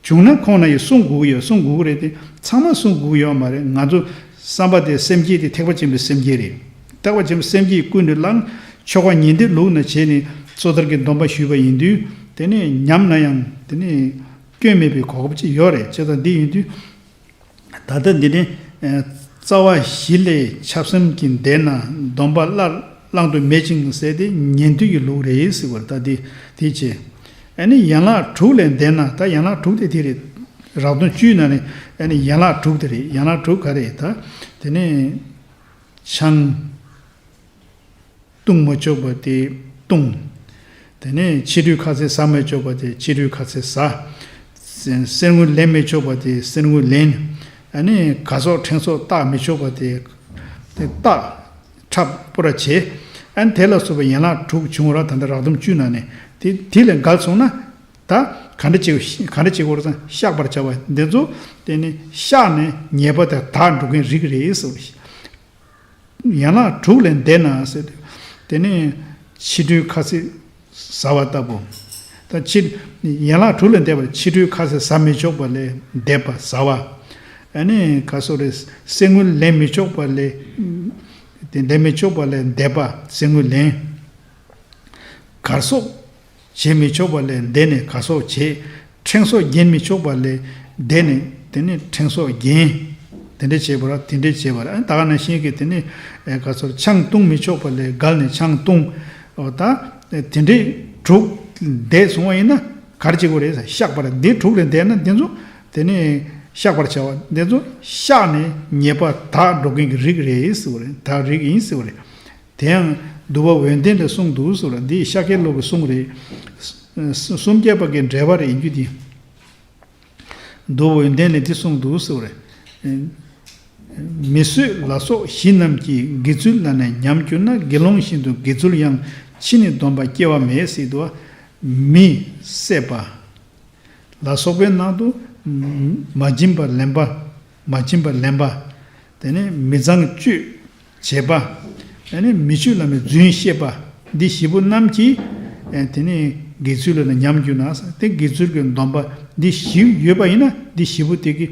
བྱུང་ན་ཁོང་ན་ཡི་བསྲུང་དགོས་ཀྱི་ཡོད། བསྲུང་དགོས་ཀྱི་རེད་དེ་ཚང་མ་བསྲུང་དགོས་ཀྱི་ཡོད་མ་རེད། ང་ཚོ་བསམ་པ་དེ་སེམས་བསྐྱེད་དེ་ཐེག་པ་ཆེན་པོའི་སེམས་བསྐྱེད་རེད། ཐེག་པ་ཆེན་པོའི་སེམས་བསྐྱེད་ཀུན་ཏུ་བླངས་ཆོ་ག་ཉན་ཐོས་ལུགས་ནང་བྱས་ནས་སོ་ཐར་གྱི་སྡོམ་པ་ཞུས་པ་ཡིན་དུས་དེ་ནས་ཉམས་ན་ཡང་དེ་ནས་སྐྱོན་མེད་པའི་གོ་སྐབས་ཅིག་ཡོད་རེད། བྱས་ཙང་འདི་ཡིན་དུས་ད་ལྟ་འདི་ནས་ རྩ་བ་བཞི་ལས་ཆགས་སེམས་ཀྱིས་འདས་ན་སྡོམ་པ་སླར་བླང་དུ་མེད་ཅིང་ཟེར་ཏེ་ཉན་ཐོས་ཀྱི་ལུགས་རེད་ཟེར་བར་ད་དེ་དེ་བྱས། ཨ་ནི་ཡན་ལག་དྲུག་ལས་འདས་ན་ད་ཡན་ལག་དྲུག་དེ་དེ་རེད། རགས་བསྡོམས་བཅུའི་ནང་ནས་ཨ་ནི་ཡན་ལག་དྲུག་དེ་རེད། ཡན་ལག་དྲུག་ག་རེ་ད་དེ་ནས་ཆང་བཏུང་མི་ཆོག་པ་དེ་བཏུང་། དེ་ནས་ཕྱི་དྲོའི་ཁ་ཟས་ཟ་མི་ཆོག་པ་དེ་ཕྱི་དྲོའི་ཁ་ཟས་ཟ། གསེར་དངུལ་ལེན་མི་ཆོག་པ་དེ་གསེར་དངུལ་ལེན། ཨ་ནི་གར་སོགས་ཕྲེང་སོགས་བཏགས་མི་ཆོག་པ་དེ་དེ་བཏགས། འཁྲབ་སྤོ་ར་བྱེད། ཨ་ནི་དེ་ལ་སོགས་པའི་ཡན་ལག་དྲུག་བྱུང་བ་ར་ད་ལྟ་རགས་བསྡོམས་བཅུ་ནང་ནས་དེ་དེ་ལས་འགལ་སོང་ན་ད་ག་འདྲ་བྱེད་ག་འདྲ་བྱེད་དགོས་རེད་ཟེར་ན་བཤགས་པར་བྱ་བ་འདི་ཚོ་དེ་ནི་བཤགས་ནས་ཉེས་པ་དེ་དག་འགྲོ་མཁན་རིགས་རེད་ཟེར་བ་ཞིག་ཡན་ལག་དྲུག་ལས་འདས་ན་ཟེར་དུས། དེ་ནས་ཕྱི་དྲོའི་ཁ་ཟས་ཟ་བ་ལྟ་བུ། ད་ཕྱི་ཡན་ལག་དྲུག་ལས་འདས་པར་ཕྱི་དྲོའི་ཁ་ཟས་ཟ་མི་ཆོག་པ་ལས་འདས་པ་ཟ་བ། ཨ་ནི་ག་སོགས་རེད། གསེར་དངུལ་ལེན་མི་ཆོག་པ་ལས། དེ་ལེན་མི་ཆོག་པ་ལས་འདས་པ་གསེར་དངུལ་ལེན། གར་སོགས། བྱེད་མི་ཆོག་པ་ལས་འདས་ནས་གར་སོགས་བྱེད། ཕྲེང་སོགས་བརྒྱན་མི་ཆོག་པ་ལས་འདས་ནས་དེ་ནས་ཕྲེང་སོགས་བརྒྱན། དེ་འདྲ་བྱེད་པར་དེ་འདྲ་བྱེད་པར་ཨ་ད་ག་ནང་བཞིན་གྱི་དེ་ནས་ཨེ་ག་ཚོར་ཆང་བཏུང་མི་ཆོག་པ་ལས་བརྒལ་ནས་ཆང་བཏུང་། འོ་ད་དེ་འདྲའི་དྲུག་འདས་སོང་བ་ཡིན་ན་ག་རེ་བྱེད་དགོས་རེད་ཟེར་བཤགས་པར་འདི་དྲུག་ལས་འདས་ན་འདི་ཚོ་དེ་ནས་བཤགས་པར་བྱ་བ་འདི་ཚོ་བཤགས་ནས་ཉེས་པ་དག་འགྲོ་མཁན་གྱི་རིགས་རེད་ཟེར་བ་རེད། དག་རིགས་ཡིན་ཟེར་བ་རེད། དེ་ཡང་བསྡུ་བ་འོད་ལྡན་ལས་གསུངས་འདུག་ཟེར་བ་འདི་ཤཱཀྱའི་སློབ་ཀྱི་གསུང་རེད། སུམ་བརྒྱ་པ་གི་འགྲེལ་པ་རེད་ཡིན་རྒྱུ་དེ། བསྡུ་བ་འོད་ལྡན་ལས་འདི་གསུངས་འདུག་ཟེར་བ་རེད། མི་བཟོད་ལ་སོགས་བཞི་རྣམས་ཀྱིས་དགེ་ཚུལ་ལ་ནི་ཉམས་གྱུར་ན་དགེ་སློང་བཞིན་དུ་དགེ་ཚུལ་ཡང་ཕྱིས་ནས་སྡོམ་པ་སྐྱེ་བ་མེད་ཟེར་འདུག་མི་བསད་པ། ལ་སོགས་པའི་ནང་དུ་མ་བྱིན་པ་ལེན་པ། མ་བྱིན་པ་ལེན་པ། དེ་ནས་མི་ཚངས་སྤྱོད་བྱེད་པ། དེ་ནས་མི་ཆོས་བླ་མའི་རྫུན་བཤད་པ། འདི་བཞི་པོ་རྣམས་ཀྱིས་དེ་ནས་དགེ་ཚུལ་ལ་ནི་ཉམས་གྱུར་ན་དེ་དགེ་ཚུལ་གྱི་སྡོམ་པ་འདི་བཞི་ཡོད་པ་ཡིན་ན་འདི་བཞི་པོ་དེ་གི་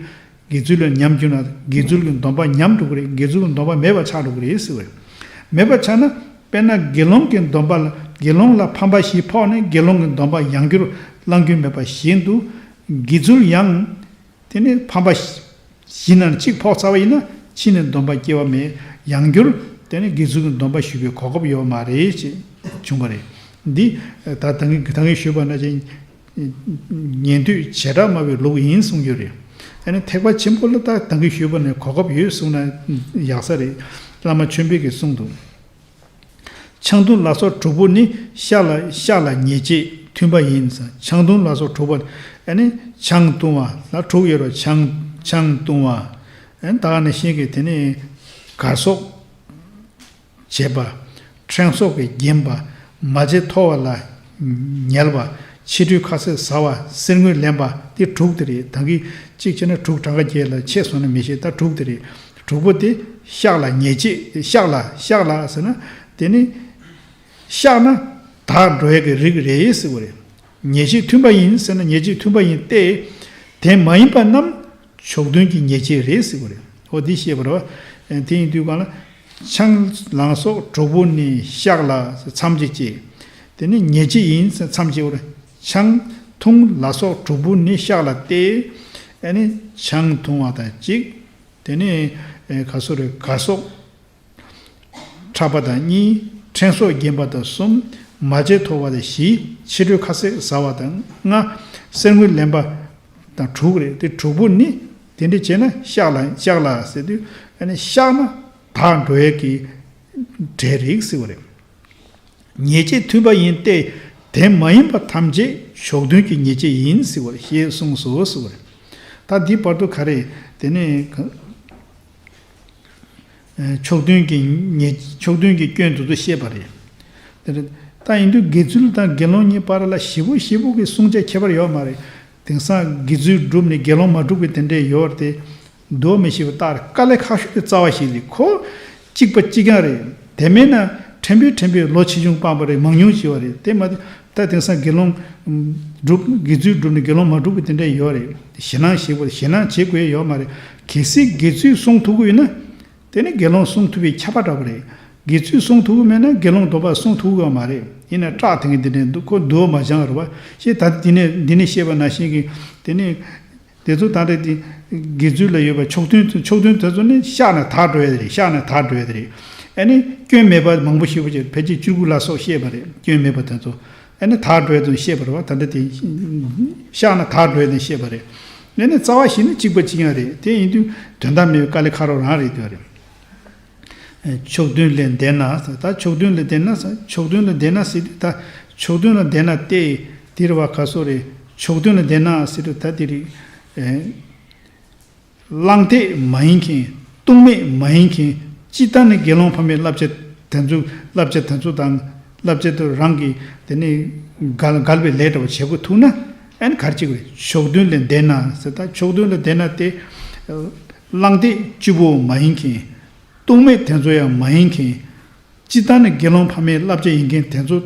དགེ་ཚུལ་ལ་ཉམས་གྱུར་ན་དགེ་ཚུལ་གྱི་སྡོམ་པ་ཉམས་འགྲོ་གི་རེད། དགེ་ཚུལ་གྱི་སྡོམ་པ་མེད་པ་ཆགས་འགྲོ་གི་རེད་ཟེར་བས། མེད་པ་ཆགས་ན་དཔེར་ན་དགེ་སློང་གི་སྡོམ་པ་ལ་དགེ་སློང་ལ་ཕམ་པ་བཞི་ཕོག་ནས་དགེ་སློང་གི་སྡོམ་པ་ཡང་བསྐྱར་བླང་རྒྱུ་མེད་པ་བཞིན་དུ་དགེ་ཚུལ་ཡང་དེ་ནི་ཕམ་པ་བཞི་ནང་གཅིག་ཕོག་ཚར་བ་ཡིན་ན་ཕྱིས་ནས་སྡོམ་པ་སྐྱེ་བ་མེད། ཡང་བསྐྱར་དེ་ནི་དགེ་ཚུལ་གྱི་སྡོམ་པ་ཞུ་བའི་གོ་སྐབས་ཡོད་མ་རེད་ཅེས་བྱུང་བ་རེད། འདི་ད་ད་གིན་ད་གིན་ཞུས་པ་ནང་བཞིན་ཉན་ཐོས་བྱེ་བྲག་སྨྲ་བའི་ལུགས་ཡིན་གསུངས་ཡོད་རེད། ཨ་ནི་ཐེག་པ་ཆེན་པོ་ལ་ད་ད་གིན་ཞུས་པ་ནས་གོ་སྐབས་ཡོད་གསུངས་ན་ཡག་ས་རེད། བླ་མ་ཆོས་འཕེལ་གྱིས་གསུངས་འདུག་ཆང་འཐུང་ལ་སོགས་དྲུག་པོ་ནི་བཤགས་ལ་བཤགས་ལ་ཉེས་བྱས་མཐུན་པ་ཡིན། ཆང་འཐུང་ལ་སོགས་དྲུག་པོ་ཨ་ནི་ཆང་བཏུང་བ་ལ་དྲུག་ཡོད་རེད། ཆང་ཆང་བཏུང་བ་ཨ་ནི་ད་ག་ནང་བཞིན་གྱི་དེ་ནི་གར་སོགས་བྱེད་པ། ཕྲེང་སོགས་ཀྱིས་བརྒྱན་པ། མ་བྱེད་མཐོ་བ་ལ་ཉལ་བ། ཕྱི་དྲོའི་ཁ་ཟས་ཟ་བ། གསེར་དངུལ་ལེན་པ་དེ་དྲུག་དེ་རེད། ད་གིན་གཅིག་བྱས་ན་དྲུག་གྲངས་ཀ་བརྒྱད་ལ་ཆད་སོང་ན་མི་ཤེས། ད་དྲུག་དེ་རེད། དྲུག་པོ་དེ་བཤགས་ལ་ཉེས་བྱས། བཤགས་ལ་བཤགས་ལ་ཟེར་ན་དེ་ནི་བཤགས་ན་དག་འགྲོ་ཡ་གི་རིགས་རེད་ཟེར་བ་རེད། ཉེས་བྱས་མཐུན་པ་ཡིན་ཟེར་ན་ཉེས་བྱས་མཐུན་པ་ཡིན་ཏེ། དེ་མ་ཡིན་པ་རྣམས་ཕྱོགས་མཐུན་གྱི་ཉེས་བྱས་རེད་ཟེར་བ་རེད། འོ་འདི་བཤད་པ་རེད་བ། དེ་ཡིན་དུས་གང་ལ། ཆང་ལ་སོགས་དྲུག་པོ་ནི་བཤགས་ལ་མཚམས་གཅིག་བཅད། དེ་ནི་ཉེས་བྱས་ཡིན་ཟེར་མཚམས་གཅིག་བར། ཆང་འཐུང་ལ་སོགས་དྲུག་པོ་ནི་བཤགས་ལ་སྟེ། ཨ་ནི་ཆང་འཐུང་བ་དང་གཅིག་དེ་ནི་ག་སོགས་རེད། གར་སོགས་འཁྲབ་པ་དང་གཉིས། ཕྲེང་སོགས་བརྒྱན་པ་དང་གསུམ། མ་བྱེད་མཐོ་བ་དང་བཞི། ཕྱི་དྲོའི་ཁ་ཟས་ཟ་བ་དང་ལྔ། གསེར་དངུལ་ལེན་པ་དང་དྲུག་རེད། དེ་དྲུག་པོ་ནི་དེ་འདྲ་བྱས་ན་བཤགས་ལ་བཤགས་ལ་ཟེར་དུས་ཨ་ནི་བཤགས་ན་དག་འགྲོ་ཡས་ཀྱི་གྲས་རིགས་ཟེར་བ་རེད། ཉེས་བྱས་མཐུན་པ་ཡིན་ཏེ། དེ་མ་ཡིན་པ་ཐམས་ཅད་ཕྱོགས་མཐུན་གྱི་ཉེས་བྱས་ཡིན་ཟེར་བ་ཞེས་གསུངས་སོ་ཟེར་བ་རེད། ད་འདི་བར་དུ་ག་རེ་དེ་ནས་ཕྱོགས་མཐུན་གྱི་ཉེས་ཕྱོགས་མཐུན་གྱི་སྐྱོན་དེ་ཚོ་བཤད་པ་རེད། དེ་རེད། ད་ཡིན་དུས་དགེ་ཚུལ་དང་དགེ་སློང་གཉིས་བར་ལ་ཞེ་པོ་ཞེ་པོ་གི་བསྲུང་བྱ་ཁྱད་པར་ཡོད་མ་རེད། དེང་སང་དགེ་ཚུལ་བསྒྲུབས་ནས་དགེ་སློང་མ་བསྒྲུབས་པའི་དེ་འདྲས་ཡོད་རེད་དེ། འདུག་མི་ཤེས་པ་ལྟར་དཀའ་ལས་ཁག་ཤོས་དེ་རྩ་བ་ཞིག་རེད། ཁོ་གཅིག་པ་གཅིག་རྐྱང་རེད། དེ་མིན་ན་ཕྲན་བུ་ཕྲན་བུ་ལོ་ཆེ་ཆུང་སྤངས་པ་རེད། མང་ཉུང་བྱས་པ་རེད། དེ་མ་ད་དེང་སང་དགེ་སློང་སྒྲུབ་དགེ་ཚུལ་བསྒྲུབས་ནས་དགེ་སློང་མ་བསྒྲུབས་པ་དེ་འདྲ་ཡོད་རེད། ཞེད་སྣང་ཞིག་པ་ཞེད་སྣང་བྱེད་དགོས་ཡོད་མ་རེད། གལ་སྲིད་དགེ་ཚུལ་སྲུང་ཐུབ་ཀྱི་ཡོད་ན། དེ་ནི་དགེ་སློང་སྲུང་ཐུབ་པའི་ཁྱབ་པ་འདྲ་པོ་རེད། དགེ་ཚུལ་སྲུང་ཐུབ་ཀྱི་མེད་ན་དགེ་སློང་སྡོམ་པ་སྲུང་ཐུབ་ཀྱི་ཡོད་མ་རེད། ཡིན་ན་སྐྲག་དེ་གི་འདི་འདྲས་འདུག་ཁོ་འདུལ་བ་མ་སྦྱངས་རེད་བ། ཞེས་ད་འདི་ནས་འདི་ནས་བཤད་པ་ནང་བཞིན་གྱི་དེ་ནི། དེ་ཚོ་ད་ལྟ་དེ་དགེ་ཚུལ་ལ་ཡོད་པ་ཕྱོགས་མཐུན་ཕྱོགས་མཐུན་དེ་ཚོ་ནི་བཤགས་ནས་དག་འགྲོ་ཡ་རེད། བཤགས་ནས་དག་འགྲོ་ཡ་རེད། ཨ་ནི་སྐྱོན་མེད་པ་མང་པོ་ཞིག་ཕལ་ཆེར་བཅུ་དགུ་ལ་སོགས་བཤད་པ་རེད། སྐྱོན་མེད་པ་དེ་ཚོ་ཨ་ནི་དག་འགྲོ་ཡ་དེ་བཤད་པ་རེད་བ། ད་ལྟ་དེ་བཤགས་ནས་དག་འགྲོ་ཡ་དེ་བཤད་པ་རེད། ཨ་ནི་རྩ་བ་ཞིག་ནི་གཅིག་པ་གཅིག་ཡང་རེད། དེ་ཡིན་དུས་དོན་དག་མེད་པའི་དཀའ་ལས་ཁག་རོགས་རང་རེད་དེ་རེད། ཕྱོགས་མཐུན་ལས་འདས་ན་ཟེར། ད་ཕྱོགས་མཐུན་ལས་འདས་ན་ཟེར། ཕྱོགས་མཐུན་ལས་འདས་ན་ཟེར་དུས་ད་ཕྱོགས་མཐུན་ལས་འདས་ན་སྟེ་དེ་རེད་བ། ག་སོ་རེད། ཕྱོགས་མཐུན་ལས་འདས་ན་ཟེར་དུས་ད་དེ་རེད། བླང་དོར་མ་ཡིན་མཁན། ལྟུང་མེད་མ་ཡིན་མཁན། སྤྱིར་བཏང་ནི་དགེ་སློང་ཕ་མའི་བསླབ་བྱ་དེ་ཚོ་བསླབ་བྱ་དེ་ཚོ་དང་བསླབ་བྱ་དེ་རང་གི་དེ་ནི་འགལ་འགལ་བའི་ལས་འདྲ་བ་བྱེད་དགོས་ཐུག་ན། ཨན་གར་གཅིག་རེད། ཕྱོགས་མཐུན་ལས་འདས་ན་ཟེར། ད་ཕྱོགས་མཐུན་ལས་འདས་ན་སྟེ་བླང་དོར་སྤྱི་བོ་མ་ཡིན་མཁན། ལྟུང་མེད་དེ་ཚོ་ཡང་མ་ཡིན་མཁན། སྤྱིར་བཏང་ནི་དགེ་སློང་ཕ་མའི་བསླབ་བྱ་ཡིན་མཁན་དེ་ཚོ།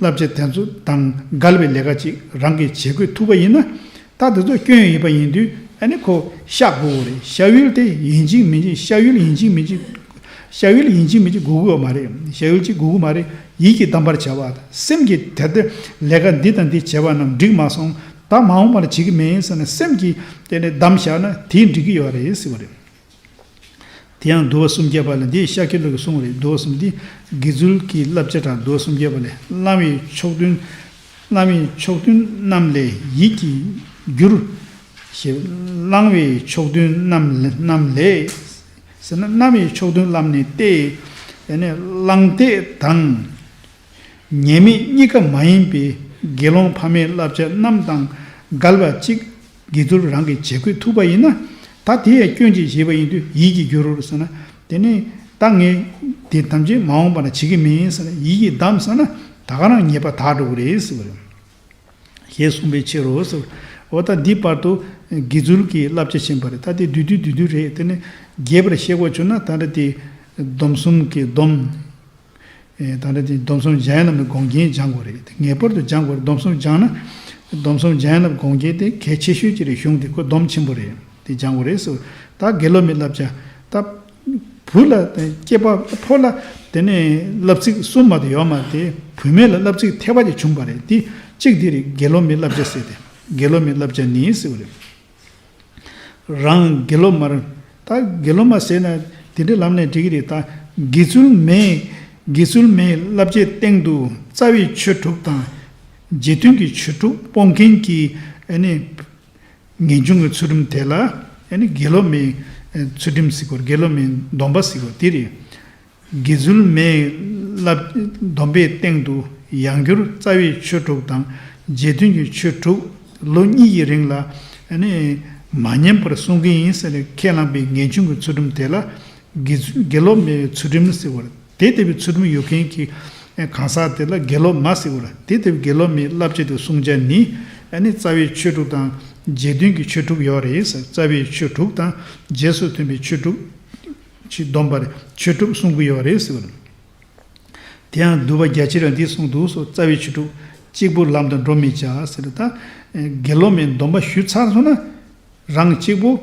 བསླབ་བྱ་དེ་ཚོ་དང་འགལ་བའི་ལས་ཀ་ཅིག་རང་གིས་བྱེད་དགོས་ཐུག་པ་ཡིན་ན། ད་དེ་ཚོ་སྐྱོན་ཡོད་པ་ཡིན་དུས་ཨ་ནི་ཁོ་བཤགས་དགོས་རེད། བཤགས་ཡུལ་དེ་ཡིན་གཅིག་མིན་གཅིག་བཤགས་ཡུལ་ཡིན་གཅིག་མིན་གཅིག་བཤགས་ཡུལ་ཡིན་གཅིག་མིན་གཅིག་དགོས་ཀྱི་ཡོད་མ་རེད། བཤགས་ཡུལ་གཅིག་དགོས་ཀྱི་མ་རེད། ཡིད་ཀྱིས་བསྡམ་པར་བྱ་བ་དང་། སེམས་ཀྱིས་དེ་ལྟར་ལས་ཀ་འདི་དང་འདི་བྱས་པ་རྣམས་འགྲིག་མ་སོང་། ད་མ་འོངས་པ་ལ་བྱེད་ཀྱི་མིན་ཟེར་ནས་སེམས་ཀྱིས་དེ་ནས་བསྡམས་བཞག་ན་དེས་འགྲིག་གི་ཡོད་རེད་ཟེར་བ་རེད། དེ་ཡང་འདུལ་བ་སུམ་བརྒྱ་པ་ལས། འདི་ཤཱཀྱ་ལུགས་ཀྱི་གསུང་རེད། འདུལ་བ་སུམ། འདི་དགེ་ཚུལ་གྱི་བསླབ་བྱ་དང་། འདུལ་བ་སུམ་བརྒྱ་པ་ལས། བླང་བའི་ཕྱོགས་མཐུན། བླང་བའི་ཕྱོགས་མཐུན་རྣམས་ལས་ཡིད་ཀྱིས་བསྒྱུར། ཞེས། བླང་བའི་ཕྱོགས་མཐུན་རྣམས་ལས་རྣམས་ལས་ཟེར་ན། བླང་བའི་ཕྱོགས་མཐུན་རྣམས་ནི་སྟེ། དེ་ནས་བླང་དོར་དང་། ཉེས་དམིགས་གཉིས་ཀ་མ་ཡིན་པའི་དགེ་སློང་ཕ་མའི་བསླབ་བྱ་རྣམས་དང་འགལ་བ་གཅིག་དགེ་ཚུལ་རང་གིས་བྱེད་དགོས་ཐུག་པ་ཡིན་ན། ད་དེ་ཡང་སྐྱོན་གཅིག་བྱས་པ་ཡིན་དུས་ཡིད་ཀྱིས་བསྒྱུར་རོ་ཟེར་ན། དེ་ནས་ད་ངས་དེ་ཐམས་ཅད་མ་འོངས་པ་ན་བྱེད་ཀྱི་མིན་ཟེར་ན། ཡིད་ཀྱིས་བསྡམས་ཟེར་ན་ད་ག་རང་ཉེས་པ་དག་འགྲོ་གི་རེད་ཟེར་བ་རེད། ཞེས་གསུངས་པའི་ཕྱིར་རོ་ཟེར། འོ་ད་འདི་བར་དུ་དགེ་ཚུལ་གྱི་བསླབ་བྱ་ཕྱིན་པ་རེད། ད་དེ་བསྡུས་བསྡུས་བསྡུས་བསྡུས་རེད། དེ་ནས་རྒྱས་པར་བཤད་དགོས་བྱུང་ན་ད་ལྟ་དེ་སྡོམ་གསུམ་གྱི་སྡོམ། ཨེ། ད་ལྟ་དེ་སྡོམ་གསུམ་འཇམ་དབྱངས་ལྷ་མོའི་དགོངས་རྒྱན་སྦྱང་དགོས་རེད། ངེས་པར་དུ་སྦྱང་དགོས་རེད། སྡོམ་གསུམ་སྦྱངས་ན། སྡོམ་གསུམ་འཇམ་དབྱངས་ལྷ་མོའི་དགོངས་རྒྱན་དེ་གལ་ཆེ་ཤོས་ཅིག་རེད། གཞུང་དེ་ཁོ་སྡོམ་ཆེན་པོ་རེད། དེ་སྦྱང་དགོས་རེད་ཟེར། ད་དགེ་སློབ་མའི་བསླབ་བྱ། ད་བུ་ལ་སྐྱེས་པ་ཕོ་ལ་དེ་ནས་བསླབ་ཚིགས་གསུམ་མ་གཏོགས་ཡོད་མ་རེད། དེ་བུད་མེད་ལ་བསླབ་ཚིགས་ཐེ་བ་ཅིག་བྱུང་བ་རེད། དེ་གཅིག་དེ་རེད། དགེ་སློབ་མའི་བསླབ་བྱ་ཟེར་ཏེ། དགེ་སློབ་མའི་བསླབ་བྱ་ནི་ཟེར་བ་རེད། རང་དགེ་སློབ་མར། ད་དགེ་སློབ་མ་ཟེར་ན་དེ་འདྲའི་ལམ་ནས་འགྲིག་གི་རེད། ད་དགེ་ཚུལ་མའི། དགེ་ཚུལ་མའི་བསླབ་བྱའི་སྟེང་དུ་རྩ་བའི་ཆོས་དྲུག་དང་། རྗེས་མཐུན་གྱི་ཆོས་དྲུག་སྤོང་མཁན་གྱི་ཨ་ནི་ངེས་འབྱུང་གི་ཚུལ་ཁྲིམས་དེ་ལ་ཨ་ནི་དགེ་སློབ་མའི་ཚུལ་ཁྲིམས་ཟེར་གོ། དགེ་སློབ་མའི་སྡོམ་པ་ཟེར་གོ་དེ་རེད། དགེ་ཚུལ་མའི་བསླབ། སྡོམ་པའི་སྟེང་དུ་ཡང་བསྐྱར་རྩ་བའི་ཆོས་དྲུག་དང་རྗེས་མཐུན་གྱི་ཆོས་དྲུག་ལོ་གཉིས་ཀྱི་རིང་ལ་ཨ་ནི་མ་ཉམས་པར་སྲུང་གི་ཡིན་ཟེར་ནས་ཁས་བླངས་པའི་ངེས་འབྱུང་གི་ཚུལ་ཁྲིམས་དེ་ལ་དགེ་ཚུལ། དགེ་སློབ་མའི་ཚུལ་ཁྲིམས་ཟེར་བ་རེད། དེ་ལྟ་བུའི་ཚུལ་ཁྲིམས་ཡོད་མཁན་གྱི་གང་ཟག་དེ་ལ་དགེ་སློབ་མ་ཟེར་བ་རེད། དེ་ལྟ་བུའི་དགེ་སློབ་མའི་བསླབ་བྱ་དེ་བསྲུང་བྱ་ནི་ཨ་ནི་རྩ་བའི་ཆོས་དྲུག་དང་རྗེས་མཐུན་གྱི་ཆོས་དྲུག་ཡོད་རེད་ཟེར། རྩ་བའི་ཆོས་དྲུག་དང་རྗེས་སུ་མཐུན་པའི་ཆོས་དྲུག་ཅིག་སྡོམ་པར་ཆོས་དྲུག་གསུང་གི་ཡོད་རེད་ཟེར་བ་རེད། དེ་ཡང་འདུལ་བ་རྒྱ་ཆེར་ཡང་འདི་གསུངས་འདུག་སོ། རྩ་བའི་ཆོས་དྲུག་གཅིག་པུ་ལམ་དུ་འགྲོ་མི་བྱ་ཟེར། ད་དགེ་སློབ་མའི་སྡོམ་པ་ཞུས་ཚར་སོང་ན་རང་གཅིག་པུ་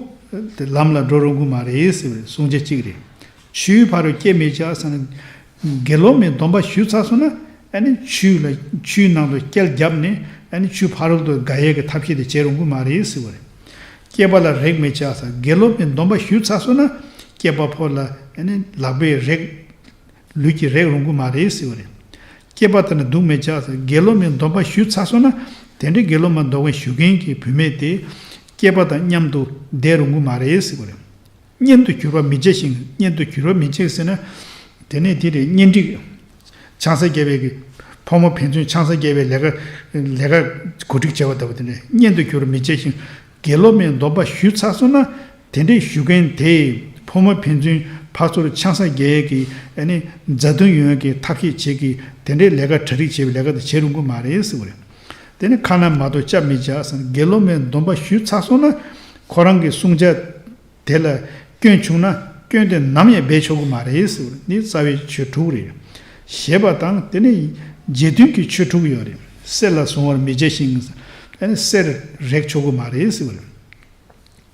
དེ་ལམ་ལ་འགྲོ་རུང་གི་མ་རེད་ཟེར་བའི་གསུང་བྱ་གཅིག་རེད། ཆོས་ཕ་རོལ་སྐྱེལ་མི་བྱ་ཟེར་ན། དགེ་སློབ་མའི་སྡོམ་པ་ཞུས་ཚར་སོང་ན་ཨ་ནི་ཆོས་ལ་ཆོས་ནང་དུ་སྐྱེལ་བརྒྱབ་ནས་ཨ་ནི་ཆོས་ཕ་རོལ་ཏུ་དགའ་ཡས་ཀྱི་ཐབས་ཤེས་དེ་བྱེད་རུང་གི་མ་རེད་ཟེར་བ་རེད། སྐྱེས་པ་ལ་རེག་མི་བྱ་ཟེར། དགེ་སློབ་མའི་སྡོམ་པ་ཞུས་ཚར་སོང་ན་སྐྱེས་པ་ཕོ་ལ་ཨ་ནི་ལག་པས་རེག་ལུས་ཀྱིས་རེག་རུང་གི་མ་རེད་ཟེར་བ་རེད། སྐྱེས་པ་དེ་ལ་སྡུག་མི་བྱ་ཟེར། དགེ་སློབ་མའི་སྡོམ་པ་ཞུས་ཚར་སོང་ན་དེ་འདྲའི་དགེ་སློབ་མ་སྡུག་བསྔལ་ཞུ་མཁན་གྱི་བུད་མེད་དེ་སྐྱེས་པ་དང་མཉམ་དུ་བསྡད་རུང་གི་མ་རེད་ཟེར་བ་རེད། གཉེན་དུ་གྱུར་པ་མི་བྱ་ཞིང་། གཉེན་དུ་གྱུར་པ་མི་བྱ་ཟེར་ན། དེ་ནས་དེ་རེད། གཉེན་སྒྲིག་ཆང་ས་རྒྱག་པའི་གི་ཕོ་མོ་ཕན་ཚུན་ཆང་ས་རྒྱག་པའི་ལས་ཀ་ལས་ཀ་གོ་སྒྲིག་བྱས་པ་ལྟ་བུ་དེ་འདྲ་གཉེན་དུ་གྱུར་པ་མི་བྱ་ཞིང་། དགེ་སློབ་མའི་སྡོམ་པ་ཞུས་ཚར་སོང་ན་དེ་འདྲའི་ཞུ་མཁན་དེས་ཕོ་མོ་ཕན་ཚུན་ཕར་ཚུར་ཆང་ས་རྒྱག་ཡས་ཀྱི་ཨ་ནི་མཛའ་མཐུན་ཡོང་ཡས་ཀྱི་ཐབས་ཤེས་བྱེད་ཀྱི་དེ་འདྲའི་ལས་ཀ་གྲ་སྒྲིག་བྱེད་པའི་ལས་ཀ་དེ་བྱེད་རུང་གི་མ་རེད་ཟེར་བ་རེད། དེ་ནི་ཁ་ན་མ་ཐོ་སྐྱབས་མི་བྱ་ཟེར། དགེ་སློབ་མའི་སྡོམ་པ་ཞུས་ཚར་སོང་ན་ཁོ་རང་གི་བསྲུང་བྱ་དེ་ལ་སྐྱོན་བྱུང་ན་སྐྱོན་དེ་ནམ་ཡང་སྦས་ཆོག་གི་མ་རེད་ཟེར་བ་རེད། འདི་རྩ་བའི་ཆོས་དྲུག་རེད། ཞེས་པ་དང་དེ་ནས་རྗེས་མཐུན་གྱི་ཆོས་དྲུག་ཡོད་རེད། གསེར་ལ་བཟུང་བར་མི་བྱ་ཞིང་། ཨ་ནི་གསེར་རེག་ཆོག་གི་མ་རེད་ཟེར་བ་རེད།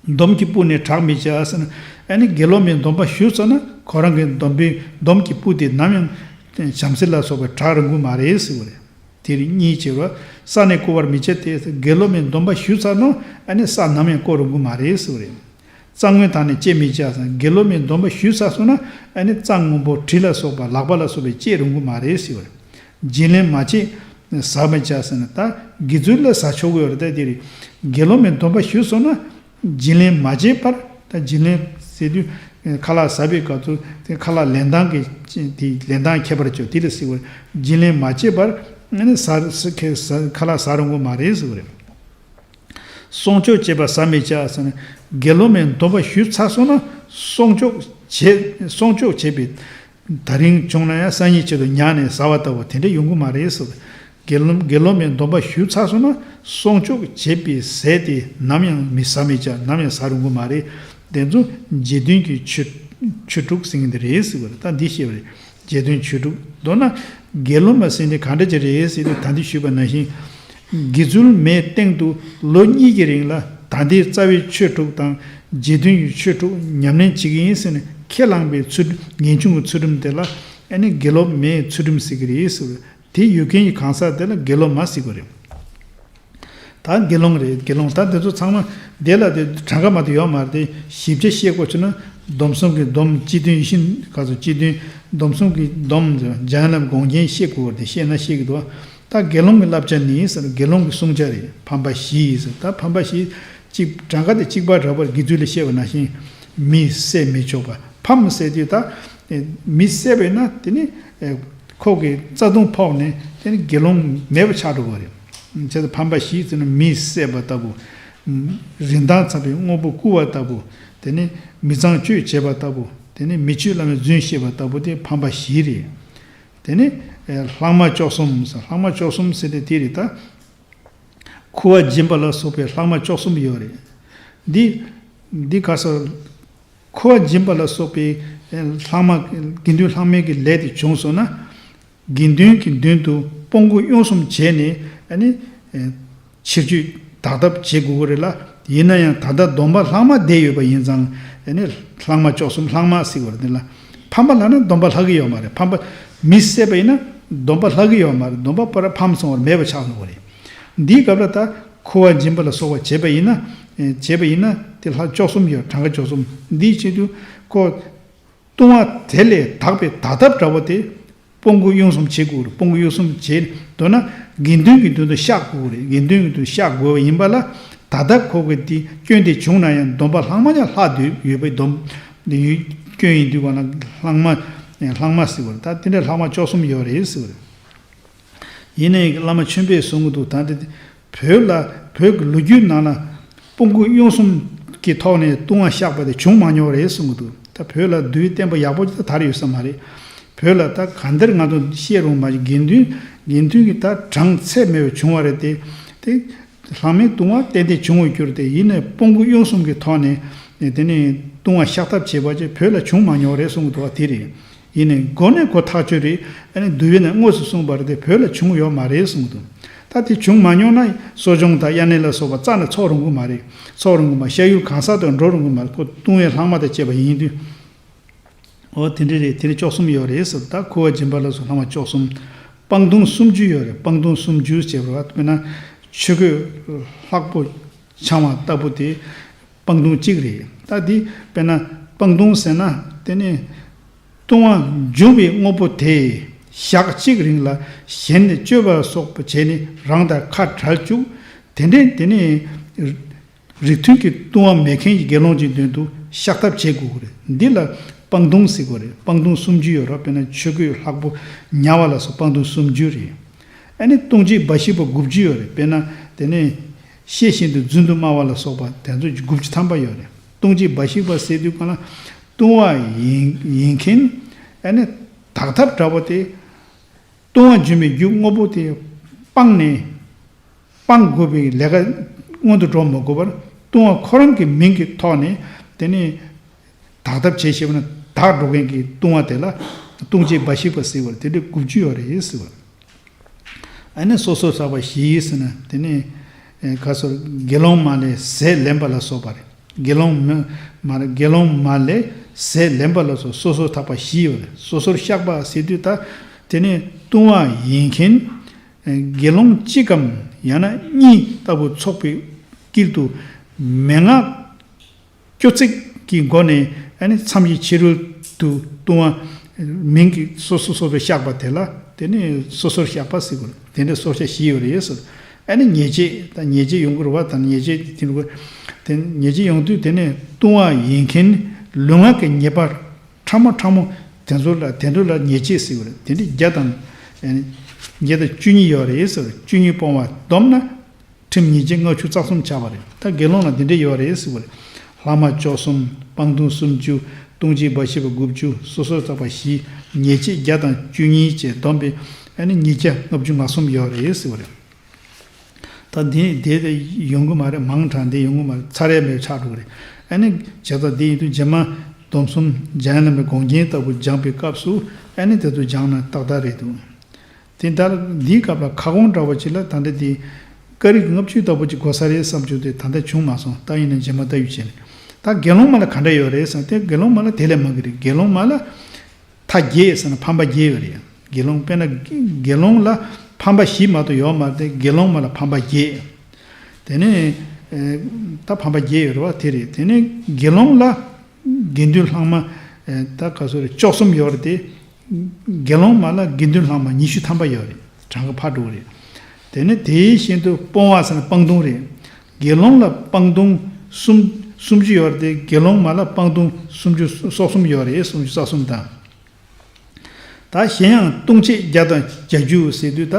འདོམ་གྱི་སྤུ་ནི་བྲེག་མི་བྱ་ཟེར་ན། ཨ་ནི་དགེ་སློབ་མའི་སྡོམ་པ་ཞུས་ཚར་ན་ཁོ་རང་གི་སྡོམ་པའི་འདོམ་གྱི་སྤུ་དེ་ནམ་ཡང་བྱམས་བརྩེ་ལ་སོགས་པས་བྲེག་རུང་གི་མ་རེད་ཟེར་བ་རེད། དེ་རིང་གཉིད་བྱེད་རོགས། ས་ནས་བསྐོར་བར་མི་བྱ་སྟེ། དགེ་སློང་མའི་སྡོམ་པ་ཞུས་ཚར་ན་ཨ་ནི་ས་ནམ་ཡང་བསྐོར་རུང་གི་མ་རེད་ཟེར་བ་རེད། རྩྭ་སྔོན་དག་ནས་བཅད་མི་བྱ་ཟེར། དགེ་སློང་མའི་སྡོམ་པ་ཞུས་ཚར་སོང་ན་ཨ་ནི་རྩྭ་སྔོན་པོ་གྲི་ལ་སོགས་པ་ལག་པ་ལ་སོགས་པས་བཅད་རུང་གི་མ་རེད་ཟེར་བ་རེད། བྱིན་ལེན་མ་བྱས་ཟ་མི་བྱ་ཟེར་ན་ད་དགེ་ཚུལ་ལ་ཟ་ཆོག་གི་ཡོད་རེད། ད་དེ་རེད། དགེ་སློང་མའི་སྡོམ་པ་ཞུས་སོང་ན། བྱིན་ལེན་མ་བྱས་པར། ད་བྱིན་ལེན་ཟེར་དུས་ཁ་ལག་ཟ་བའི་སྐབས་སུ་དེ་ཁ་ལག་ལེན་སྟངས་ཀྱི་དེ་ལེན་སྟངས་ཁྱད་པར་ཆེ་དེ་ལ་ཟེར་བ། བྱིན་ལེན་མ་བྱས་པར་ཨ་ནི་ཟ་ཟ་ཁ་ཟ་ཁ་ལག་ཟ་རུང་གི་མ་རེད་ཟེར་བ་རེད། སྲུང་སྐྱོབ་བྱེད་པར་ཟ་མི་བྱ་ཟེར་ན། དགེ་སློང་མའི་སྡོམ་པ་ཞུས་ཚར་སོང་ན་སྲུང་སྐྱོབ་བྱེད་སྲུང་སྐྱོབ་བྱེད་པའི་ད་རིང་བྱུང་ན་ཡང་སང་ཉིན་ཆེད་དུ་ཉར་ནས་ཟ་བ་ལྟ་བུ་དེ་འདྲ་ཡོང་གི་མ་རེད་ཟེར། དགེ་སློང་དགེ་སློང་མའི་སྡོམ་པ་ཞུས་ཚར་སོང་ན་སྲུང་སྐྱོབ་བྱེད་པའི་ཟས་དེ་ནམ་ཡང་མི་ཟ་མི་བྱ། ནམ་ཡང་ཟ་རུང་གི་མ་རེད། དེ་ཚོ་རྗེས་མཐུན་གྱི་ཆོས་ཆོས་དྲུག་ཟེར་མཁན་དེ་རེད་ཟེར་བ་རེད། ད་འདི་བཤད་པ་རེད། རྗེས་མཐུན་ཆོས་དྲུག་མདོར་ན་དགེ་སློང་མ་ཟེར་དེ་ག་འདྲ་ཅིག་རེད་ཟེར་དུས་ད་འདི་ཞུས་པ་ནང་བཞིན། དགེ་ཚུལ་མའི་སྟེང་དུ་ལོ་གཉིས་ཀྱི་རིང་ལ་ད་ལྟའི་རྩ་བའི་ཆོས་དྲུག་དང་རྗེས་མཐུན་གྱི་ཆོས་དྲུག་ཉམས་ལེན་བྱེད་ཀྱི་ཡིན་ཟེར་ནས་ཁས་བླངས་པའི་ཚུལ་ངེས་འབྱུང་གི་ཚུལ་ཁྲིམས་དེ་ལ་ཨ་ནི་དགེ་སློང་མའི་ཚུལ་ཁྲིམས་ཟེར་གྱི་རེད་ཟེར་བ། དེ་ཡོད་མཁན་གྱི་གང་ཟག་དེ་ལ་དགེ་སློང་མ་ཟེར་གྱི་རེད། ད་དགེ་སློང་རེད། དགེ་སློང་ད་དེ་ཚོ་ཚང་མ་དེ་ལ་དེ་གྲངས་ཀ་མ་གཏོགས་ཡོད་མ་རེད། དེ་ཞིབ་ཆ་ཤེས་དགོས་བྱུང་ན་སྡོམ་གསུམ་གྱི་སྡོམ་སྤྱི་དོན་ཡིད་བཞིན་ག་ཚོད་སྤྱི་དོན་སྡོམ་གསུམ་གྱི་སྡོམ་འཇམ་དབྱངས་ལ་དགོངས་རྒྱན་ཤེས་དགོས་པ་དེ་ཤེས་ན་ཤེས་ཀྱི་འདུག་ད་དགེ་སློང་གི་བསླབ་བྱ་ནི་ཟེར་དགེ་སློང་གི་བསྲུང་བྱ་རེད། ཕམ་པ་བཞི་ཟེར། ད་ཕམ་པ་བཞི་གཅིག་གྲངས་ཀ་དེ་གཅིག་པ་འདྲ་པར་དགེ་ཚུལ་ལ་བཤད་པ་ནང་བཞིན་མི་བསད་མི་ཆོག་པ། ཕམ་ཟེར་དུས་ད་མི་བསད་པས་ན་དེ་ནི་ཁོ་གི་རྩ་ལྟུང་ཕོག་ནས་དེ་ནི་དགེ་སློང་མེད་པ་ཆགས་འགྲོ་གི་རེད། བྱས་ཙང་ཕམ་པ་བཞི་ཟེར་ན་མི་བསད་པ་ལྟ་བུ། རིན་ཐང་འཚམ་པའི་དངོས་པོ་རྐུ་བ་ལྟ་བུ། དེ་ནི་མི་ཚངས་སྤྱོད་བྱེད་པ་ལྟ་བུ། དེ་ནི་མི་ཆོས་བླ་མའི་རྫུན་བཤད་པ་ལྟ་བུ་དེ་ཕམ་པ་བཞི་རེད། དེ་ནི་ལྷག་མ་བཅུ་གསུམ་ཟེར། ལྷག་མ་བཅུ་གསུམ་ཟེར་དེ་དེ་རེད་ད། ཁུ་བ་སྦྱིན་པ་ལ་སོགས་པའི་ལྷག་མ་བཅུ་གསུམ་ཡོད་རེད། འདི་འདི་ག་ས། ཁུ་བ་སྦྱིན་པ་ལ་སོགས་པའི་ལྷག་མ་དགེ་འདུན་ལྷག་མའི་གི་ལས་དེ་བྱུང་སོང་ན། དགེ་འདུན་གྱི་མདུན་དུ་སྤོང་བཀུར་གཡོ་གསུམ་བྱས་ནས་ཨ་ནི་ཕྱིར་བཅོས་དག་ཐབས་བྱེད་དགོས་ཀྱི་རེད་ལ། ཡིན་ན་ཡང་ད་ལྟ་སྡོམ་པ་ལྷག་མ་བསྡད་ཡོད་པ་ཡིན་ཙང་ཨ་ནི་ལྷག་མ་བཅུ་གསུམ་ལྷག་མ་ཟེར་བ་རེད་ལ། ཕམ་པ་ལབ་ན་སྡོམ་པ་ལྷག་གི་ཡོད་མ་རེད། ཕམ་པ་མི་བསད་པ་ཡིན་ན་སྡོམ་པ་ལྷག་གི་ཡོད་མ་རེད། སྡོམ་པ་པར་ཕམ་སོང་བར་མེད་པ་ཆགས་འགྲོ་གི་རེད། འདིའི་སྐབས་ལ་ད་ཁུ་བ་སྦྱིན་པ་ལ་སོགས་པ་བྱས་པ་ཡིན་ན། བྱས་པ་ཡིན་ན་དེ་ལྷག་བཅུ་གསུམ་ཡོད། གྲངས་ཀ་བཅུ་གསུམ་འདིའི་ཆེད་དུ་ཁོ། ལྟུང་བ་དེ་ལས་དག་པའི་དག་ཐབས་འདྲ་བོ་དེ་སྤོང་བཀུར་གཡོ་གསུམ་བྱེད་དགོས་རེད། སྤོང་བཀུར་གཡོ་གསུམ་བྱེད་འདོད་ན་དགེ་འདུན་གྱི་མདུན་དུ་བཤགས་དགོས་རེད། དགེ་འདུན་གྱི་མདུན་བཤགས་དགོས་པ་ཡིན་པ་ལ་དག་ཐབས་ཁོ་གི་དེ་སྐྱོན་དེ་བྱུང་ན་ཡང་སྡོམ་པ་ལྷག་མ་ཀྱང་ལྷག་འདུག་ཡོད་པའི་སྡོམ་དེ་ཡོད་སྐྱོན་ཡིན་དུས་ག་ན་ལྷག་མ་ལྷག་མ་ཟེར་བ་རེད། ད་དེ་འདྲའི་ལྷག་མ་བཅུ་གསུམ་ཡོད་རེད་ཟེར་བ་རེད། ཡིན་ནའི་བླ་མ་ཆོས་འཕེལ་གསུང་གི་འདུག་ད་འདི་བོད་ལ་བོད་ཀྱི་ལོ་རྒྱུས་ནང་ལ་སྤོང་བཀུར་གཡོ་གསུམ་གྱི་ཐོག་ནས་ལྟུང་བ་བཤགས་པ་དེ་བྱུང་མ་མྱོང་རེད་གསུང་གི་འདུག་ད་བོད་ལ་དུས་བསྟན་པ་ཡག་པོ་ཅིག་ད་དར་ཡོད་ས་མ་རེད། བོད་ལ་ད་ག་འདིར་ང་ཚོ་བཤད་རུང་མ་དགེ་འདུན་དགེ་འདུན་གྱི་ད་གྲངས་ཚད་མེད་པ་བྱུང་བ་རེད་དེ། དེ་ལྷག་མའི་ལྟུང་བ་ཏན་ཏན་བྱུང་བའི་རྒྱུར་དེ་ཡིན་ནའི་སྤོང་བཀུར་གཡོ་གསུམ་གྱི་ཐོག་ནས་དེ་ནས་ལྟུང་བ་བཤགས་ཐབས་བྱེད་པ་ཅིག་བོད་ལ་བྱུང་མ་མྱོང་རེད་གསུང་གི་འདུག་བ་དེ་རེད། ཡིན་ནའི་མགོ་ནས་མགོ་ཐག་ཆོད་རེད། ཨ་ནི་འདུལ་བའི་ནང་དངོས་སུ་གསུངས་པ་རེད་དེ་བོད་ལ་བྱུང་ཡོད་མ་རེད་གསུངས་འདུག་ད་དེ་བྱུང་མ་མྱོང་ན་གསོ་སྦྱོང་དང་དབྱར་གནས་ལ་སོགས་པ་རྩ་ནས་ཚོགས་རུང་གི་མ་རེད། ཚོགས་རུང་གི་མ་ཤ་ཡུལ་གང་ཟག་དང་འགྲོ་རུང་གི་མ་རེད། ཁོ་ལྟུང་བའི་ལྷག་མ་དང་བཅས་པ་ཡིན་དུས། འོ་དེ་འདྲ་རེད། དེ་ནི་བཅུ་གསུམ་ཡོད་རེད་ཟེར། ད་ཁུ་བ་སྦྱིན་པ་ལ་སོགས་ལྷག་མ་བཅུ་གསུམ། སྤང་ལྟུང་སུམ་ཅུ་ཡོད་རེད། སྤང་ལྟུང་སུམ་ཅུ་བྱས་པ་དཔེར་ན་ཆོས་གོས་ལྷག་པོ་འཆང་བ་ལྟ་བུ་དེ་སྤང་ལྟུང་གཅིག་རེད། ད་འདི་དཔེར་ན་སྤང་ལྟུང་ཟེར་ན་དེ་ནི། ལྟུང་བ་འབྱུང་བའི་དངོས་པོ་དེ་ཞག་གཅིག་རིང་ལ་གཞན་ནས་སྤྱོད་པ་སོགས་པ་བྱས་ནས་རང་དང་ཁ་བྲལ་བཅུག་དེ་འདྲའི་དེ་ནས་རིགས་མཐུན་གྱི་ལྟུང་བ་མེད་མཁན་གྱི་དགེ་སློང་གྱི་མདུན་དུ་བཤགས་ཐབས་བྱེད་དགོས་ཀྱི་རེད། འདི་ལ་སྤང་ལྟུང་ཟེར་གྱི་རེད། སྤང་ལྟུང་སུམ་ཅུ་ཡོད་རེད། དཔེར་ན་ཆོས་གོས་ལྷག་པོ་ཉར་བ་ལ་སོགས་སྤང་ལྟུང་སུམ་ཅུ་རེད། ཨ་ནི་ལྟུང་བྱེད་འབའ་ཞིག་པ་དགུ་བཅུ་ཡོད་རེད། དཔེར་ན་དེ་ནས་ཤེས་བཞིན་དུ་རྫུན་དུ་སྨྲ་བ་ལ་སོགས་པ་དེ་ཚོ་དགུ་བཅུ་ཐམ་པ་ཡོད་རེད། ལྟུང་བྱེད་འབའ་ཞིག་པ་ཟེར་དུས་གང་ལ་ལྟུང་བ་ཡིན་ཡིན་མཁན་ཨ་ནི་དག་ཐབས་འདྲ་པོ་དེ་ལྟུང་བ་འབྱུང་བའི་རྒྱུ་དངོས་པོ་དེ་སྤངས་ནས་སྤང་དགོས་པའི་ལས་ཀ་སྔོན་དུ་འགྲོ་མ་དགོས་པར་ལྟུང་བ་ཁོ་རང་གི་མིང་གི་ཐོག་ནས་དེ་ནས་དག་ཐབས་བྱེད་ཤེས་པ་ན་དག་འགྲོ་མཁན་གྱི་ལྟུང་བ་དེ་ལ་ལྟུང་བྱེད་འབའ་ཞིག་པ་ཟེར་བ་དེ་འདྲ་དགུ་བཅུ་ཡོད་རེད་ཟེར་བ། ཨ་ནི་སོ་སོར་བསགས་པ་བཞི་ཟེར་ན་དེ་ནི་ཨེ་ག་སོར་དགེ་སློང་མ་ལས་ཟས་ལེན་པ་ལ་སོགས་པ་རེད། དགེ་སློང་མ་མ་རེད། དགེ་སློང་མ་ལས་ཟས་ལེན་པ་ལ་སོགས་སོ་སོར་བསགས་པ་བཞི་ཡོད་རེད། སོ་སོར་བཤགས་པ་ཟེར་དུས་ད་དེ་ནི་ལྟུང་བ་ཡིན་མཁན་ དགེ་སློང་གཅིག་གམ་ཡང་ན་གཉིས་ལྟ་བུ་ཚོགས་པའི་དཀྱིལ་དུ་མན་ངག་སྐྱོ་ཚིག་གི་སྒོ་ནས་ཨ་ནི་མཚམས་ཀྱི་ཕྱི་རོལ་དུ་ལྟུང་བ་མིང་གི་སོ་སོ་སོ་སོར་བཤགས་པ་དེ་ལ་དེ་ནི་སོ་སོར་བཤགས་པ་ཟེར་དགོས། དེ་འདྲའི་སོར་བཤགས་བཞི་ཡོད་རེད་ཟེར། ཨ་ནི་ཉེས་བྱས་དང་ཉེས་བྱས་ཡོང་གི་རེད་བ། དང་ཉེས་བྱས་དེ་འདྲ་དེ་ཉེས་བྱས་ཡོང་དུས་དེ་ནི་ལྟུང་བ་ཡིན་མཁན་ལུས་ངག་གི་ཉེས་པ་ཕྲ་མོ་ཕྲ་མོ་དེ་ཚོ་ལ་དེ་ཚོ་ལ་ཉེས་བྱས་ཟེར་བ་རེད། དེ་འདྲ་བརྒྱ་དང་ཨ་ནི་བརྒྱ་དང་བཅུ་གཉིས་ཡོད་རེད་ཟེར། བཅུ་གཉིས་སྤོང་བ་བསྡོམས་ན། ཁྲིམས་ཉེས་བྱས་ལྔ་བཅུ་རྩ་གསུམ་ཆགས་པ་རེད། ད་དགེ་སློང་ལ་འདི་འདྲས་ཡོད་རེད་ཟེར་བ་རེད། ལྷག་མ་བཅུ་གསུམ། སྤང་ལྟུང་སུམ་ཅུ། ལྟུང་བྱེད་འབའ་ཞིག་པ་དགུ་བཅུ། སོ་སོར་བརྟག་པ་བཞི། ཉེས་བྱས་བརྒྱ་དང་བཅུ་གཉིས་བཅས་བསྡོམས་པས་ཨ་ནི་ཉིས་བརྒྱ་ལྔ་བཅུ་ང་གསུམ་ཡོད་རེད་ཟེར་བ་རེད། ད་འདི་འདི་དེ་ཡོང་གི་མ་རེད། མང་དྲགས་འདི་ཡོང་གི་མ་རེད། ཚར་ཡས་མེད་ཆགས་འགྲོ་གི་རེད། ཨ་ནི་བྱས་ཙང་འདི་ཡིན་དུས་རྗེས་མ་སྡོམ་གསུམ་འཇམ་དབྱངས་བླ་མའི་དགོངས་རྒྱན་ལྟ་བུ་སྦྱངས་པའི་སྐབས་སུ་ཨ་ནི་དེ་ཚོ་སྦྱངས་ན་ཏག་ཏག་རེད་འདུག་དེ་ལྟར་འདིའི་སྐབས་ལ་ཁ་སྐོང་འདྲ་བོ་ཅིག་ལ་ད་ལྟ་དེ་ཀ་རིག་ལྔ་བཅུ་ལྟ་བུ་ཅིག་དགོས་ས་རེད་བསམ་བྱུང་སྟེ་ད་ལྟ་བྱུང་མ་སོང་། ད་ཡིན་ན་རྗེས་མ་ལྟ་ཡུལ་བྱས་ནས། ད་དགེ་སློང་མ་ལ་ག་འདྲ་ཡོད་རེད་བསམ་སྟེ་དགེ་སློང་མ་ལ་དེ་ལས་མང་གི་རེད། དགེ་སློང་མ་ལ་མཐའ་བརྒྱད་ཟེར་ན་ཕམ་པ་བརྒྱད་ཡོད་རེད། དགེ་སློང་དཔེར་ན་དགེ་སློང་ལ་ཕམ་པ་བཞི་མ་གཏོགས་ཡོད་མ་རེད་དེ་དགེ་སློང་མ་ལ་ཕམ་པ་བརྒྱད། དེ་ནས་ད་ཕམ་པ་བརྒྱད་ཡོད་རེད་བ། དེ་རེད། དེ་ནས་དགེ་སློང་ལ་དགེ་འདུན་ལྷག་མ་ད་ག་ཚོད་རེད། བཅུ་གསུམ་ཡོད་རེད་དེ། དགེ་སློང་མ་ལ་དགེ་འདུན་ལྷག་མ་ཉི་ཤུ་ཐམ་པ་ཡོད་རེད། གྲངས་ཀ་ཕར་འགྲོ་གི་རེད། དེ་ནས་དེའི་ཤིན་ཏུ་སྤོང་བ་ཟེར་ན་སྤང་ལྟུང་རེད། དགེ་སློང་ལ་སྤང་ལྟུང་སུམ་སུམ་ཅུ་ཡོད་རེད་དེ་དགེ་སློང་མ་ལ་སྤང་ལྟུང་སུམ་ཅུ་སོ་གསུམ་ཡོད་རེད། སུམ་ཅུ་རྩ་གསུམ་དང་། ད་གཞན་ཡང་ལྟུང་བྱེད་བརྒྱ་དང་བརྒྱད་ཅུ་ཟེར་དུས་ད་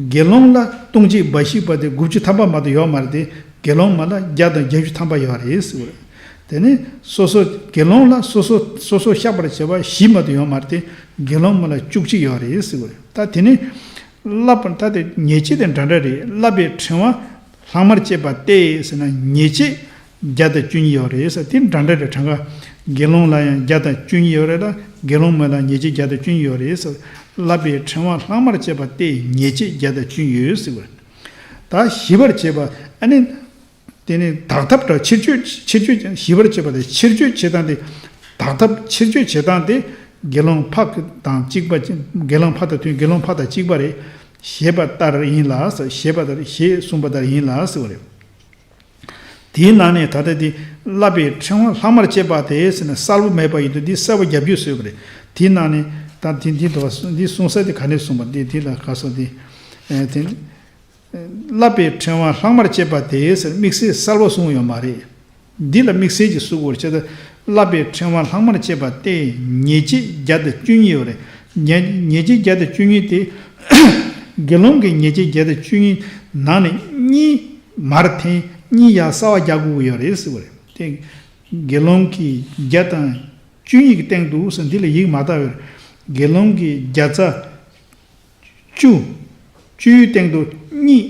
དགེ་སློང་ལ་ལྟུང་བྱེད་འབའ་ཞིག་པ་དེ་དགུ་བཅུ་ཐམ་པ་མ་གཏོགས་ཡོད་མ་རེད་དེ་དགེ་སློང་མ་ལ་བརྒྱ་དང་བརྒྱད་ཅུ་ཐམ་པ་ཡོད་རེད་ཟེར་བ་རེད། དེ་ནས་སོ་སོ་དགེ་སློང་ལ་སོ་སོ་སོ་སོ་བཤགས་པར་བྱ་བ་བཞི་མ་གཏོགས་ཡོད་མ་རེད་དེ་དགེ་སློང་མ་ལ་བཅུ་གཅིག་ཡོད་རེད་ཟེར་བ་རེད། ད་དེ་ནས་བསླབ་པ་ད་དེ་ཉེས་བྱས་དེ་འདྲ་འདྲ་རེད། བསླབ་པའི་ཕྲེང་བ་ལྷག་མར་བཅས་པ་སྟེ་ཟེར་ན་ཉེས་བྱས་བརྒྱ་དང་བཅུ་གཉིས་ཡོད་རེད་ཟེར། དེ་འདྲ་འདྲ་རེད། གྲངས་ཀ་དགེ་སློང་ལ་ཡང་བརྒྱ་དང་བཅུ་གཉིས་ཡོད་རེད་ལ་དགེ་སློང་མ་ལ་ཉེས་བྱས་བརྒྱ་དང་བཅུ་གཉིས་ཡོད་རེད་ཟེར། བསླབ་པའི་ཕྲེང་བ་ལྷག་མར་བཅས་པ་སྟེ་ཉེས་བྱས་བརྒྱ་དང་བཅུ་གཉིས་ཡོད་ཟེར་བ་རེད། ད་ཞི་བར་བྱེད་པ་ཨ་ནི་དེ་ནི་དག་ཐབས་དང་ཕྱིར་བཅོས་ཕྱིར་བཅོས་ཞི་བར་བྱེད་པ་དེ་ཕྱིར་བཅོས་བྱེད་སྟངས་དེ་དག་ཐབས་ཕྱིར་བཅོས་བྱེད་སྟངས་དེ་དགེ་སློང་ཕ་དང་གཅིག་པ་དགེ་སློང་ཕ་དང་མཐུན་དགེ་སློང་ཕ་དང་གཅིག་པ་རེད། ཞེས་པ་ལྟར་ཡིན་ལ་ཟེར། ཞེས་པ་ལྟར་ཞེས་གསུངས་པ་ལྟར་ཡིན་ལ་ཟེར་བ་རེད། དེའི་ནང་ནས་ད་ལྟ་འདི་བསླབ་པའི་ཕྲེང་བ་ལྷག་མར་བཅས་པ་དེ་ཟེར་ན་གསལ་པོ་མེད་པ་ཡིན་དུས་འདི་གསལ་པོ་རྒྱབ་རྒྱུ་བཟོས་པ་རེད། དེའི་ནང་ནས་ད་དེ་འདི་འདི་གསུང་ས་དེ་ག་ནས་གསུངས་པ་འདི་དེ་ལ་ག་ས་དེ་དེ་བསླབ་པའི་ཕྲེང་བ་ལྷག་མར་བཅས་པ་དེ་ཟེར་དམིགས་བསལ་གསལ་པོ་གསུངས་ཡོད་མ་རེད། འདི་ལ་དམིགས་བསལ་གྱི་གསུང་དགོས་ཆེད་དུ་བསླབ་པའི་ཕྲེང་བ་ལྷག་མར་བཅས་པ་སྟེ་ཉེས་བྱས་བརྒྱ་དང་བཅུ་གཉིས་ཡོད་རེད། ཉེས་ཉེས་བྱས་བརྒྱ་དང་བཅུ་གཉིས་དེ་དགེ་སློང་གི་ཉེས་བྱས་བརྒྱ་དང་བཅུ་གཉིས་ནང་ནས་གཉིས་མར་འཐེན་གཉིས་ཡར་གསར་པ་རྒྱག་དགོས་ཀྱི་ཡོད་རེད་ཟེར་བ་རེད། དེ་དགེ་སློང་གི་བརྒྱ་དང་བཅུ་གཉིས་ཀྱི་སྟེང་དུ་ཟེར་འདི་ལ་ཡིག་མ་བཏགས་ཡོད་རེད། དགེ་སློང་གི་བརྒྱ་རྩ་བཅུ། བཅུའི་སྟེང་དུ་གཉིས་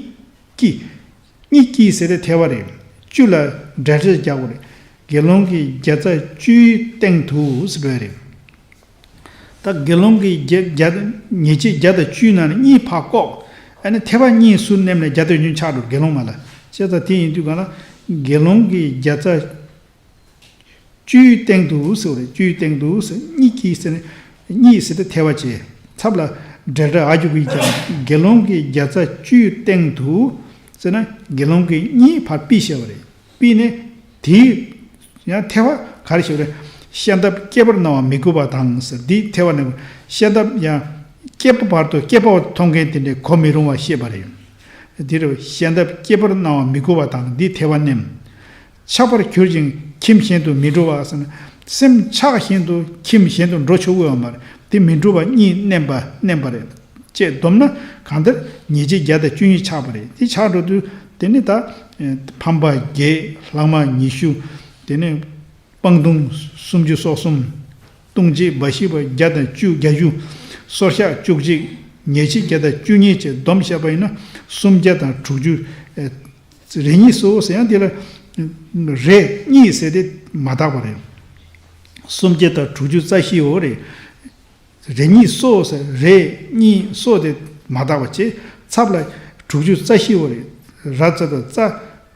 ཀྱི། གཉིས་ཀྱི་ཟེར་དེ་ཐལ་བ་རེད། བཅུ་ལ་འགྲེལ་བཤད་རྒྱག་དགོས་རེད། དགེ་སློང་གི་བརྒྱ་རྩ་བཅུའི་སྟེང་དུ་ཟེར་བ་རེད། ད་དགེ་སློང་གི་བརྒྱ་བརྒྱ་ཉེས་བྱས་བརྒྱ་དང་བཅུའི་ནང་ནས་གཉིས་ཕར་བཀོག་ཨ་ནི་ཐལ་བ་གཉིས་སུ་མནན་ནས་བརྒྱ་དང་བཅུ་ཆགས་འགྲོ་དགེ་སློང་མ་ལ། བྱས་ཙང་དེ་ཡིན་དུས་གང་ལ་དགེ་སློང་གི་བརྒྱ་རྩ་བཅུའི་སྟེང་དུ་ཟེར་བ་རེད། བཅུའི་སྟེང་དུ་ཟེར་གཉིས་ཀྱིས་ཟེར་ནས་གཉིས་ཟེར་ཏེ་ཐལ་བ་བྱས། ཚབ་ལ་འབྲེལ་སྒྲ་ཨ་རྒྱུ་གིས་ཀྱང་དགེ་སློང་གི་བརྒྱ་རྩ་བཅུའི་སྟེང་དུ་ཟེར་ན་དགེ་སློང་གི་གཉིས་ཕར་ཕུད་བྱས་པ་རེད། ཕུད་ནས་དེའི་ཡང་ཐལ་བ་ག་རེ་བྱས་པ་རེད། ཤ་འདབ་སྐྱེད་པར་སྣང་བ་མི་དགོས་པ་དང་ཟེར་འདིའི་ཐལ་བ་ནི་ཤ་འདབ་ཡང་སྐྱེད་པ་བར་དུ་སྐྱེད་པ་མཐོང་མཁན་དེ་འདྲའི་གོ་མི་རུང་བ་བཤད་པ་རེད། འདིར་ཤ་འདབ་སྐྱེད་པར་སྣང་བ་མི་དགོས་པ་དང་འདིའི་ཐལ་བ་མནན། ཆགས་པར་གྱུར་ཅིང་ཁྱིམ་གཞན་དུ་མི་འགྲོ་བ་ཟེར་ན། སེམས་ཆགས་བཞིན་དུ་ཁྱིམ་གཞན་དུ་འགྲོ་ཆོག་གི་ཡོད་མ་རེད། དེ་མི་འགྲོ་བ་གཉིས་མནན་པ་མནན་པ་རེད། ཅེས་བསྡོམས་ན་གང་ལྟར་ཉེས་བྱས་བརྒྱ་དང་བཅུ་གཉིས་ཆགས་པ་རེད། དེ་ཆགས་འགྲོ་དུས་དེ་ནི་ད་ཕམ་པ་བརྒྱད་ལྷག་མ་ཉི་ཤུ། དེ་ནས་སྤང་ལྟུང་སུམ་ཅུ་སོ་གསུམ། ལྟུང་བྱེད་འབའ་ཞིག་པ་བརྒྱ་དང་བཅུ་བརྒྱད་ཅུ། སོར་བཤགས་བཅུ་གཅིག། ཉེས་བྱས་བརྒྱ་དང་བཅུ་གཉིས་བཅས་བསྡོམས་བཤད་པ་ཡིན་ན་སུམ་བརྒྱ་དང་དྲུག་ཅུ། རེ་གཉིས་སོ་ཟེར་ཡང་དེ་ལ་རེ་གཉིས་ཟེར་ཏེ་མ་བཏགས་པ་རེད། སུམ་བརྒྱ་དང་དྲུག་ཅུ་རྩ་བཞིའོ་རེད། རེ་གཉིས་སོ་ཟེར་རེ་གཉིས་སོ་དེ་མ་བཏགས་པ་བྱས་ཚབ་ལ་དྲུག་ཅུ་རྩ་བཞིའོ་རེད། ར་ཙ་དང་ཙ་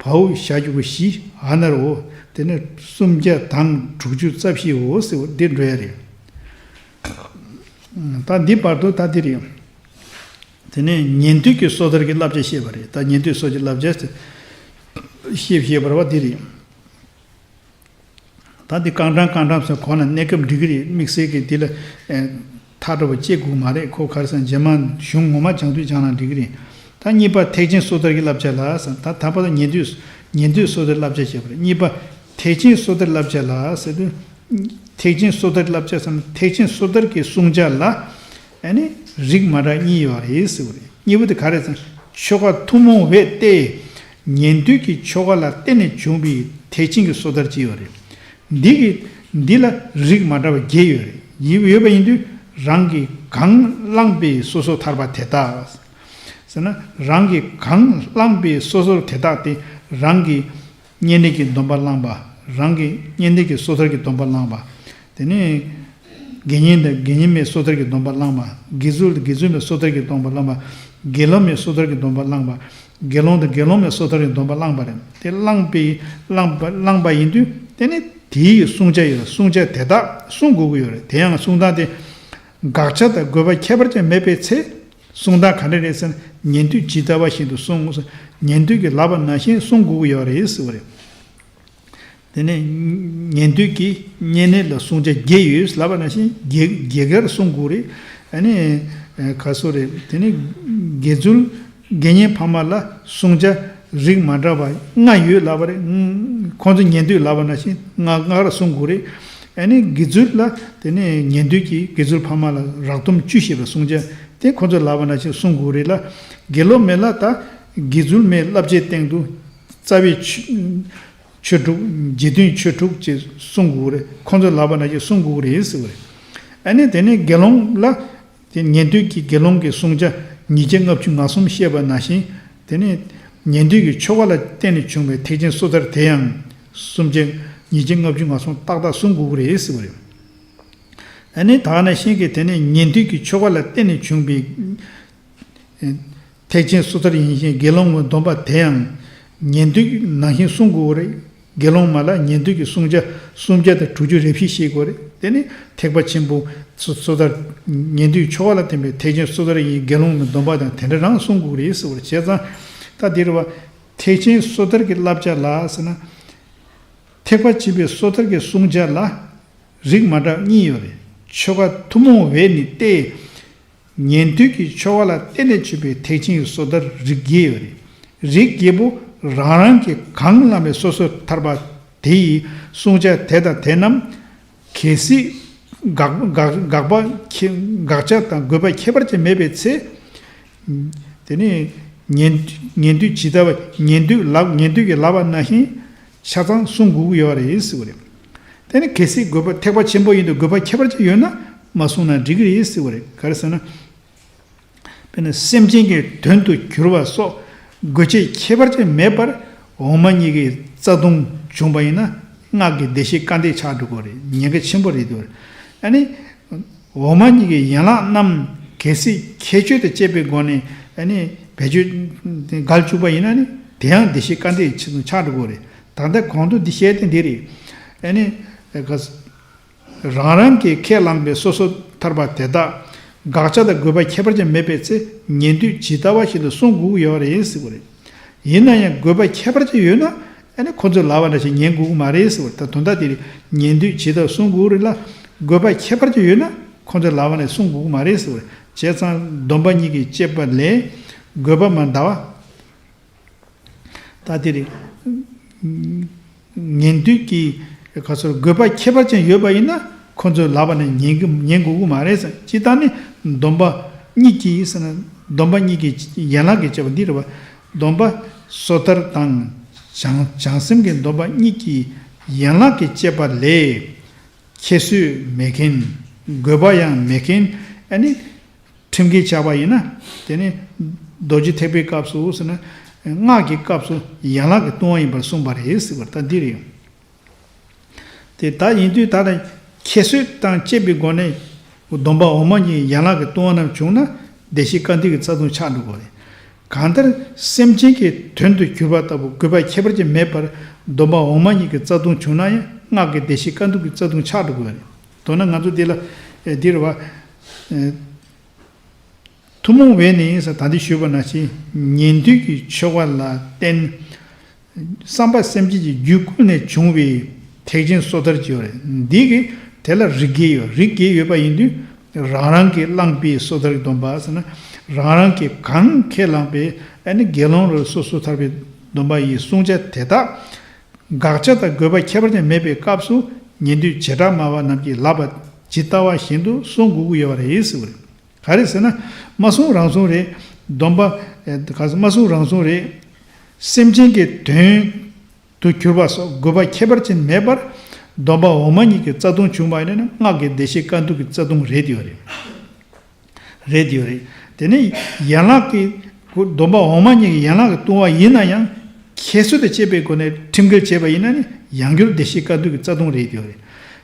བའོ་བཞག་རྒྱུ་གི་བཞི་ཨ་ན་རོ། དེ་ནས་སུམ་བརྒྱ་དང་དྲུག་ཅུ་རྩ་བཞིའོ་ཟེར་བ་འདི་འགྲོ་ཡ་རེད། ད་འདི་བར་དུ་ད་འདི་རེད། དེ་ནས་ཉན་ཐོས་ཀྱི་སོ་ཐར་གྱི་བསླབ་བྱ་བཤད་པ་རེད། ད་ཉན་ཐོས་སོ་ཐར་གྱི་བསླབ་བྱ་ཞེས་བཤད་པ་འདི་རེད། ད་འདི་རྐང་གྲངས་རྐང་གྲངས་སུ་གོང་ན་གནས་སྐབས་འགྲིག་གི་རེད། དམིགས་བསལ་གྱི་འདི་ལ་ཨེ་ཐག་གྲོ་བ་བཅད་དགོས་མ་རེད། ཁོ་ག་རེ་ཟེར་ན་རྗེས་མ་གཞུང་ངོ་མ་སྦྱང་དུས་སྦྱང་ན་འགྲིག་གི་རེད། ད་གཉིས་པ་ཐེག་ཆེན་སོ་ཐར་གྱི་བསླབ་བྱ་ལ་ཟེར། ད་ད་བར་དུ་ཉན་ཐོས་ཉན་ཐོས་སོ་ཐར་བསླབ་བྱ་བྱས་པ་རེད། གཉིས་པ་ཐེག་ཆེན་སོ་ཐར་བསླབ་བྱ་ལ་ཟེར་དུས། ཐེག་ཆེན་སོ་ཐར་བསླབ་བྱ་ཟེར་ན་ཐེག་ཆེན་སོ་ཐར་གྱི་བསྲུང་བྱ་ལ་ཨ་ནི་རིགས་མ་འདྲ་གཉིས་ཡོད་རེད་ཟེར་བ་རེད། གཉིས་པ་དེ་ག་རེ་ཟེར་ན་ཆོ་ག་ཐུན་མོང་བས་ཏེ། ཉན་ཐོས་ཀྱི་ཆོ་ག་ལ་བརྟེན་ནས་བྱུང་བའི་ཐེག་ཆེན་གྱི་སོ་ཐར་ཅིག་ཡོད་རེད། འདི་གི་འདི་ལ་རིགས་མ་འདྲ་བ་བརྒྱད་ཡོད་རེད། ཡིན་ཡོད་པ་ཡིན་དུས་རང་གིས་གང་བླངས་པའི་སོ་སོར་ཐར་པ་དེ་དག་ཟེར་ན། རང་གིས་གང་བླངས་པའི་སོ་སོར་དེ་དག་དེ་རང་གིས་བསྙེན་གནས་ཀྱི་སྡོམ་པ་བླངས་པ། རང་གིས་བསྙེན་གནས་ཀྱི་སོ་ཐར་གྱི་སྡོམ་པ་བླངས་པ། དེ་ནས་དགེ་བསྙེན་དང་དགེ་བསྙེན་མའི་སོ་ཐར་གྱི་སྡོམ་པ་བླངས་པ། དགེ་ཚུལ་དང་དགེ་ཚུལ་མའི་སོ་ཐར་གྱི་སྡོམ་པ་བླངས་པ། དགེ་སློང་མའི་སོ་ཐར་གྱི་སྡོམ་པ་བླངས་པ། དགེ་སློང་དང་དགེ་སློང་མའི་སོ་ཐར་གྱི་སྡོམ་པ་བླངས་པ་རེད། དེ་བླངས་པའི་བླངས་པ་བླངས་པ་ཡིན་དུས་དེ་ནི་དེའི་བསྲུང་བྱ་ཡོད། བསྲུང་བྱ་དེ་དག་བསྲུང་དགོས་ཀྱི་ཡོད་རེད། དེ་ཡང་བསྲུང་སྟངས་དེ་དགག་བྱ་དང་དགོས་པ་ཁྱད་པར་ཅན་མེད་པའི་ཚེ། བསྲུང་སྟངས་ག་འདྲ་རེད་ཟེར་ན། ཉན་ཐོས་ཇི་ལྟ་བ་བཞིན་དུ་བསྲུང་ཟེར། ཉན་ཐོས་ཀྱིས་ལབ་པ་ནང་བཞིན་བསྲུང་དགོས་ཀྱི་ཡོད་རེད་ཟེར་བ་རེད། དེ་ནས་ཉན་ཐོས་ཀྱིས་བསྙེན་གནས་ལ་བསྲུང་བྱ་བརྒྱད་ཡོད་ལབ་པ་ནང་བཞིན་བརྒྱད་བརྒྱད་ཀར་བསྲུང་དགོས་རེད། ཨ་ནི་ཨ་ག་སོ་རེད། དེ་ནས་དགེ་ཚུལ་དགེ་བསྙེན་ཕ་མ་ལ་བསྲུང་བྱ་རིགས་མ་འདྲ་བ་ལྔ་ཡོད་ལབ་པ་རེད། ཁོང་ཚོ་ཉན་ཐོས་ལབ་པ་ནང་བཞིན་ལྔ་ལྔ་ཀར་བསྲུང་དགོས་རེད། ཨ་ནི་དགེ་ཚུལ་ལ་དེ་ནས་ཉན་ཐོས་ཀྱིས་དགེ་ཚུལ་ཕ་མ་ལ་རགས་སྡོམ་བཅུ་བཞེས་པའི་བསྲུང་བྱ་དེ་ཁོང་ཚོ་ལབ་པ་ནང་བཞིན་བསྲུང་དགོས་རེད་ལ། དགེ་སློང་མའི་ལ་ད་དགེ་ཚུལ་མའི་བསླབ་བྱའི་སྟེང་དུ་རྩ་བའི་ཆོས་ཆོས་དྲུག་རྗེས་མཐུན་ཆོས་དྲུག་ཅེས་གསུང་དགོས་རེད། ཁོང་ཚོ་ལབ་པ་ནང་བཞིན་གསུང་དགོས་རེད་ཟེར་བ་རེད། ཨ་ནི་དེ་ནས་དགེ་སློང་ལ་དེ་ཉན་ཐོས་ཀྱི་དགེ་སློང་གི་བསྲུང་བྱ་ཉིས་བརྒྱ་ལྔ་བཅུ་ང་གསུམ་བཤད་པ་ནང་བཞིན། དེ་ནས་ཉན་ཐོས་ཀྱི་ཆོ་ག་ལ་བརྟེན་ནས་བྱུང་བའི་ཐེག་ཆེན་སོ་ཐར་དེ་ཡང་བསྲུང་བྱ་ཉིས་བརྒྱ་ལྔ་བཅུ་ང་གསུམ་ཏག་ཏག་བསྲུང་དགོས་རེད་ཟེར་བ་རེད། ཨ་ནི་ད་ག་ནང་བཞིན་གྱི་དེ་ནས་ཉན་ཐོས་ཀྱི་ཆོ་ག་ལ་བརྟེན་ནས་བྱུང་བའི་ཐེག་ཆེན་སོ་ཐར་ཡིན་ཞིང་དགེ་སློང་གི་སྡོམ་པ་དེ་ཡང་ཉན་ཐོས་ནང་བཞིན་བསྲུང་དགོས་རེད། དགེ་སློང་མ་ལ་ཉན་ཐོས་ཀྱི་བསྲུང་བྱ་སུམ་བརྒྱ་དང་དྲུག་ཅུ་རེ་བཞི་བཤད་དགོས་རེད། དེ་ནི་ཐེག་པ་ཆེན་པོ་སོ་སོ་ཐར་ཉན་ཐོས་ཆོ་ག་ལ་བརྟེན་པའི་ཐེག་ཆེན་སོ་ཐར་ཡིན། དགེ་སློང་གི་སྡོམ་པ་དང་དེ་འདྲ་རང་བསྲུང་དགོས་རེད་ཟེར་བ་རེད། བྱས་ཙང་ད་འདིར་བ་ཐེག་ཆེན་སོ་ཐར་གྱི་བསླབ་བྱ་ལ་ཟེར་ན། ཐེག་པ་ཆེན་པོའི་སོ་ཐར་གྱི་བསྲུང་བྱ་ལ་རིགས་མ་འདྲ་གཉིས་ཡོད་རེད། ཆོ་ག་ཐུན་མོང་བས་ནི་སྟེ། ཉན་ཐོས་ཀྱི་ཆོ་ག་ལ་བརྟེན་ནས་བྱུང་བའི་ཐེག་ཆེན་གྱི་སོ་ཐར་རིགས་བརྒྱད་ཡོད་རེད། རིགས་བརྒྱད་པོ་རང་རང་གིས་གང་བླངས་པའི་སོ་སོར་ཐར་པ་དེ་ཡི་བསྲུང་བྱ་དེ་དང་དེ་རྣམས་གལ་སྲིད་དགག་དགག་དགག་པ་ཁྱད་དགག་བྱ་དང་དགོས་པ་ཁྱད་པར་ཅན་མེད་པའི་ཚེ། དེ་ནས་ཉན་ཉན་ཐོས་ཇི་ལྟ་བ་ཉན་ཐོས་ལབ་ཉན་ཐོས་ཀྱིས་ལབ་པ་ནང་བཞིན་ཆ་ཚང་བསྲུང་དགོས་ཀྱི་ཡོད་རེད་ཟེར་བ་རེད། དེ་ནི་གལ་སྲིད་དགོས་པ་ཐེག་པ་ཆེན་པོ་ཡིན་དུས་དགོས་པ་ཁྱད་པར་ཅན་ཡོད་ན་མ་བསྲུངས་ན་འགྲིག་གི་རེད་ཟེར་བ་རེད། ག་རེ་ཟེར་ན། དཔེར་ན་སེམས་ཅན་གྱི་དོན་དུ་གྱུར་པ་སོགས་དགོས་ཆེད་ཁྱད་པར་ཅན་མེད་པར་འོག་མ་གཉིས་ཀྱི་རྩ་ལྟུང་བྱུང་པ་ཡིན་ན་སྔགས་ཀྱི་བདེ་གཤེགས་སྐལ་ལྡན་ཆགས་འགྲོ་གི་རེད། ཉེན་ཁ་ཆེན་པོ་རེད་འདུག་ཨ་ནི། འོག་མ་གཉིས་ཀྱི་ཡན་ལག་རྣམས་གལ་སྲིད་ཁྱད་ཆོས་དང་བཅས་པའི་སྒོ་ནས་ཨ་ནི་བེད་སྤྱོད་འགལ་བཅུག་པ་ཡིན་ན་ནི་དེ་ཡང་བདེ་གཤེགས་སྐལ་ལྡན་ཆེད་དུ་ཆགས་འགྲོ་གི་རེད། ད་ལྟ་གོང་དུ་འདི་བཤད་དེ་འདི་རེད། ཨ་ནི་ག་རང་རང་གིས་ཁས་བླངས་པའི་སོ་སོ་ཐར་པ་དེ་དག་དགག་བྱ་དང་དགོས་པ་ཁྱད་པར་ཅན་མེད་པའི་ཚེ་ཉན་ཐོས་ཇི་ལྟ་བ་བཞིན་དུ་བསྲུང་དགོས་ཀྱི་ཡོད་རེད་ཟེར་བ་རེད། ཡིན་ན་ཡང་དགོས་པ་ཁྱད་པར་ཅན་ཡོད་ན་ཨ་ནི་ཁོ་ཚོས་ལབ་པ་འདྲ་ཞིག་ཉན་དགོས་ཀྱི་མ་རེད་ཟེར་བ་རེད། ད་དོན་དག་དེ་རེད། ཉན་ཐོས་ཇི་ལྟར་བསྲུང་དགོས་རེད་ལ། དགོས་པ་ཁྱད་པར་ཅན་ཡོད་ན་ཁོ་ཚོས་ལབ་པ་ནས་བསྲུང་དགོས་ཀྱི་མ་རེད་ཟེར་བ་རེད། བྱས་ཙང་སྡོམ་པ་གཉིས་ཀྱིས་བཅད་པ་ལས་དགོས་པ་མ་འདའ་བ། ད་དེ་རེད། ཉན་ཐོས་ཀྱི་ག་ཚོད་དགོས་པ་ཁྱད་པར་ཅན་ཡོད་པ་ཡིན་ན་ཁོ་ཚོས་ལབ་པ་ནས་ཉན་གི་ཉན་དགོས་ཀྱི་མ་རེད་ཟེར། སྤྱིར་བཏང་ནི་སྡོམ་པ་གཉིས་ཀྱིས་ཟེར་ན་སྡོམ་པ་གཉིས་ཀྱི་ཡན་ལག་གི་བཅད་པ་འདི་རེད་བ། སྡོམ་པ་སོ་ཐར་དང་བྱང་བྱང་སེམས་ཀྱི་སྡོམ་པ་གཉིས་ཀྱི་ཡན་ལག་གི་བཅད་པ་ལས་ཁྱད་གསོད་མེད་མཁན་དགོས་པ་ཡང་མེད་མཁན་ཨ་ནི། ཁྲིམས་འགལ་ཆགས་པ་ཡིན་ན་དེ་ནི་རྡོ་རྗེ་ཐེག་པའི་སྐབས་སུ་ཟེར་ན་སྔགས་ཀྱི་སྐབས་སུ་ཡན་ལག་གི་ལྟུང་བ་ཡིན་པར་གསུངས་པ་རེད་ཟེར་བ་ད་འདི་རེད། དེ་ལྟ་ཡིན་དུས་ད་ལྟ་ཁྱད་གསོད་དང་བཅས་པའི་སྒོ་ནས་སྡོམ་པ་འོག་མ་གཉིས་ཡན་ལག་གི་ལྟུང་བ་རྣམས་བྱུང་ན་བདེ་གཤེགས་སྐལ་ལྡན་གྱི་རྩ་ལྟུང་ཆགས་འགྲོ་གི་རེད། གང་ལྟར་སེམས་ཅན་གྱི་དོན་དུ་གྱུར་པ་ལྟ་བུ་དགོས་པ་ཁྱད་པར་ཅན་མེད་པར་སྡོམ་པ་འོག་མ་གཉིས་ཀྱི་རྩ་ལྟུང་བྱུང་ན་ཡང་སྔགས་ཀྱི་བདེ་གཤེགས་སྐལ་ལྡན་གྱི་རྩ་ལྟུང་ཆགས་འགྲོ་གི་རེད། མདོར་ན་ང་ཚོ་འདི་ལ་ཨེ་འདི་རེད་བ། ཨེ་ ཐུན་མོང་བས་ནི་ཟེར་ད་འདི་ཞུས་པ་ནང་བཞིན་ཉན་ཐོས་ཀྱི་ཆོ་ག་ལ་བརྟེན། བསམ་པ་སེམས་བསྐྱེད་ཀྱི་རྒྱུད་ཀུན་ནས་བྱུང་བའི་ཐེག་ཆེན་སོ་ཐར་ཅིག་ཡོད་རེད། འདི་གི་དེ་ལ་རིགས་བརྒྱད་ཡོད། རིགས་བརྒྱད་ཡོད་པ་ཡིན་དུས་རང་རང་གིས་བླངས་པའི་སོ་ཐར་གྱི་སྡོམ་པ་ཟེར་ན། རང་རང་གིས་གང་ཁས་བླངས་པའི་ཨ་ནི་དགེ་སློང་རུ་སོ་སོ་ཐར་པའི་སྡོམ་པ་ཡི་བསྲུང་བྱ་དེ་དག་དགག་བྱ་དང་དགོས་པ་ཁྱད་པར་ཅན་མེད་པའི་སྐབས་སུ་ཉན་ཐོས་བྱེ་བྲག་སྨྲ་བ་རྣམས་ཀྱིས་ལབ་པ་ཇི་ལྟ་བ་བཞིན་དུ་བསྲུང་དགོས་ཀྱི་ཡོད་པ་རེད་ཟེར་བ་རེད། ག་རེ་ཟེར་ན། མ་བསྲུང་རང་བསྲུང་རེད། སྡོམ་པ། ཨེ། ག་རེ་ཟེར། མ་བསྲུང་རང་བསྲུང་རེད། སེམས་ཅན་གྱི་དོན་དུ་གྱུར་པ་སོགས་དགོས་པ་ཁྱད་པར་ཅན་མེད་པར་སྡོམ་པ་འོག་མ་གཉིས་ཀྱི་རྩ་ལྟུང་བྱུང་བ་ཡིན་ན་སྔགས་ཀྱི་བདེ་གཤེགས་བཀའ་བསྡུ་གི་རྩ་ལྟུང་རེད་ཡོད་རེད། རེད་ཡོད་རེད། དེ་ནས་ཡན་ལག་གི་སྡོམ་པ་འོག་མ་གཉིས་ཀྱི་ཡན་ལག་གི་ལྟུང་བ་ཡིན་ན་ཡང་ཁྱད་གསོད་དང་བཅས་པའི་སྒོ་ནས་ཁྲིམས་འགལ་བྱས་པ་ཡིན་ན་ནི་ཡང་བསྐྱར་བདེ་གཤེགས་བཀའ་བསྡུ་གི་རྩ་ལྟུང་རེད་ཡོད་རེད།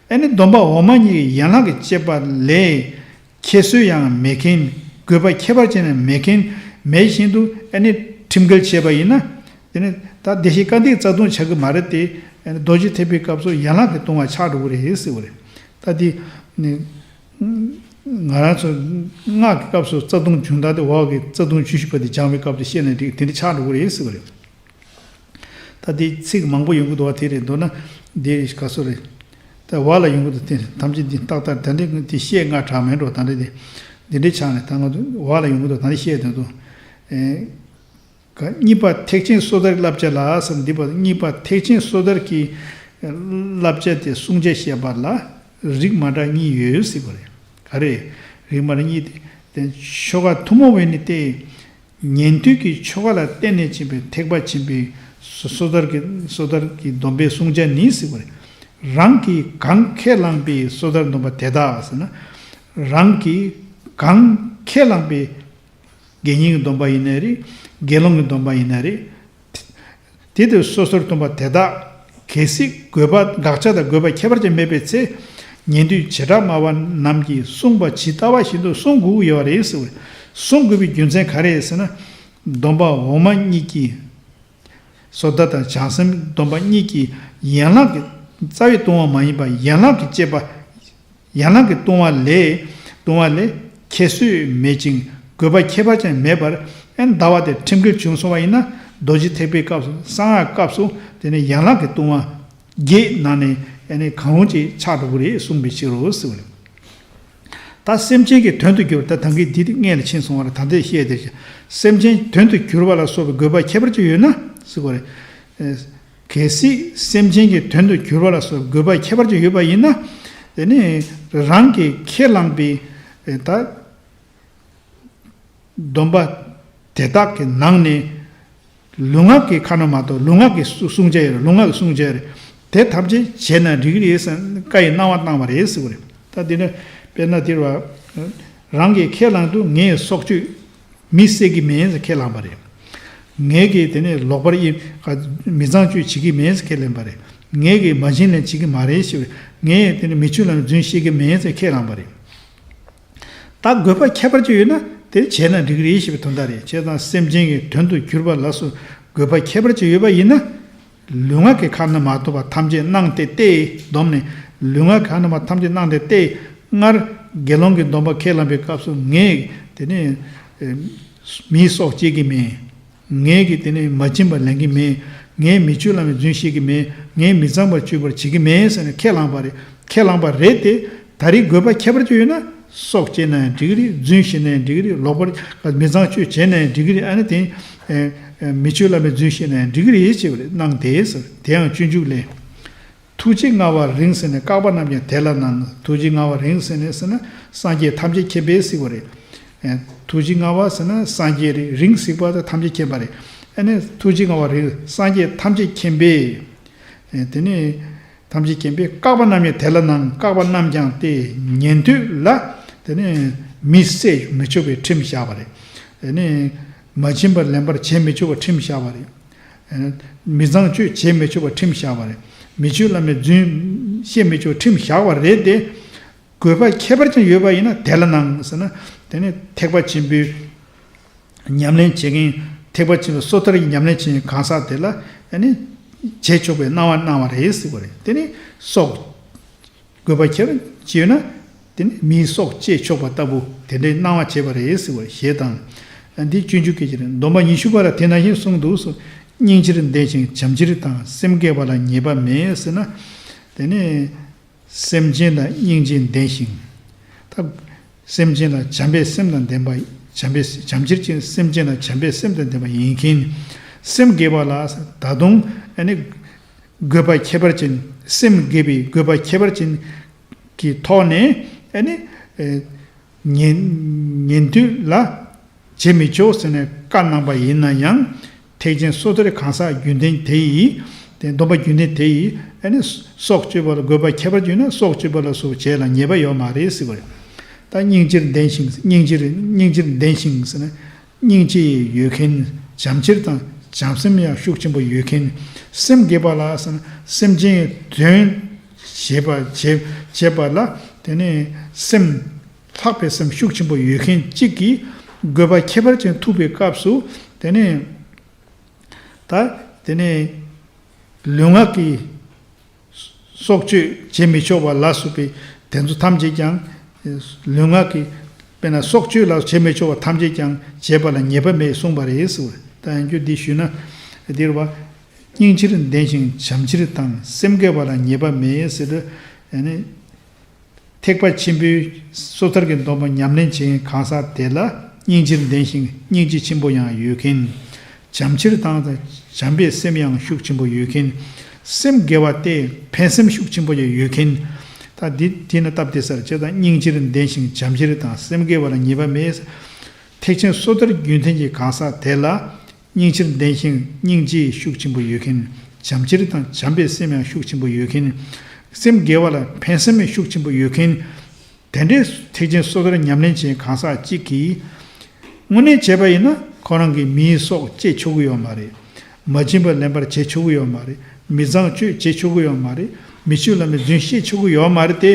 ཨ་ནི་སྡོམ་པ་འོག་མ་གཉིས་ཀྱི་ཡན་ལག་གི་བཅས་པ་ལས། ཁྱད་གསོད་ཡང་མེད་མཁན། དགོས་པ་ཁྱད་པར་ཅན་ཡང་མེད་མཁན། མེད་བཞིན་དུ་ཨ་ནི་ཁྲིམས་འགལ་བྱས་པ་ཡིན་ན། དེ་ནི་ད་བདེ་གཤེགས་བཀའ་བསྡུའི་རྩ་ལྟུང་ཆགས་ཀྱི་མ་རེད་དེ། ཨ་ནི་རྡོ་རྗེ་ཐེག་པའི་སྐབས་སུ་ཡན་ལག་གི་ལྟུང་བ་ཆགས་འགྲོ་གི་རེད་ཟེར་བ་རེད། ད་དེ་ནི་ང་རང་ཚོ་སྔགས་ཀྱི་སྐབས་སུ་རྩ་ལྟུང་བྱུང་ད་དེ་འོག་གི་རྩ་ལྟུང་བཅུ་བཞི་པ་དེ་སྦྱང་བའི་སྐབས་དེ་བཤད་ན་འགྲིག་དེ་འདྲ་ཆགས་འགྲོ་གི་རེད་ཟེར་བ་རེད། ད་དེ་ཚིག་མང་པོ་ཡོང་གི་འདུག་བ། དེ་རེད་འདུག་ན་དེ་ག་སོ་རེད། ད་བ་ལ་ཡོང་གི་འདུག་དེ་ཐམས་ཅད་འདི་ཏག་ཏག་ད་འདི་དེ་བཤད་ང་དྲག་མེད་འགྲོ། ད་འདི་དེ་འདི་འདྲའི་ཆགས་ནས་ད་ང་ཚོ་བ་ལ་ཡོང་གི་འདུག་ད་འདི་བཤད་དོན་དུ། ཨེ། ག་གཉིས་པ་ཐེག་ཆེན་སོ་ཐར་བསླབ་བྱ་ལ་ཟེར་འདི་པ་གཉིས་པ་ཐེག་ཆེན་སོ་ཐར་གྱི་བསླབ་བྱ་དེ་བསྲུང་བྱ་བཤད་པ་ལ་རིགས་མ་འདྲ་གཉིས་ཡོད་ཟེར་བ་རེད། ག་རེ། རིགས་མ་འདྲ་གཉིས་དེ་དེ་ཆོ་ག་ཐུན་མོང་བས་ནི་སྟེ། ཉན་ཐོས་ཀྱི་ཆོ་ག་ལ་བརྟེན་ནས་ཕྱིན་པའི་ཐེག་པ་ཆེན་པོའི་སོ་སོ་ཐར་གྱི་སོ་ཐར་གྱི་སྡོམ་པའི་བསྲུང་བྱ་ནི་ཟེར་བ་རེད། རང་གིས་གང་ཁས་བླངས་པའི་སོ་ཐར་སྡོམ་པ་དེ་དག་ཟེར་ན། རང་གིས་གང་ཁས་བླངས་པའི་དགེ་བསྙེན་གྱི་སྡོམ་པ་ཡིན་ནའི་རེད། དགེ་སློང་གི་སྡོམ་པ་ཡིན་ནའི་རེད། དེ་ལྟར་སོ་སོར་སྟོན་པ་དེ་དག་གལ་སྲིད་དགོས་པ་དགག་བྱ་དང་དགོས་པ་ཁྱད་པར་ཅན་མེད་པའི་ཚེ། ཉན་ཐོས་བྱེ་བྲག་སྨྲ་བ་རྣམས་ཀྱིས་གསུངས་པ་ཇི་ལྟ་བ་བཞིན་དུ་བསྲུང་དགོས་ཀྱི་ཡོད་རེད་ཟེར་བ་རེད། བསྲུང་དགོས་པའི་རྒྱུ་མཚན་ག་རེ་རེད་ཟེར་ན། སྡོམ་པ་འོག་མ་གཉིས་ཀྱི་སོ་ཐར་དང་བྱང་སེམས་སྡོམ་པ་གཉིས་ཀྱི་ཡན་ལག་གི་རྩ་བའི་ལྟུང་བ་མ་ཡིན་པ་ཡན་ལག་གི་བཅས་པ། ཡན་ལག་གི་ལྟུང་བ་ལས། ལྟུང་བ་ལས་ཁྱད་གསོད་མེད་ཅིང་དགོས་པ་ཁྱད་པར་ཅན་མེད་པར་ཨེ་ཟླ་བ་དེ་ཁྲིམས་འགལ་བྱུང་སོང་བ་ཡིན་ན། རྡོ་རྗེ་ཐེག་པའི་སྐབས་སུ་གསང་སྔགས་སྐབས་སུ་དེ་ནི་ཡན་ལག་གི་ལྟུང་བ་བརྒྱད་ནང་ནས་ཨེ་ནི་གང་རུང་ཅིག་ཆགས་འགྲོ་གི་རེད་གསུངས་པའི་ཕྱིར་རོ་ཟེར་བ་རེད། ད་སེམས་ཅན་གྱི་དོན་དུ་གྱུར་པ་ད་ཐང་གི་འདི་དེ་སྔས་ལ་ཕྱིན་སོང་བ་རེད། ད་ལྟའི་བཤད་དེ་སེམས་ཅན་དོན་དུ་གྱུར་པ་ལ་སོགས་པའི་དགོས་པ་ཁྱད་པར་ཅིག་ཡོད་ན་ཟེར་བ་རེད། གལ་སྲིད་སེམས་ཅན་གྱི་དོན་དུ་གྱུར་པ་ལ་སོགས་དགོས་པ་ཁྱད་པར་ཅན་ཡོད་པ་ཡིན་ན། དེ་ནི་རང་གིས་ཁས་བླངས་པའི་ད་སྡོམ་པ་དེ་དག་གི་ནང་ནས་ལུས་ངག་གི་ཁ་ན་མ་གཏོགས་ལུས་ངག་གི་བསྲུང་བྱ་ཡོད་རེད། ལུས་ངག་གི་བསྲུང་བྱ་ཡོད་རེད། དེ་ཐམས་ཅད་བྱས་ན་འགྲིག་གི་རེད་ཟེར་བཀའ་ཡི་གནང་བ་བཏང་བ་རེད་ཟེར་བ་རེད། ད་དེ་ནི་དཔེར་ན་དེ་རེད་བ། རང་གིས་ཁས་བླངས་དུས་ངས་སྲོག་གཅོད། མི་བསད་ཀྱི་མིན་ཟེར་ཁས་བླངས་པ་རེད། ངས་ཀྱིས་དེ་ནས་ལོག་པར་དབྱེ། མི་ཚངས་སྤྱོད་བྱེད་ཀྱི་མིན་ཟེར་ཁས་ལེན་པ་རེད། ངས་ཀྱིས་མ་བྱིན་ལེན་བྱེད་ཀྱི་མ་རེད་ཞེས་པས་ངས་དེ་ནས་མི་ཆོས་ལམ་རྫུན་བཤད་ཀྱི་མིན་ཟེར་ཁས་བླངས་པ་རེད། ད་དགོས་པ་ཁྱད་པར་ཅིག་ཡོད་ན་དེ་བྱས་ན་འགྲིག་གི་རེད་ཞེས་པའི་དོན་དག་རེད། བྱས་ཙང་སེམས་ཅན་གྱི་དོན་དུ་གྱུར་པ་ལ་སོགས་དགོས་པ་ཁྱད་པར་ཅིག་ཡོད་པ་ཡིན་ན། ལུས་ངག་གི་ཁ་ན་མ་ཐོ་བ་ཐམས་ཅད་གནང་སྟེ་སྟེ་བསྡོམས་ནས་ལུས་ངག་གི་ཁ་ན་མ་ཐམས་ཅད་གནང་སྟེ་སྟེ། སྔར་དགེ་སློང་གི་སྡོམ་པ་ཁས་བླངས་པའི་སྐབས་སུ་ངས་དེ་ནས་མིའི་སྲོག་བཅད་ཀྱི་མེད། ངས་ཀྱིས་དེ་ནས་མ་བྱིན་པ་ལེན་གྱི་མེད། ངས་མི་ཆོས་ལམ་རྫུན་བཤད་ཀྱི་མེད། ངས་མི་ཚངས་པར་སྤྱོད་པར་བྱེད་ཀྱི་མེད་ཟེར་ནས་ཁས་བླངས་པ་རེད། ཁས་བླངས་པ་རེད་དེ། ད་རེས་དགོས་པ་ཁྱད་པར་ཅིག་ཡོད་ན་སྲོག་བཅད་ན་ཡང་འགྲིག་གི་རེད། རྫུན་བཤད་ན་ཡང་འགྲིག་གི་རེད། ལོག་པར་མི་ཚངས་སྤྱོད་བྱས་ན་ཡང་འགྲིག་གི་རེད། ཨ་ནི་དེ་མི་ཆོས་བླ་མའི་རྫུན་བཤད་ན་ཡང་འགྲིག་གི་རེད་ཅེས་པ་རེད། གནང་དེས་ཟེར། དེ་ཡང་སྤྱོད་འཇུག་ལས། ཐུགས་རྗེ་མངའ་བ་རིང་ཟེར་ནས་བཀག་པ་རྣམས་ཀྱང་དེ་ལ་སྣང་། ཐུགས་རྗེ་མངའ་བ་རིང་ཟེར་ནས་ཟེར་ན་སངས་རྒྱས་ཐམས་ཅད་མཁྱེན་པས་ཟེར་བ་རེད། ཐུགས་རྗེ་མངའ་བ་ཟེར་ན་སངས་རྒྱས་རེད། རིང་ཟེར་བ་དང་ཐམས་ཅད་མཁྱེན་པ་རེད། ཨ་ནི་ཐུགས་རྗེ་མངའ་བ་རིང་སངས་རྒྱས་ཐམས་ཅད་མཁྱེན་པས། དེ་ནས། ཐམས་ཅད་མཁྱེན་པས་བཀག་པ་རྣམས་ཀྱང་དེ་ལ་སྣང་། བཀག་པ་རྣམས་ཀྱང་སྟེ་ཉན་ཐོས་ལ་དེ་ནས་མི་བསད་མི་ཆོག་པའི་ཁྲིམས་བཞག་པ་རེད། དེ་ནས་མ་བྱིན་པར་ལེན་པར་བྱེད་མི་ཆོག་པའི་ཁྲིམས་བཞག་པ་རེད། མི་ཚངས་སྤྱོད་བྱེད་མི་ཆོག་པའི་ཁྲིམས་བཞག་པ་རེད། མི་ཆོས་བླ་མའི་རྫུན་བཤད་མི་ཆོག་ཁྲིམས་བཞག་པ་རེད་དེ། དགོས་པ་ཁྱད་པར་ཅན་ཡོད་པ་ཡིན་ན་དེ་ལ་སྣང་ཟེར་ན་དེ་ནས་ཐེག་པ་ཆེན་པོའི། ཉམས་ལེན་བྱེད་མཁན་ཐེག་པ་ཆེན་པོའི་སོ་ཐར་གྱི་ཉམས་ལེན་བྱེད་མཁན་གང་ཟག་དེ་ལ་ཨ་ནི་བྱེད་ཆོག་པའི་གནང་བ་གནང་བ་རེད་ཟེར་བ་རེད། དེ་ནི་སྲོག་དགོས་པ་ཁྱད་པར་ཅན་ཡོད་ན་ དེ་ནི་མིའི་སྲོག་བཅད་ཆོག་པ་ལྟ་བུ་དེ་འདྲའི་གནང་བ་བྱས་པ་རེད་ཟེར་བ་ཞེས་དང་། འདི་སྤྱོད་འཇུག་གི་ཅིག་རེད། སྡོམ་པ་ཉི་ཤུ་པ་ལ་དེ་ནང་བཞིན་གསུངས་འདུག་སོ། སྙིང་རྗེར་ལྡན་ཞིང་བྱམས་ཆེར་དང་། སེམས་བསྐྱེད་པ་ལ་ཉེས་པ་མེད་ཟེར་ན། དེ་ནི་སེམས་ཅན་ལ་སྙིང་རྗེ་ལྡན་ཞིང་། ད་སེམས་ཅན་ལ་བྱམས་པའི་སེམས་དང་ལྡན་པ། བྱམས་པའི་བྱམས་ཆེར་ཅན། སེམས་ཅན་ལ་བྱམས་པའི་སེམས་དང་ལྡན་པ་ཡིན་མཁན། སེམས་བསྐྱེད་པ་ལ་ད་དུང་ཨ་ནི་དགོས་པ་ཁྱད་པར་ཅན། སེམས་བསྐྱེད་པའི་དགོས་པ་ཁྱད་པར་ཅན་གྱི་ཐོག་ནས་ཨ་ནི་ཉན་ཉན་དུས་ལ་བྱེད་མི་ཆོག་ཟེར་ནས་བཀའ་གནང་པ་ཡིན་ན་ཡང་། ཐེག་ཆེན་སོ་ཐར་གང་ཟག་རྒྱུན་ལྡན་དེ་ཡིས། དེ་སྡོམ་པ་རྒྱུན་ལྡན་དེ་ཡིས་ཨ་ནི་སྲོག་གཅོད་པ་ལ་དགོས་པ་ཁྱད་པར་ཅན་ཡོད་ན་སྲོག་གཅོད་པ་ལ་སོགས་བྱས་ལ་ཉེས་པ་ཡོད་མ་རེད་ཟེར་བ་རེད། ད་སྙིང་རྗེར་ལྡན་ཞིང་། སྙིང་རྗེར་སྙིང་རྗེར་ལྡན་ཞིང་ཟེར་ན། སྙིང་རྗེ་ཡོད་མཁན། བྱམས་ཆེར་དང་བྱམས་སེམས་ཡང་ཤུགས་ཆེན་པོ་ཡོད་མཁན། སེམས་བསྐྱེད་པ་ལ་ཟེར་ན། སེམས་ཅན་དོན་བྱེད་པ་བྱེད་བྱེད་པ་ལ་དེ་ནས་སེམས། ལྷག་པའི་སེམས་ཤུགས་ཆེན་པོ་ཡོད་མཁན་གཅིག་གིས་དགོས་པ་ཁྱད་པར་ཅན་ཐུག་པའི་སྐབས་སུ། དེ་ནས་ད་དེ་ནས་ལུས་ངག་གི་སྲོག་གཅོད་བྱེད་མི་ཆོག་པ་ལ་སོགས་པའི་དེ་ཚོ་ཐམས་ཅད་ཀྱང་། ལུས་ངག་གི་དཔེར་ན་སྲོག་གཅོད་ལ་བྱེད་མི་ཆོག་པ་ཐམས་ཅད་ཀྱང་བྱས་པ་ལ་ཉེས་པ་མེད་གསུངས་པ་རེད་ཟེར་བ། ད་ཡང་རྒྱུ་འདི་ཞུས་ན་འདིར་བ། སྙིང་རྗེར་ལྡན་ཞིང་བྱམས་ཆེར་དང་། སེམས་བསྐྱེད་པ་ལ་ཉེས་པ་མེད་ཟེར་དུས། ཐེག་པ་ཆེན་པོའི་སོ་ཐར་གྱི་སྡོམ་པ་ཉམས་ལེན་བྱེད་མཁན་གང་ཟག་དེ་ལ་སྙིང་རྗེར་ལྡན་ཞིང་སྙིང་རྗེ་ཆེན་པོ་ཡང་ཡོད་མཁན། བྱམས་ཆེར་དང་། བྱམས་པའི་སེམས་ཡང་ཤུགས་ཆེན་པོ་ཡོད་མཁན། སེམས་དགེ་བ་སྟེ་ཕན་སེམས་ཤུགས་ཆེན་པོ་ཡང་ཡོད་མཁན། ད་འདི་དེ་ནི་སྟབས་བདེ་སར་བྱེད་དང་། སྙིང་རྗེར་ལྡན་ཞིང་བྱམས་ཆེར་དང་། སེམས་བསྐྱེད་པ་ལ་ཉེས་པ་མེད། ཐེག་ཆེན་སོ་ཐར་རྒྱུན་ལྡན་གྱི་གང་ཟག་དེ་ལ། སྙིང་རྗེར་ལྡན་ཞིང་སྙིང་རྗེ་ཤུགས་ཆེན་པོ་ཡོད་མཁན། བྱམས་ཆེར་དང་བྱམས་པའི་སེམས་ཡང་ཤུགས་ཆེན་པོ་ཡོད་མཁན། སེམས་དགེ་བ་ལ་ཕན་སེམས་ཤུགས་ཆེན་པོ་ཡོད་མཁན། དེ་འདྲའི་ཐེག་ཆེན་སོ་ཐར་ཉམས་ལེན་བྱེད་མཁན་གང་ཟག་གཅིག་གིས། དངོས་གནས་བྱས་པ་ཡིན་ན་ཁོ་རང་གིས་མིའི་སྲོག་བཅད་ཆོག་གི་ཡོད་མ་རེད། མ་བྱིན་པ་ལེན་པར་བྱེད་ཆོག་གི་ཡོད་མ་རེད། མི་ཚངས་སྤྱོད་བྱེད་ཆོག་གི་ཡོད་མ་རེད། མི་ཆོས་བླ་མའི་རྫུན་བཤད་ཆོག་གི་ཡོད་མ་རེད་དེ།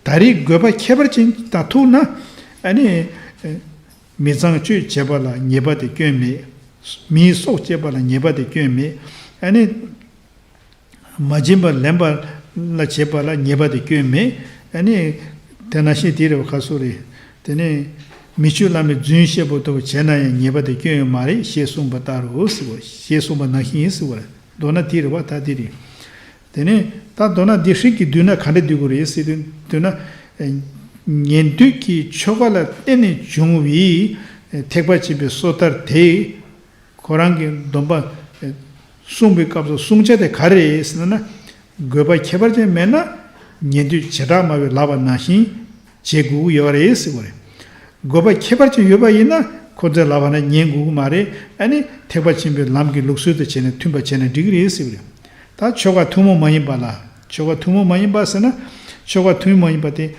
ད་རེས་དགོས་པ་ཁྱད་པར་ཅན་དང་ཐུག་ན། ཨ་ནི། མི་ཚངས་སྤྱོད་བྱེད་པ་ལ་ཉེས་པ་དེ་སྐྱོན་མེད། མིའི་སྲོག་བཅད་པ་ལ་ཉེས་པ་དེ་སྐྱོན་མེད། ཨ་ནི། མ་བྱིན་པ་ལེན་པ་ལ་བྱེད་པ་ལ་ཉེས་པ་དེ་སྐྱོན་མེད། ཨ་ནི། དེ་ནང་བཞིན་དེ་རེད་བ། ཁ་སོ་རེད། དེ་ནས་མི་ཆོས་བླ་མའི་རྫུན་བཤད་པོ་ལྟ་བུ་བྱས་ན་ཡང་ཉེས་པ་དེ་སྐྱོན་ཡོད་མ་རེད་ཞེས་གསུངས་པ་ལྟར་རོ་ཟེར་བ། ཞེས་གསུངས་པ་ནང་བཞིན་ཡིན་ཟེར་བ་རེད། མདོར་ན་དེ་རེད་བ། ད་དེ་རེད། དེ་ནས་ད་མདོར་ན་འདི་ཧྲིལ་གྱིས་བསྡུས་ན་ག་འདྲ་བསྡུ་དགོས་རེད་ཟེར་དུས་ན། ཉན་ཐོས་ཀྱི་ཆོ་ག་ལ་བརྟེན་ནས་བྱུང་བའི་ཐེག་པ་ཆེན་པོའི་སོ་ཐར་དེ། ཁོ་རང་གི་སྡོམ་པ་གསུངས་པའི་སྐབས་སུ་བསྲུང་བྱ་དེ་ག་རེ་རེད་ཟེར་ན། དགོས་པ་ཁྱད་པར་ཅན་མེད་ན་ཉན་ཐོས་བྱེ་བྲག་སྨྲ་བའི་ལབ་པ་ནང་བཞིན་བྱེད་དགོས་ཀྱི་ཡོད་རེད་ཟེར་བ་རེད། དགོས་པ་ཁྱད་པར་ཅན་ཡོད་པ་ཡིན་ན་ཁོ་ཚོའི་ལབ་པ་ན་ཉན་དགོས་ཀྱི་མ་རེད། ཨ་ནི་ཐེག་པ་ཆེན་པོའི་ལམ་གྱི་ལུགས་སྲོལ་དང་བྱས་ནས་མཐུན་པ་བྱས་ན་འགྲིག་གི་རེད་ཟེར་བ་རེད། ད་ཆོ་ག་ཐུན་མོང་མ་ཡིན་པ་ལ། ཆོ་ག་ཐུན་མོང་མ་ཡིན་པ་ཟེར་ན། ཆོ་ག་ཐུན་མོང་མ་ཡིན་པ་དེ།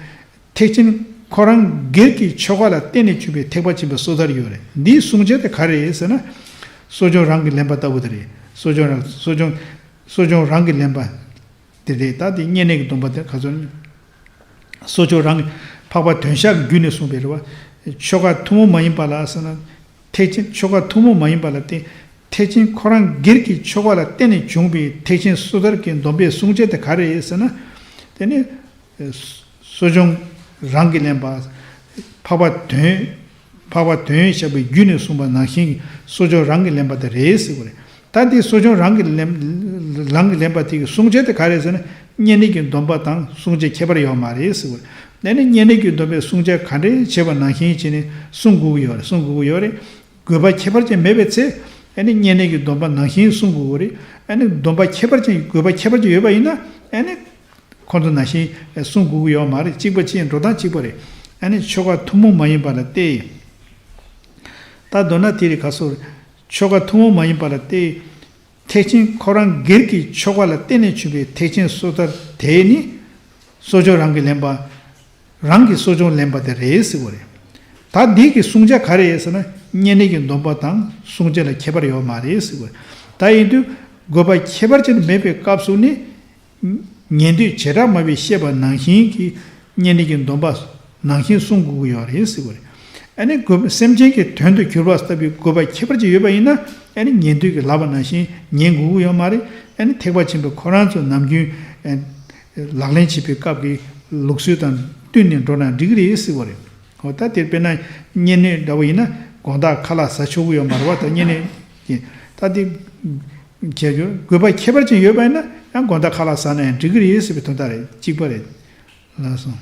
ཐེག་ཆེན་ཁོ་རང་སྒེར་གྱི་ཆོ་ག་ལ་བརྟེན་ནས་བྱུང་བའི་ཐེག་པ་ཆེན་པོའི་སོ་ཐར་ཡོད་རེད། འདིའི་བསྲུང་བྱ་དེ་ག་རེ་རེད་ཟེར་ན། གསོ་སྦྱོང་རང་གིས་ལེན་པ་ལྟ་བུ་དེ་རེད། གསོ་སྦྱོང་རང་གསོ་སྦྱོང་གསོ་སྦྱོང་རང་གིས་ལེན་པ་དེ་རེད། ད་དེ་བསྙེན་གནས་ཀྱི་སྡོམ་པ་དེ་ག་ཚོད། གསོ་སྦྱོང་རང་གི་འཕགས་པ་དོན་ཤར་གྱི་རྒྱུད་ནས་གསུངས་པའི་རེད་བ། ཆོ་ག་ཐུན་མོང་མ་ཡིན་པ་ལ་ཟེར་ན། ཐེག་ཆེན་ཆོ་ག་ཐུན་མོང་མ་ཡིན་པ་ལ་བརྟེན། ཐེག་ཆེན་ཁོ་རང་སྒེར་གྱི་ཆོ་ག་ལ་བརྟེན་ནས་བྱུང་བའི་ཐེག་ཆེན་སོ་ཐར་གྱི་སྡོམ་པའི་བསྲུང་བྱ་དེ་ག་རེ་རེད་ཟེར་ན། དེ་ནི། གསོ་སྦྱོང་རང་གིས་ལེན་པ། འཕགས་པ་དོན། འཕགས་པ་དོན་ཞབས་པའི་རྒྱུད་ནས་གསུངས་པ་ནང་བཞིན་གྱི་གསོ་སྦྱོང་རང་གིས་ལེན་པ་དེ་རེད་ཟེར་བ་རེད། ད་འདི་གསོ་སྦྱོང་རང་གིས་ལེན། རང་གིས་ལེན་པ་དེ་གི་བསྲུང་བྱ་དེ་ག་རེད་ཟེར་ན། བསྙེན་གནས་ཀྱི་སྡོམ་པ་དང་བསྲུང་བྱ་ཁྱད་པར་ཡོད་མ་རེད་ཟེར་བ་རེད། དེ་ནི་བསྙེན་གནས་ཀྱི་སྡོམ་པའི་བསྲུང་བྱ་ག་འདྲས་བྱས་པ་ནང་བཞིན་བྱས་ནས་བསྲུང་དགོས་ཀྱི་ཡོད་རེད། བསྲུང་དགོས་ཀྱི་ཡོད་རེད། དགོས་པ་ཁྱད་པར་ཅན་མེད་པའི་ཚེ། ཨ་ནི་བསྙེན་གནས་ཀྱི་སྡོམ་པ་ནང་བཞིན་བསྲུང་དགོས་ཀྱི་རེད། ཨ་ནི་སྡོམ་པ་ཁྱད་པར་ཅན་དགོས་པ་ཁྱད་པར་ཅན་ཡོད་པ་ཡིན་ན། ཨ་ནི། ཁོང་ཚོ་ནང་བཞིན་བསྲུང་དགོས་ཀྱི་ཡོད་མ་རེད། གཅིག་པ་གཅིག་འགྲོ་སྟངས་གཅིག་པ་རེད། ཨ་ནི་ཆོ་ག་ཐུན་མོང་མ་ཡིན་པ་ལ་བལྟས། ད་མདོར་ན་དེ་རེད། ག་སོ་རེད། ཆོ་ག་ཐུན་མོང་མ་ཡིན་པ་ལ་བལྟས། ཐེག་ཆེན་ཁོ་རང་སྒེར་གྱི་ཆོ་ག་ལ་བརྟེན་ནས་བྱུང་བའི་ཐེག་ཆེན་སོ་ཐར་དེ་ནི། གསོ་སྦྱོང་རང་གིས་ལེན་པ། རང་གིས་གསོ་སྦྱོང་ལེན་པ་དེ་རེད་ཟེར་བ་རེད། ད་འདི་གི་བསྲུང་བྱ་ག་རེ་རེད་ཟེར་ན། བསྙེན་གནས་ཀྱི་སྡོམ་པ་དང་བསྲུང་བྱ་ལ་ཁྱད་པར་ཡོད་མ་རེད་ཟེར་བ་རེད། ད་ཡིན་དུས་དགོས་པ་ཁྱད་པར་ཅན་མེད་པའི་སྐབས་སུ་ནི། ཉན་ཐོས་བྱེ་བྲག་སྨྲ་བས་བཤད་པ་ནང་བཞིན་གྱི་བསྙེན་གནས་ཀྱི་སྡོམ་པ་ནང་བཞིན་བསྲུང་དགོས་ཀྱི་ཡོད་རེད་ཟེར་བ་རེད། ཨ་ནི་དགོས་སེམས་ཅན་གྱི་དོན་དུ་གྱུར་པ་ལྟ་བུའི་དགོས་པ་ཁྱད་པར་ཅན་ཡོད་པ་ཡིན་ན། ཨ་ནི་ཉན་ཐོས་ཀྱིས་ལབ་པ་ནང་བཞིན་ཉན་དགོས་ཀྱི་ཡོད་མ་རེད། ཨ་ནི་ཐེག་པ་ཆེན་པོས་ཁོ་རང་ཚོ་ནམ་རྒྱུན་ལག་ལེན་བྱེད་པའི་སྐབས་ཀྱི་ལུགས་སྲོལ་དང་ བསྟུན་ནས་འགྲོ་ན་འགྲིག་གི་རེད་ཟེར་བ་རེད། འོ་ད་དེར་དཔེར་ན་གཉན་ནད་འདྲ་བོ་ཡིན་ན་དགོང་དག་ཁ་ལག་ཟ་ཆོག་གི་ཡོད་མ་རེད་བ། ད་གཉན་ནད་ཀྱི་ད་དེ་ཁྱད་དགོས་པ་ཁྱད་པར་ཅན་ཡོད་པ་ཡིན་ན་ཡང་དགོང་དག་ཁ་ལག་ཟ་ན་ཡང་འགྲིག་གི་རེད་ཟེར་བའི་དོན་དག་རེད། གཅིག་པ་རེད། ལགས་སོ།